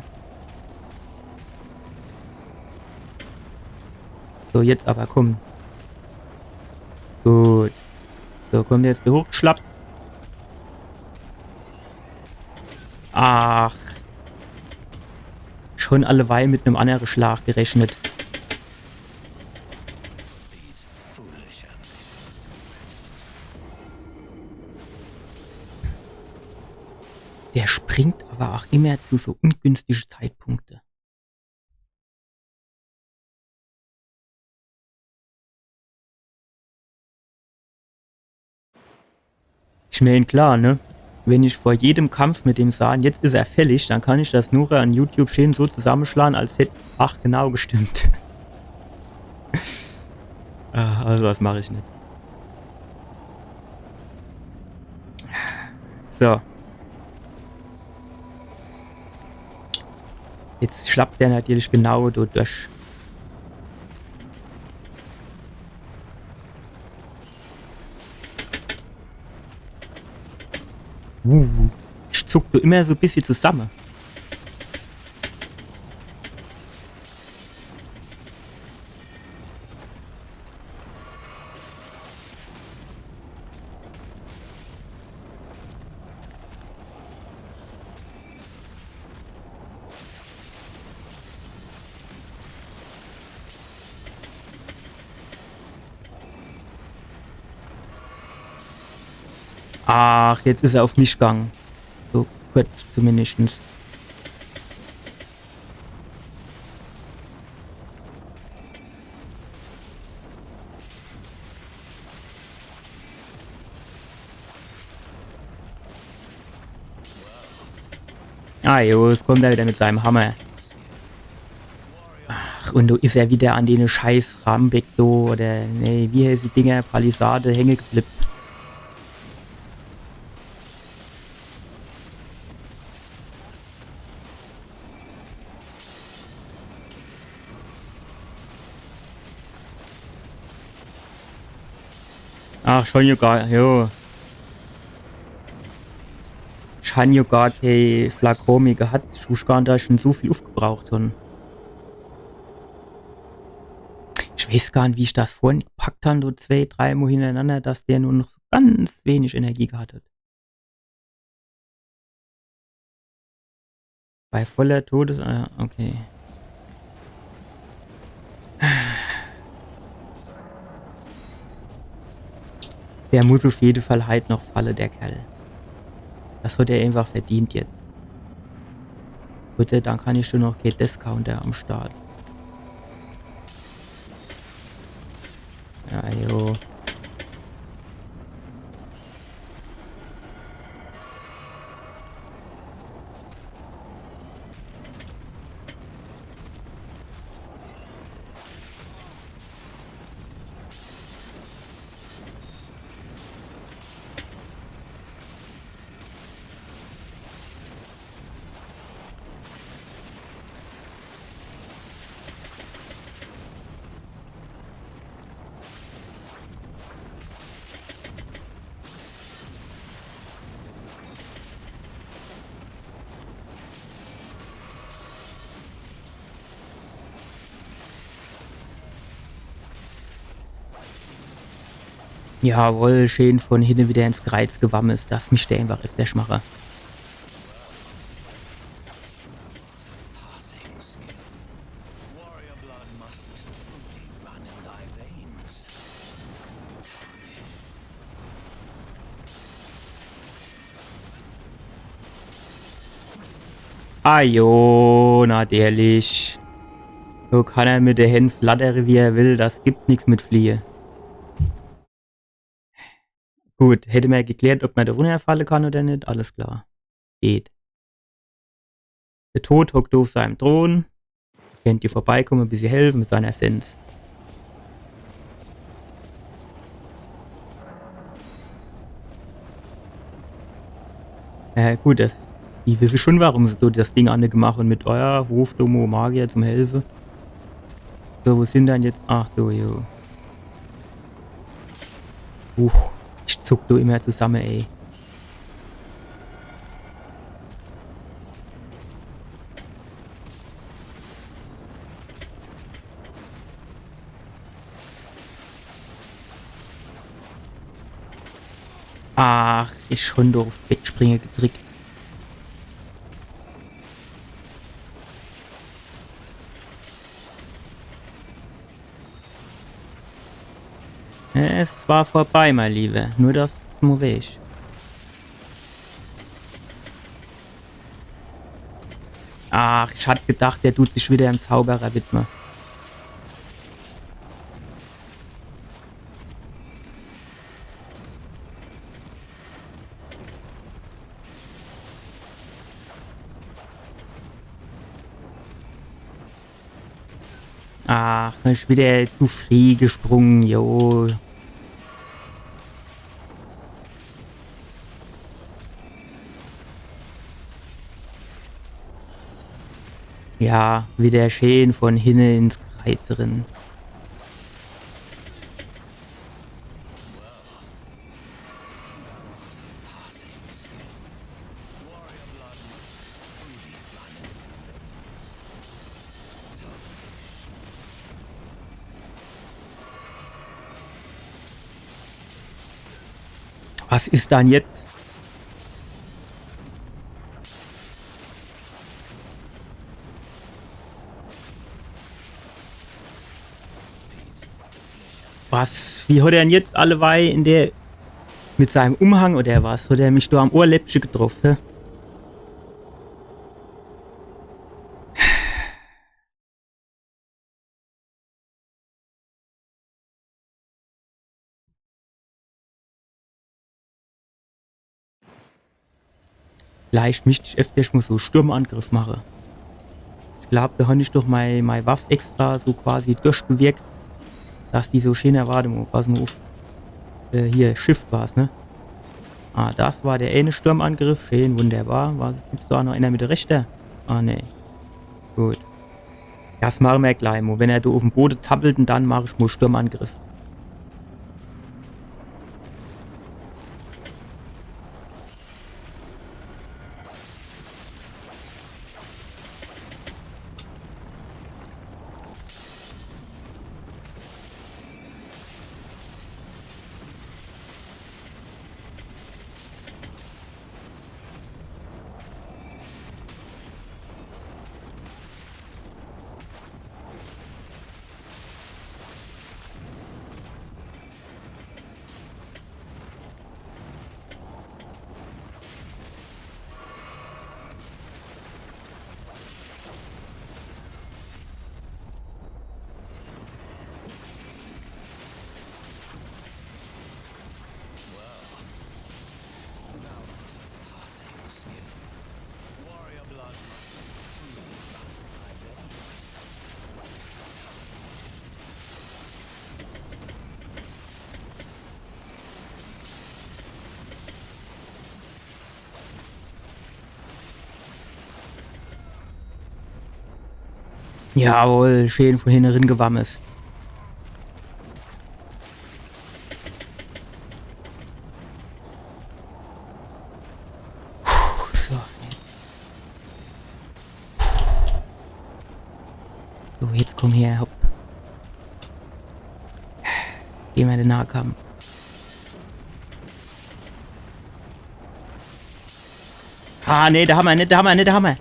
So, jetzt aber, komm. Gut. So, komm jetzt hochgeschlappt. Ach. Schon alleweil mit nem annere Schlag gerechnet. Der springt aber auch immer zu so ungünstige Zeitpunkte. Ich mein, klar, ne? Wenn ich vor jedem Kampf mit dem sahn, jetzt is er fällig, dann kann ich das nur an YouTube schön so zusammeschlagen, als hätt's ach genau gestimmt. Ah, also das mach ich net. So. Jetzt schlappt der natürlich genau do durch. Uh, ich zuck do immer so e bissel zusamme. Ach, jetzt is er auf mich gang. So kurz zumindestens. Ah, jo, jetzt kommt er wieder mit seinem Hammer. Ach, und do is er wieder an dene scheiß Rahmbeck do, oder, nee, wie heißen die Dinger, Palisade, hänge geblieb. Ach, schon jo gar, jo. Ich han jo gar kee Flakon meh gehat. Ich wusst gar net, dass ich schon so viel ufgebraucht han. Ich weeß gar net, wie ich das vorhin gepackt han, so zwee, drei Mol hinnerenanner, dass der nur noch so ganz wenig Energie gehat hat. Bei voller Todes-, ah, okay. Der muss uf jede Fall heit noch falle, der Kerl. Das hat er einfach verdient jetzt. Gott sei Dank han ich schon noch kee Death Counter am Start. Ja, jo. Jawohl, schön von hinne wieder ins Kreiz gewammes. Das misst er einfach öftersch mache. Ah jo, natürlich. So kann er mit de Händ flattere, wie er will. Das gibt nix mit Fliehe. Gut, hätte mer geklärt, ob mer do runnerfalle kann oder net. Alles klar. Geht. De Tod hockt do uf seinem Thron. Könnt ihr vorbeikomme, bissje helfe mit seiner Essenz. Ja, gut, das, die wisse schon, warum se do das Ding angemacht han mit, oh ja, ruft do mo Magier zum Helfe. So, wo sin dann jetzt? Ach du, jo. Huch, ich zuck do immer zusamme, ey. Ach, ich schon do uf Wegspringe gedrickt. Es war vorbei, mein Lieber. Nur das Smowech. Ach, ich hat gedacht, der tut sich wieder em Zauberer widme. Ach, ich wieder zu frieh gesprunge, jo. Ja, wieder schön von hinne ins Kreiz rin. Was is dann jetzt? Was? Wie hat er denn jetzt allewei in der, mit seinem Umhang oder was, hat er mich do am Ohrläppche getroff, hä? Vielleicht misst ich öfters mo so Sturmangriff mache. Ich glaub, do han ich doch mei, mei Waff extra so quasi durchgewirkt, dass die so schöner, warte mo, pass mo uff. Äh, hier, Shift war's, ne? Ah, das war der eine Sturmangriff. Schön, wunderbar. War, gibt's do noch einer mit der rechter? Ah, nee. Gut. Das mache mer gleich mo. Wenn er do uffm Bode zappelt, dann mach ich mo Sturmangriff. Jawohl, schön von hinne rin gewammes. Puh, so. So, jetzt komm her, hopp. Geh mer in de Nahkampf. Ah, nee, do hammer, net do hammer, net do hammer.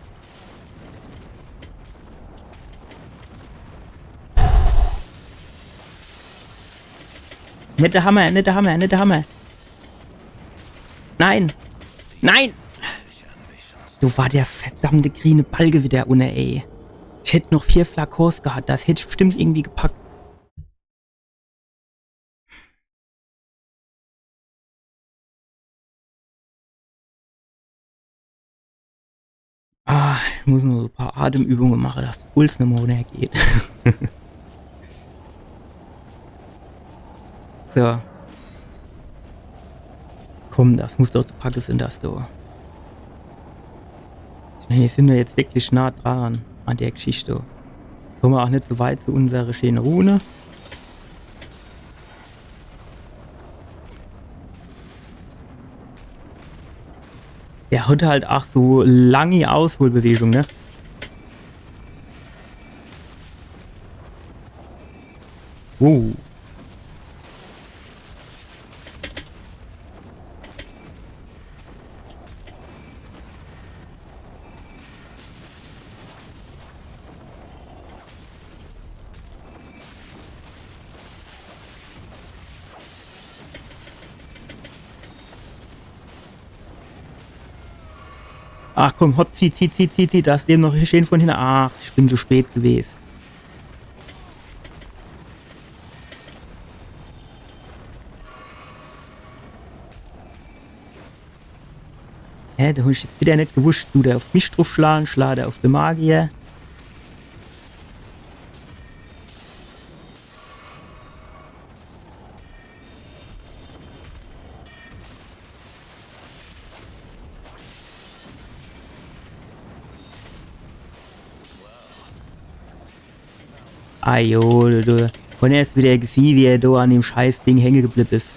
Net do hammer, net do hammer, net do hammer. Nein. Nein. Do war der verdammte griene Balke widder unne, ey. Ich hätt noch vier Flakons gehat, das hätt ich bestimmt irgendwie gepackt. Ah, ich muss nur so e paar Atemübunge mache, dass de Puls nochmol runnergeht. So. Komm, das muss doch zu packe sin, das do. Ich mein, mir sin jo jetzt wirklich nah dran an der Geschicht. Jetzt komm mer ach net so weit zu unsere schäne Rune. Der hat halt ach so langi Ausholbewegung, ne? Oh. Ach komm, hopp, zieh, zieh, zieh, zieh, zieh, das Leben noch schön von hinne. Ach, ich bin zu spät gewes. Hä, do hab ich jetzt widder net gewusst, dut der uff mich druffschlage, schlacht der uff de Magier. Ajo, du, du. Un er is widder gesieh, wie er do an dem Scheißding hänge geblibb is.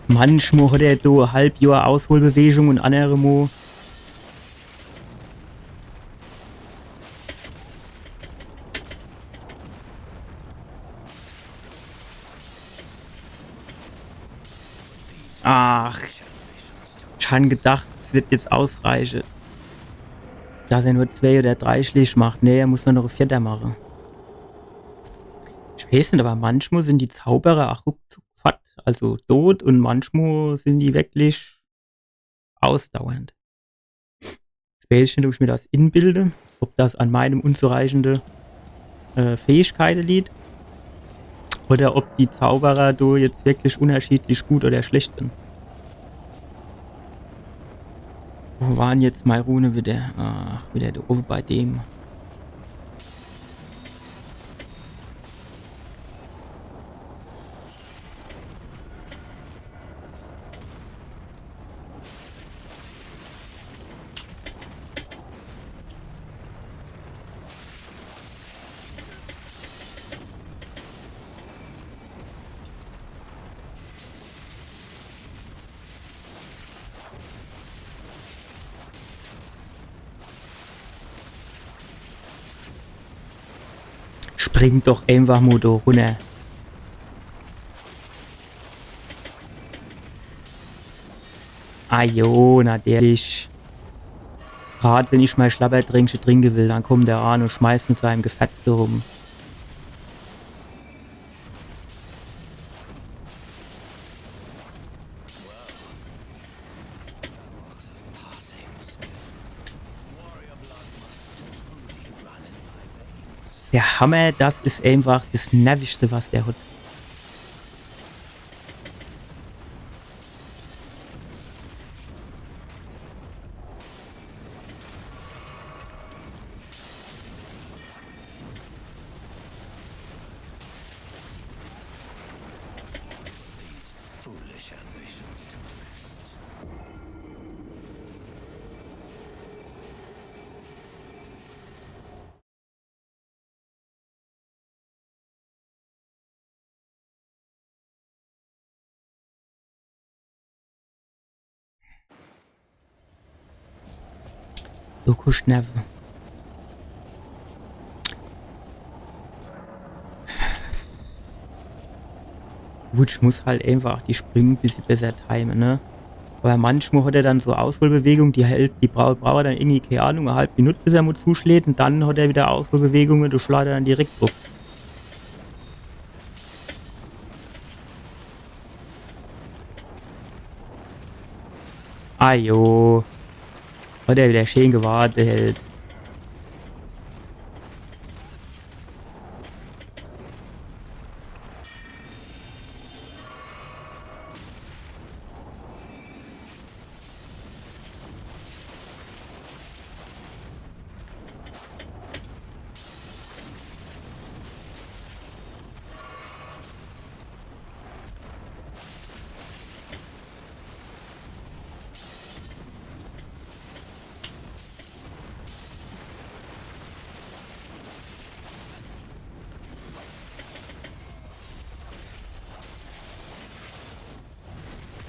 Manchmol hat er do e halb Johr Ausholbewegung un annere Mol. Ach, ich han gedacht, es wird jetzt ausreiche, dass er nur zwei oder drei Schläg macht. Nee, er muss nur noch e vierter mache. Ich weeß net, awwer manchmol sin die Zauberer ach ruckzuck fort, also tot, un manchmol sin die wirklich ausdauernd. Jetzt weeß ich net, ob ich mir das inbilde, ob das an meinem unzureichende, äh, Fähigkeite liegt, oder ob die Zauberer do jetzt wirklich unnerschiedlich gut oder schlecht sin. Wo war dann jetzt mei Rune widder? Ach, widder do owwe bei dem. Spring doch eenfach mol do runner. Ah jo, natürlich. Grad wenn ich mei Schlabbertränkche trinke will, dann kommt er an un schmeißt mit seinem Gefetz do rum. Der Hammer, das is eenfach das Nervischste, was der hat. So kuscht Nerve. Gut, ich muss halt einfach die Spring bissje besser timen, ne? Aber manchmal hat er dann so Ausholbewegung, die hält, die brau-, braucht er dann irgendwie, keine Ahnung, e halb Minute, bis er mol zuschlägt, und dann hat er wieder Ausholbewegung, do schlägt er dann direkt druff. Ajo. Hat er wieder schön gewartet.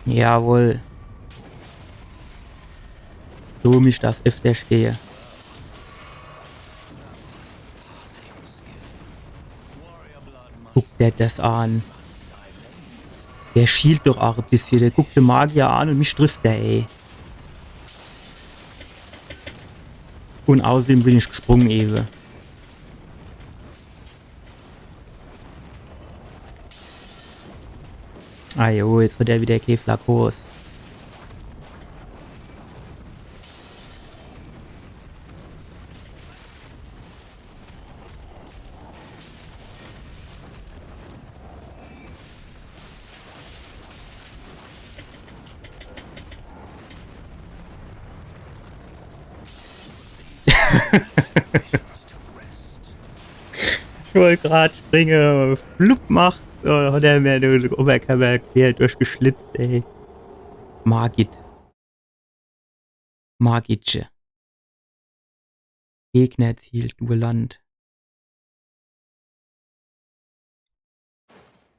Jawohl. So misst das öfter gehe. Guck der das an. Der schielt doch auch e bissje. Der guckt de Magier an und mich trifft er, ey. Und außerdem bin ich gesprungen ewe. Ah jo, jetzt hat er wieder kee Flakons. Ich wollt grad springe, flupp macht, äh, hat er mir de Oberkörper quer durchgeschlitzt, ey. Margit. Margitsche. Gegnerziel, Duellant.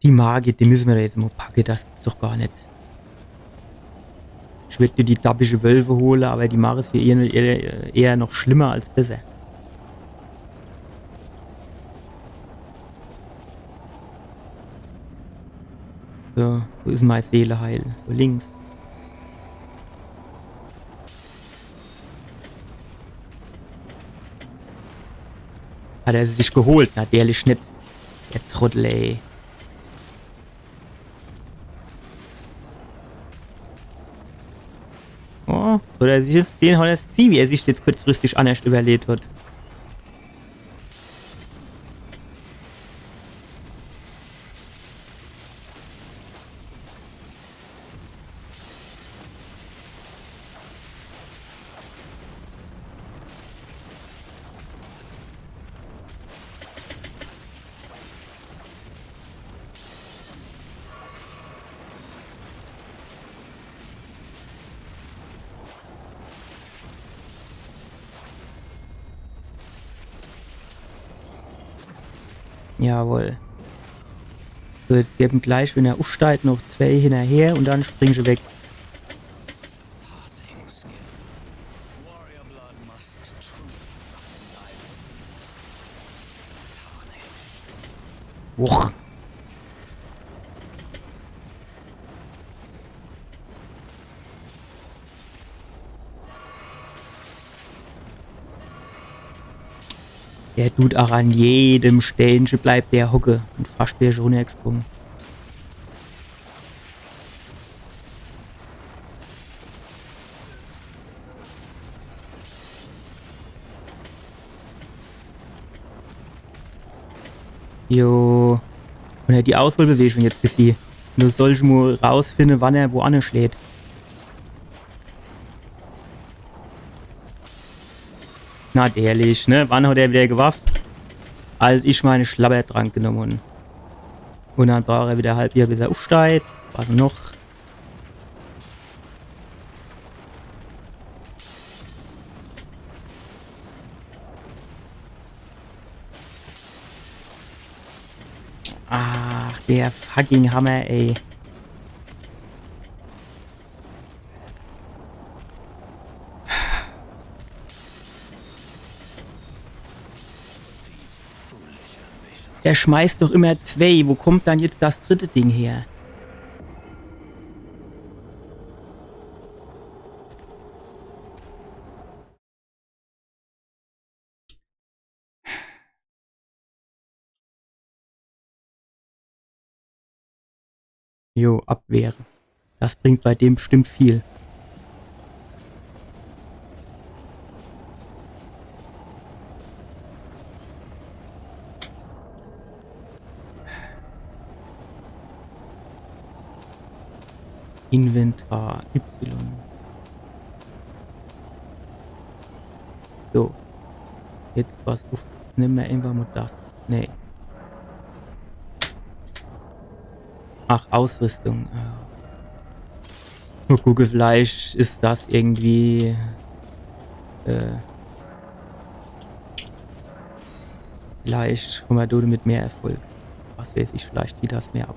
Die Margit, die müsse mer do jetzt mol packe, das gibt's doch gar net. Ich würd mir die dabische Wölfe hole, aber die mache's für eher, eher, eher noch schlimmer als besser. So, wo is mei Seeleheil? So links. Hat er sich geholt? Natürlich net. Der Trottel, ey. Oh, oder sich jetzt den hat er sie, wie er sich jetzt kurzfristig annerscht überlebt hat. Jawohl. So, jetzt geben gleich, wenn er ufsteigt, noch zwei hinnerher und dann springe se weg. Uch. Der tut auch an jedem Steinche bleibt der hocke und fast wär ich runnergesprunge. Jo. Und er hat die Ausholbewegung jetzt gesieh. Du sollst mol rausfinde, wann er wo anne schlägt. Natürlich, ne? Wann hat er wieder gewafft? Als ich meine Schlabbertrank genommen und, und dann braucht er wieder halb Jahr, bis er ufsteigt. Was noch? Ach, der fucking Hammer, ey. Der schmeißt doch immer zwei. Wo kommt dann jetzt das dritte Ding her? Jo, Abwehr. Das bringt bei dem bestimmt viel. Inventar Y. So. Jetzt was uff. Nimm mer einfach mal das. Nee. Ach, Ausrüstung. Ja. Nur gucke, vielleicht is das irgendwie, äh, vielleicht kommen mer do mit mehr Erfolg. Was weiß ich, vielleicht zieht das mehr ab.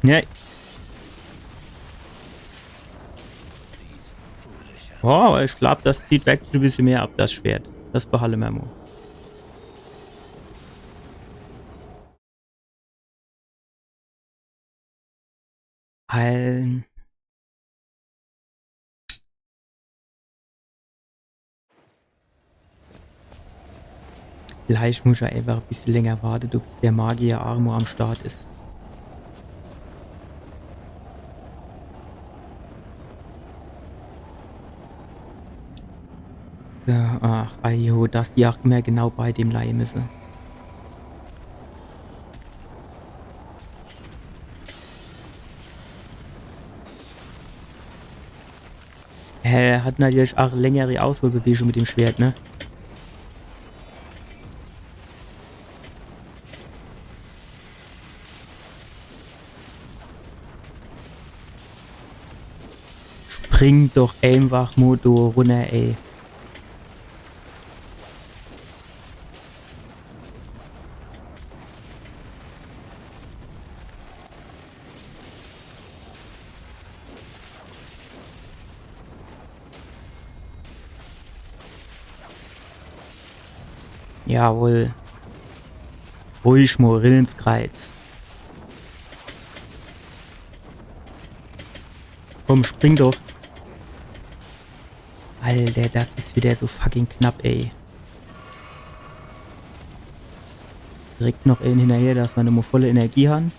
Nee. Oh, aber ich glaub, das zieht wirklich e bissje mehr ab, das Schwert. Das behalle mer mo. Heilen. Vielleicht muss ich ja einfach e bissje länger warte, du, bis der Magier Armo am Start is. So, ach, ajo, dass die auch immer genau bei dem leie müsse. Er hat natürlich auch längere Ausholbewegung mit dem Schwert, ne? Spring doch einfach mo do runner, ey. Jawohl. Ruhig mo rin ins Kreiz. Komm, spring doch. Alter, das is wieder so fucking knapp, ey. Direkt noch een hinnerher, dass mer nochmo volle Energie han.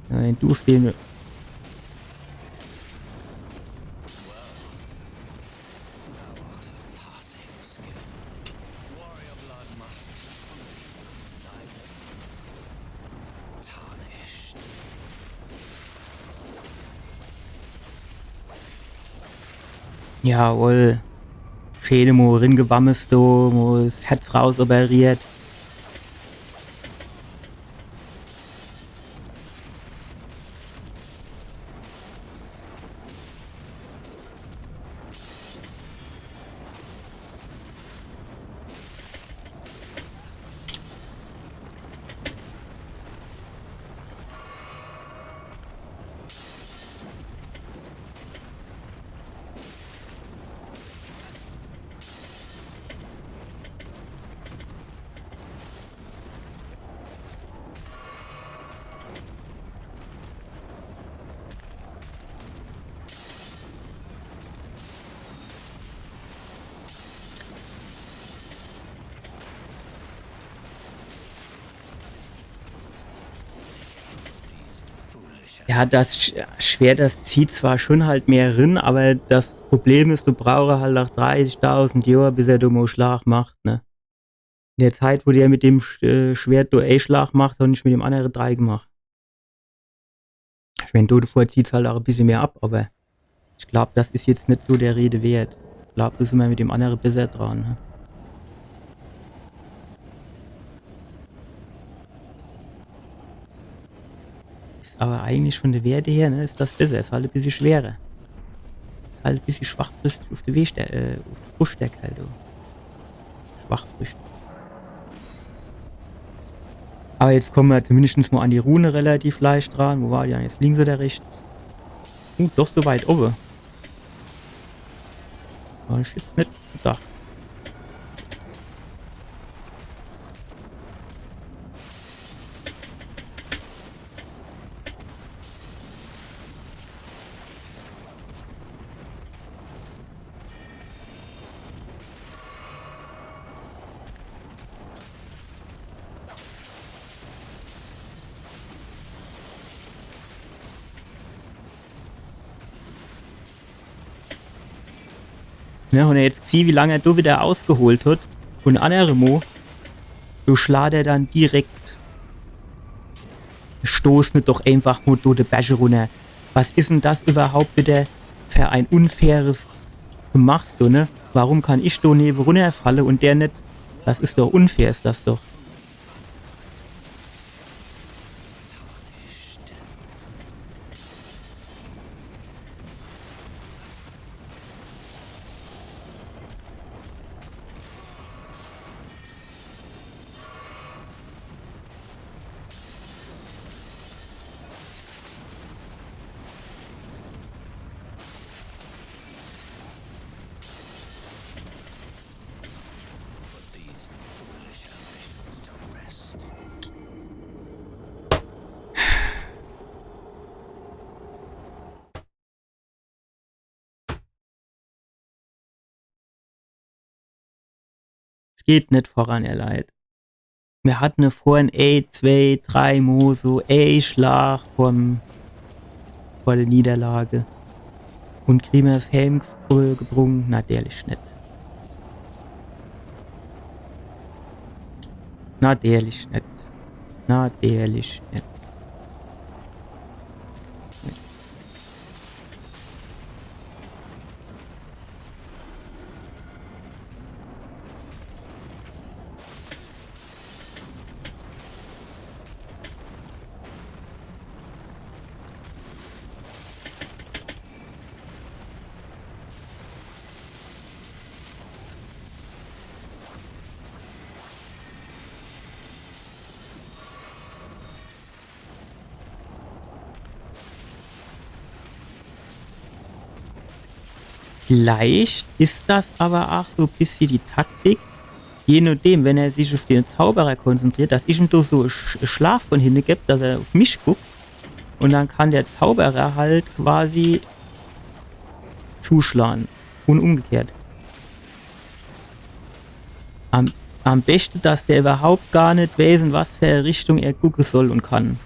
Äh, du uff den. Jawohl. Schee mo ringewammes do, mo s Herz rausoperiert. Ja, das Sch-, Schwert, das zieht zwar schon halt mehr rin, aber das Problem is, du brauchst halt noch dreißigtausend Johr, bis er do mo Schlag macht, ne? In der Zeit, wo der mit dem Sch-, äh, Schwert do e Schlag macht, han ich mit dem annere drei gemacht. Ich mein, do davor zieht's halt auch e bissje mehr ab, aber ich glaub, das is jetzt net so der Rede wert. Ich glaub, do sin mer mit dem annere besser dran, ne? Is aber eigentlich von de Werte her, ne, is das besser. Is halt e bissje schwerer. Is halt e bissje schwachbrüstig uff de Weste-, äh, uff de Bruststärke halt, du. Schwachbrüstig. Awwer jetzt komme mer zumindescht mo an die Rune relativ leicht ran. Wo war die dann jetzt? Links oder rechts? Uh, doch so weit owwe. Awwer ich is net gedacht. Ne, un jetzt sieh, wie lang er do widder ausgeholt hat. Un anneremol, do schlaat er dann direkt. Stoß net doch eenfach mo do de Berch runner. Was is dann das iwwerhaupt widder fer e unfaires Gemachs do, ne? Warum kann ich do newe runnerfalle un der net? Das is doch unfair, is das doch. Es geht net voran, ihr Leit. Mir hatte vorhin e, zwee, drei Mo so e Schlag vorm, vor der Niederlage. Un kriehn mer's heem ge-, gebrung? Nadierlich net. Nadierlich net. Nadierlich net. Vielleicht is das awwer aach so e bissje die Taktik, je nodem, wenn er sich uf de Zauberer konzentriert, dass ich em do so e Sch-, e Schlag vun hinne geb, dass er uf mich guckt, un dann kann de Zauberer halt quasi zuschlaan un umgekehrt. Am, am beschte, dass der iwwerhaupt gar net weeß, in was fer e Richtung er gucke soll un kann.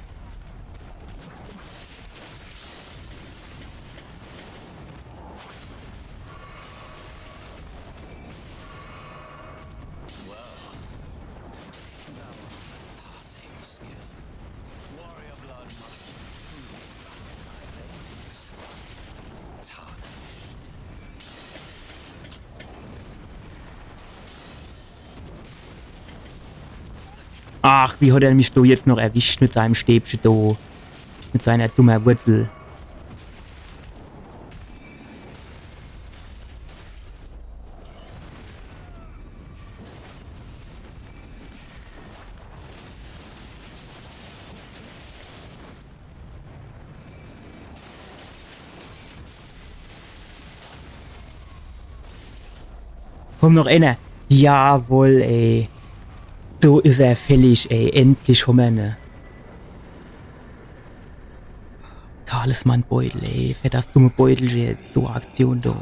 Ach, wie hat er mich do jetzt noch erwischt mit seinem Stäbche do? Mit seiner dummer Wurzel. Komm, noch eener. Jawohl, ey. So is er fällig, ey. Endlich hommer ne. Talismanbeutel, ey. Fer das dumme Beutelche, so Aktion do.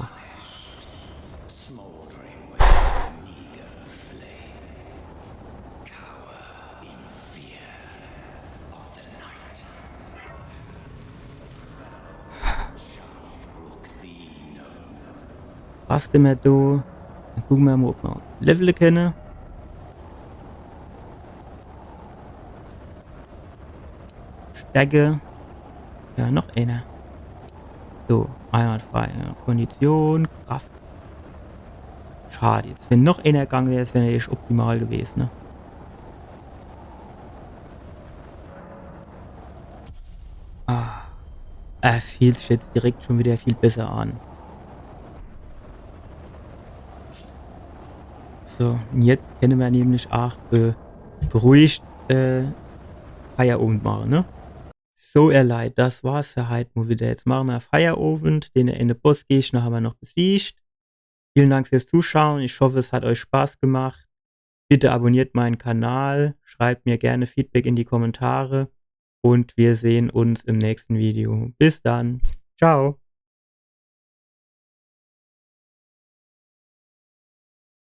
Was denn mehr do? Dann gucke mer mo, ob mer levele kenne. Stärke. Ja, noch eener. So, einwandfrei. Ja. Kondition, Kraft. Schad jetzt. Wenn noch eener gang wär, wär echt optimal gewese, ne? Ah. Es fiehlt sich jetzt direkt schon wieder viel besser an. So, un jetzt kenne mer nämlich aach be-, beruhigt, äh, Feierowend mache, ne? So, ihr Leit, das war's für heit mol wieder. Jetzt mache mer Feierowend, den ene Bossgegner hammer noch besiegt. Vielen Dank fürs Zuschauen. Ich hoffe, es hat euch Spaß gemacht. Bitte abonniert meinen Kanal, schreibt mir gerne Feedback in die Kommentare und wir sehen uns im nächsten Video. Bis dann. Ciao.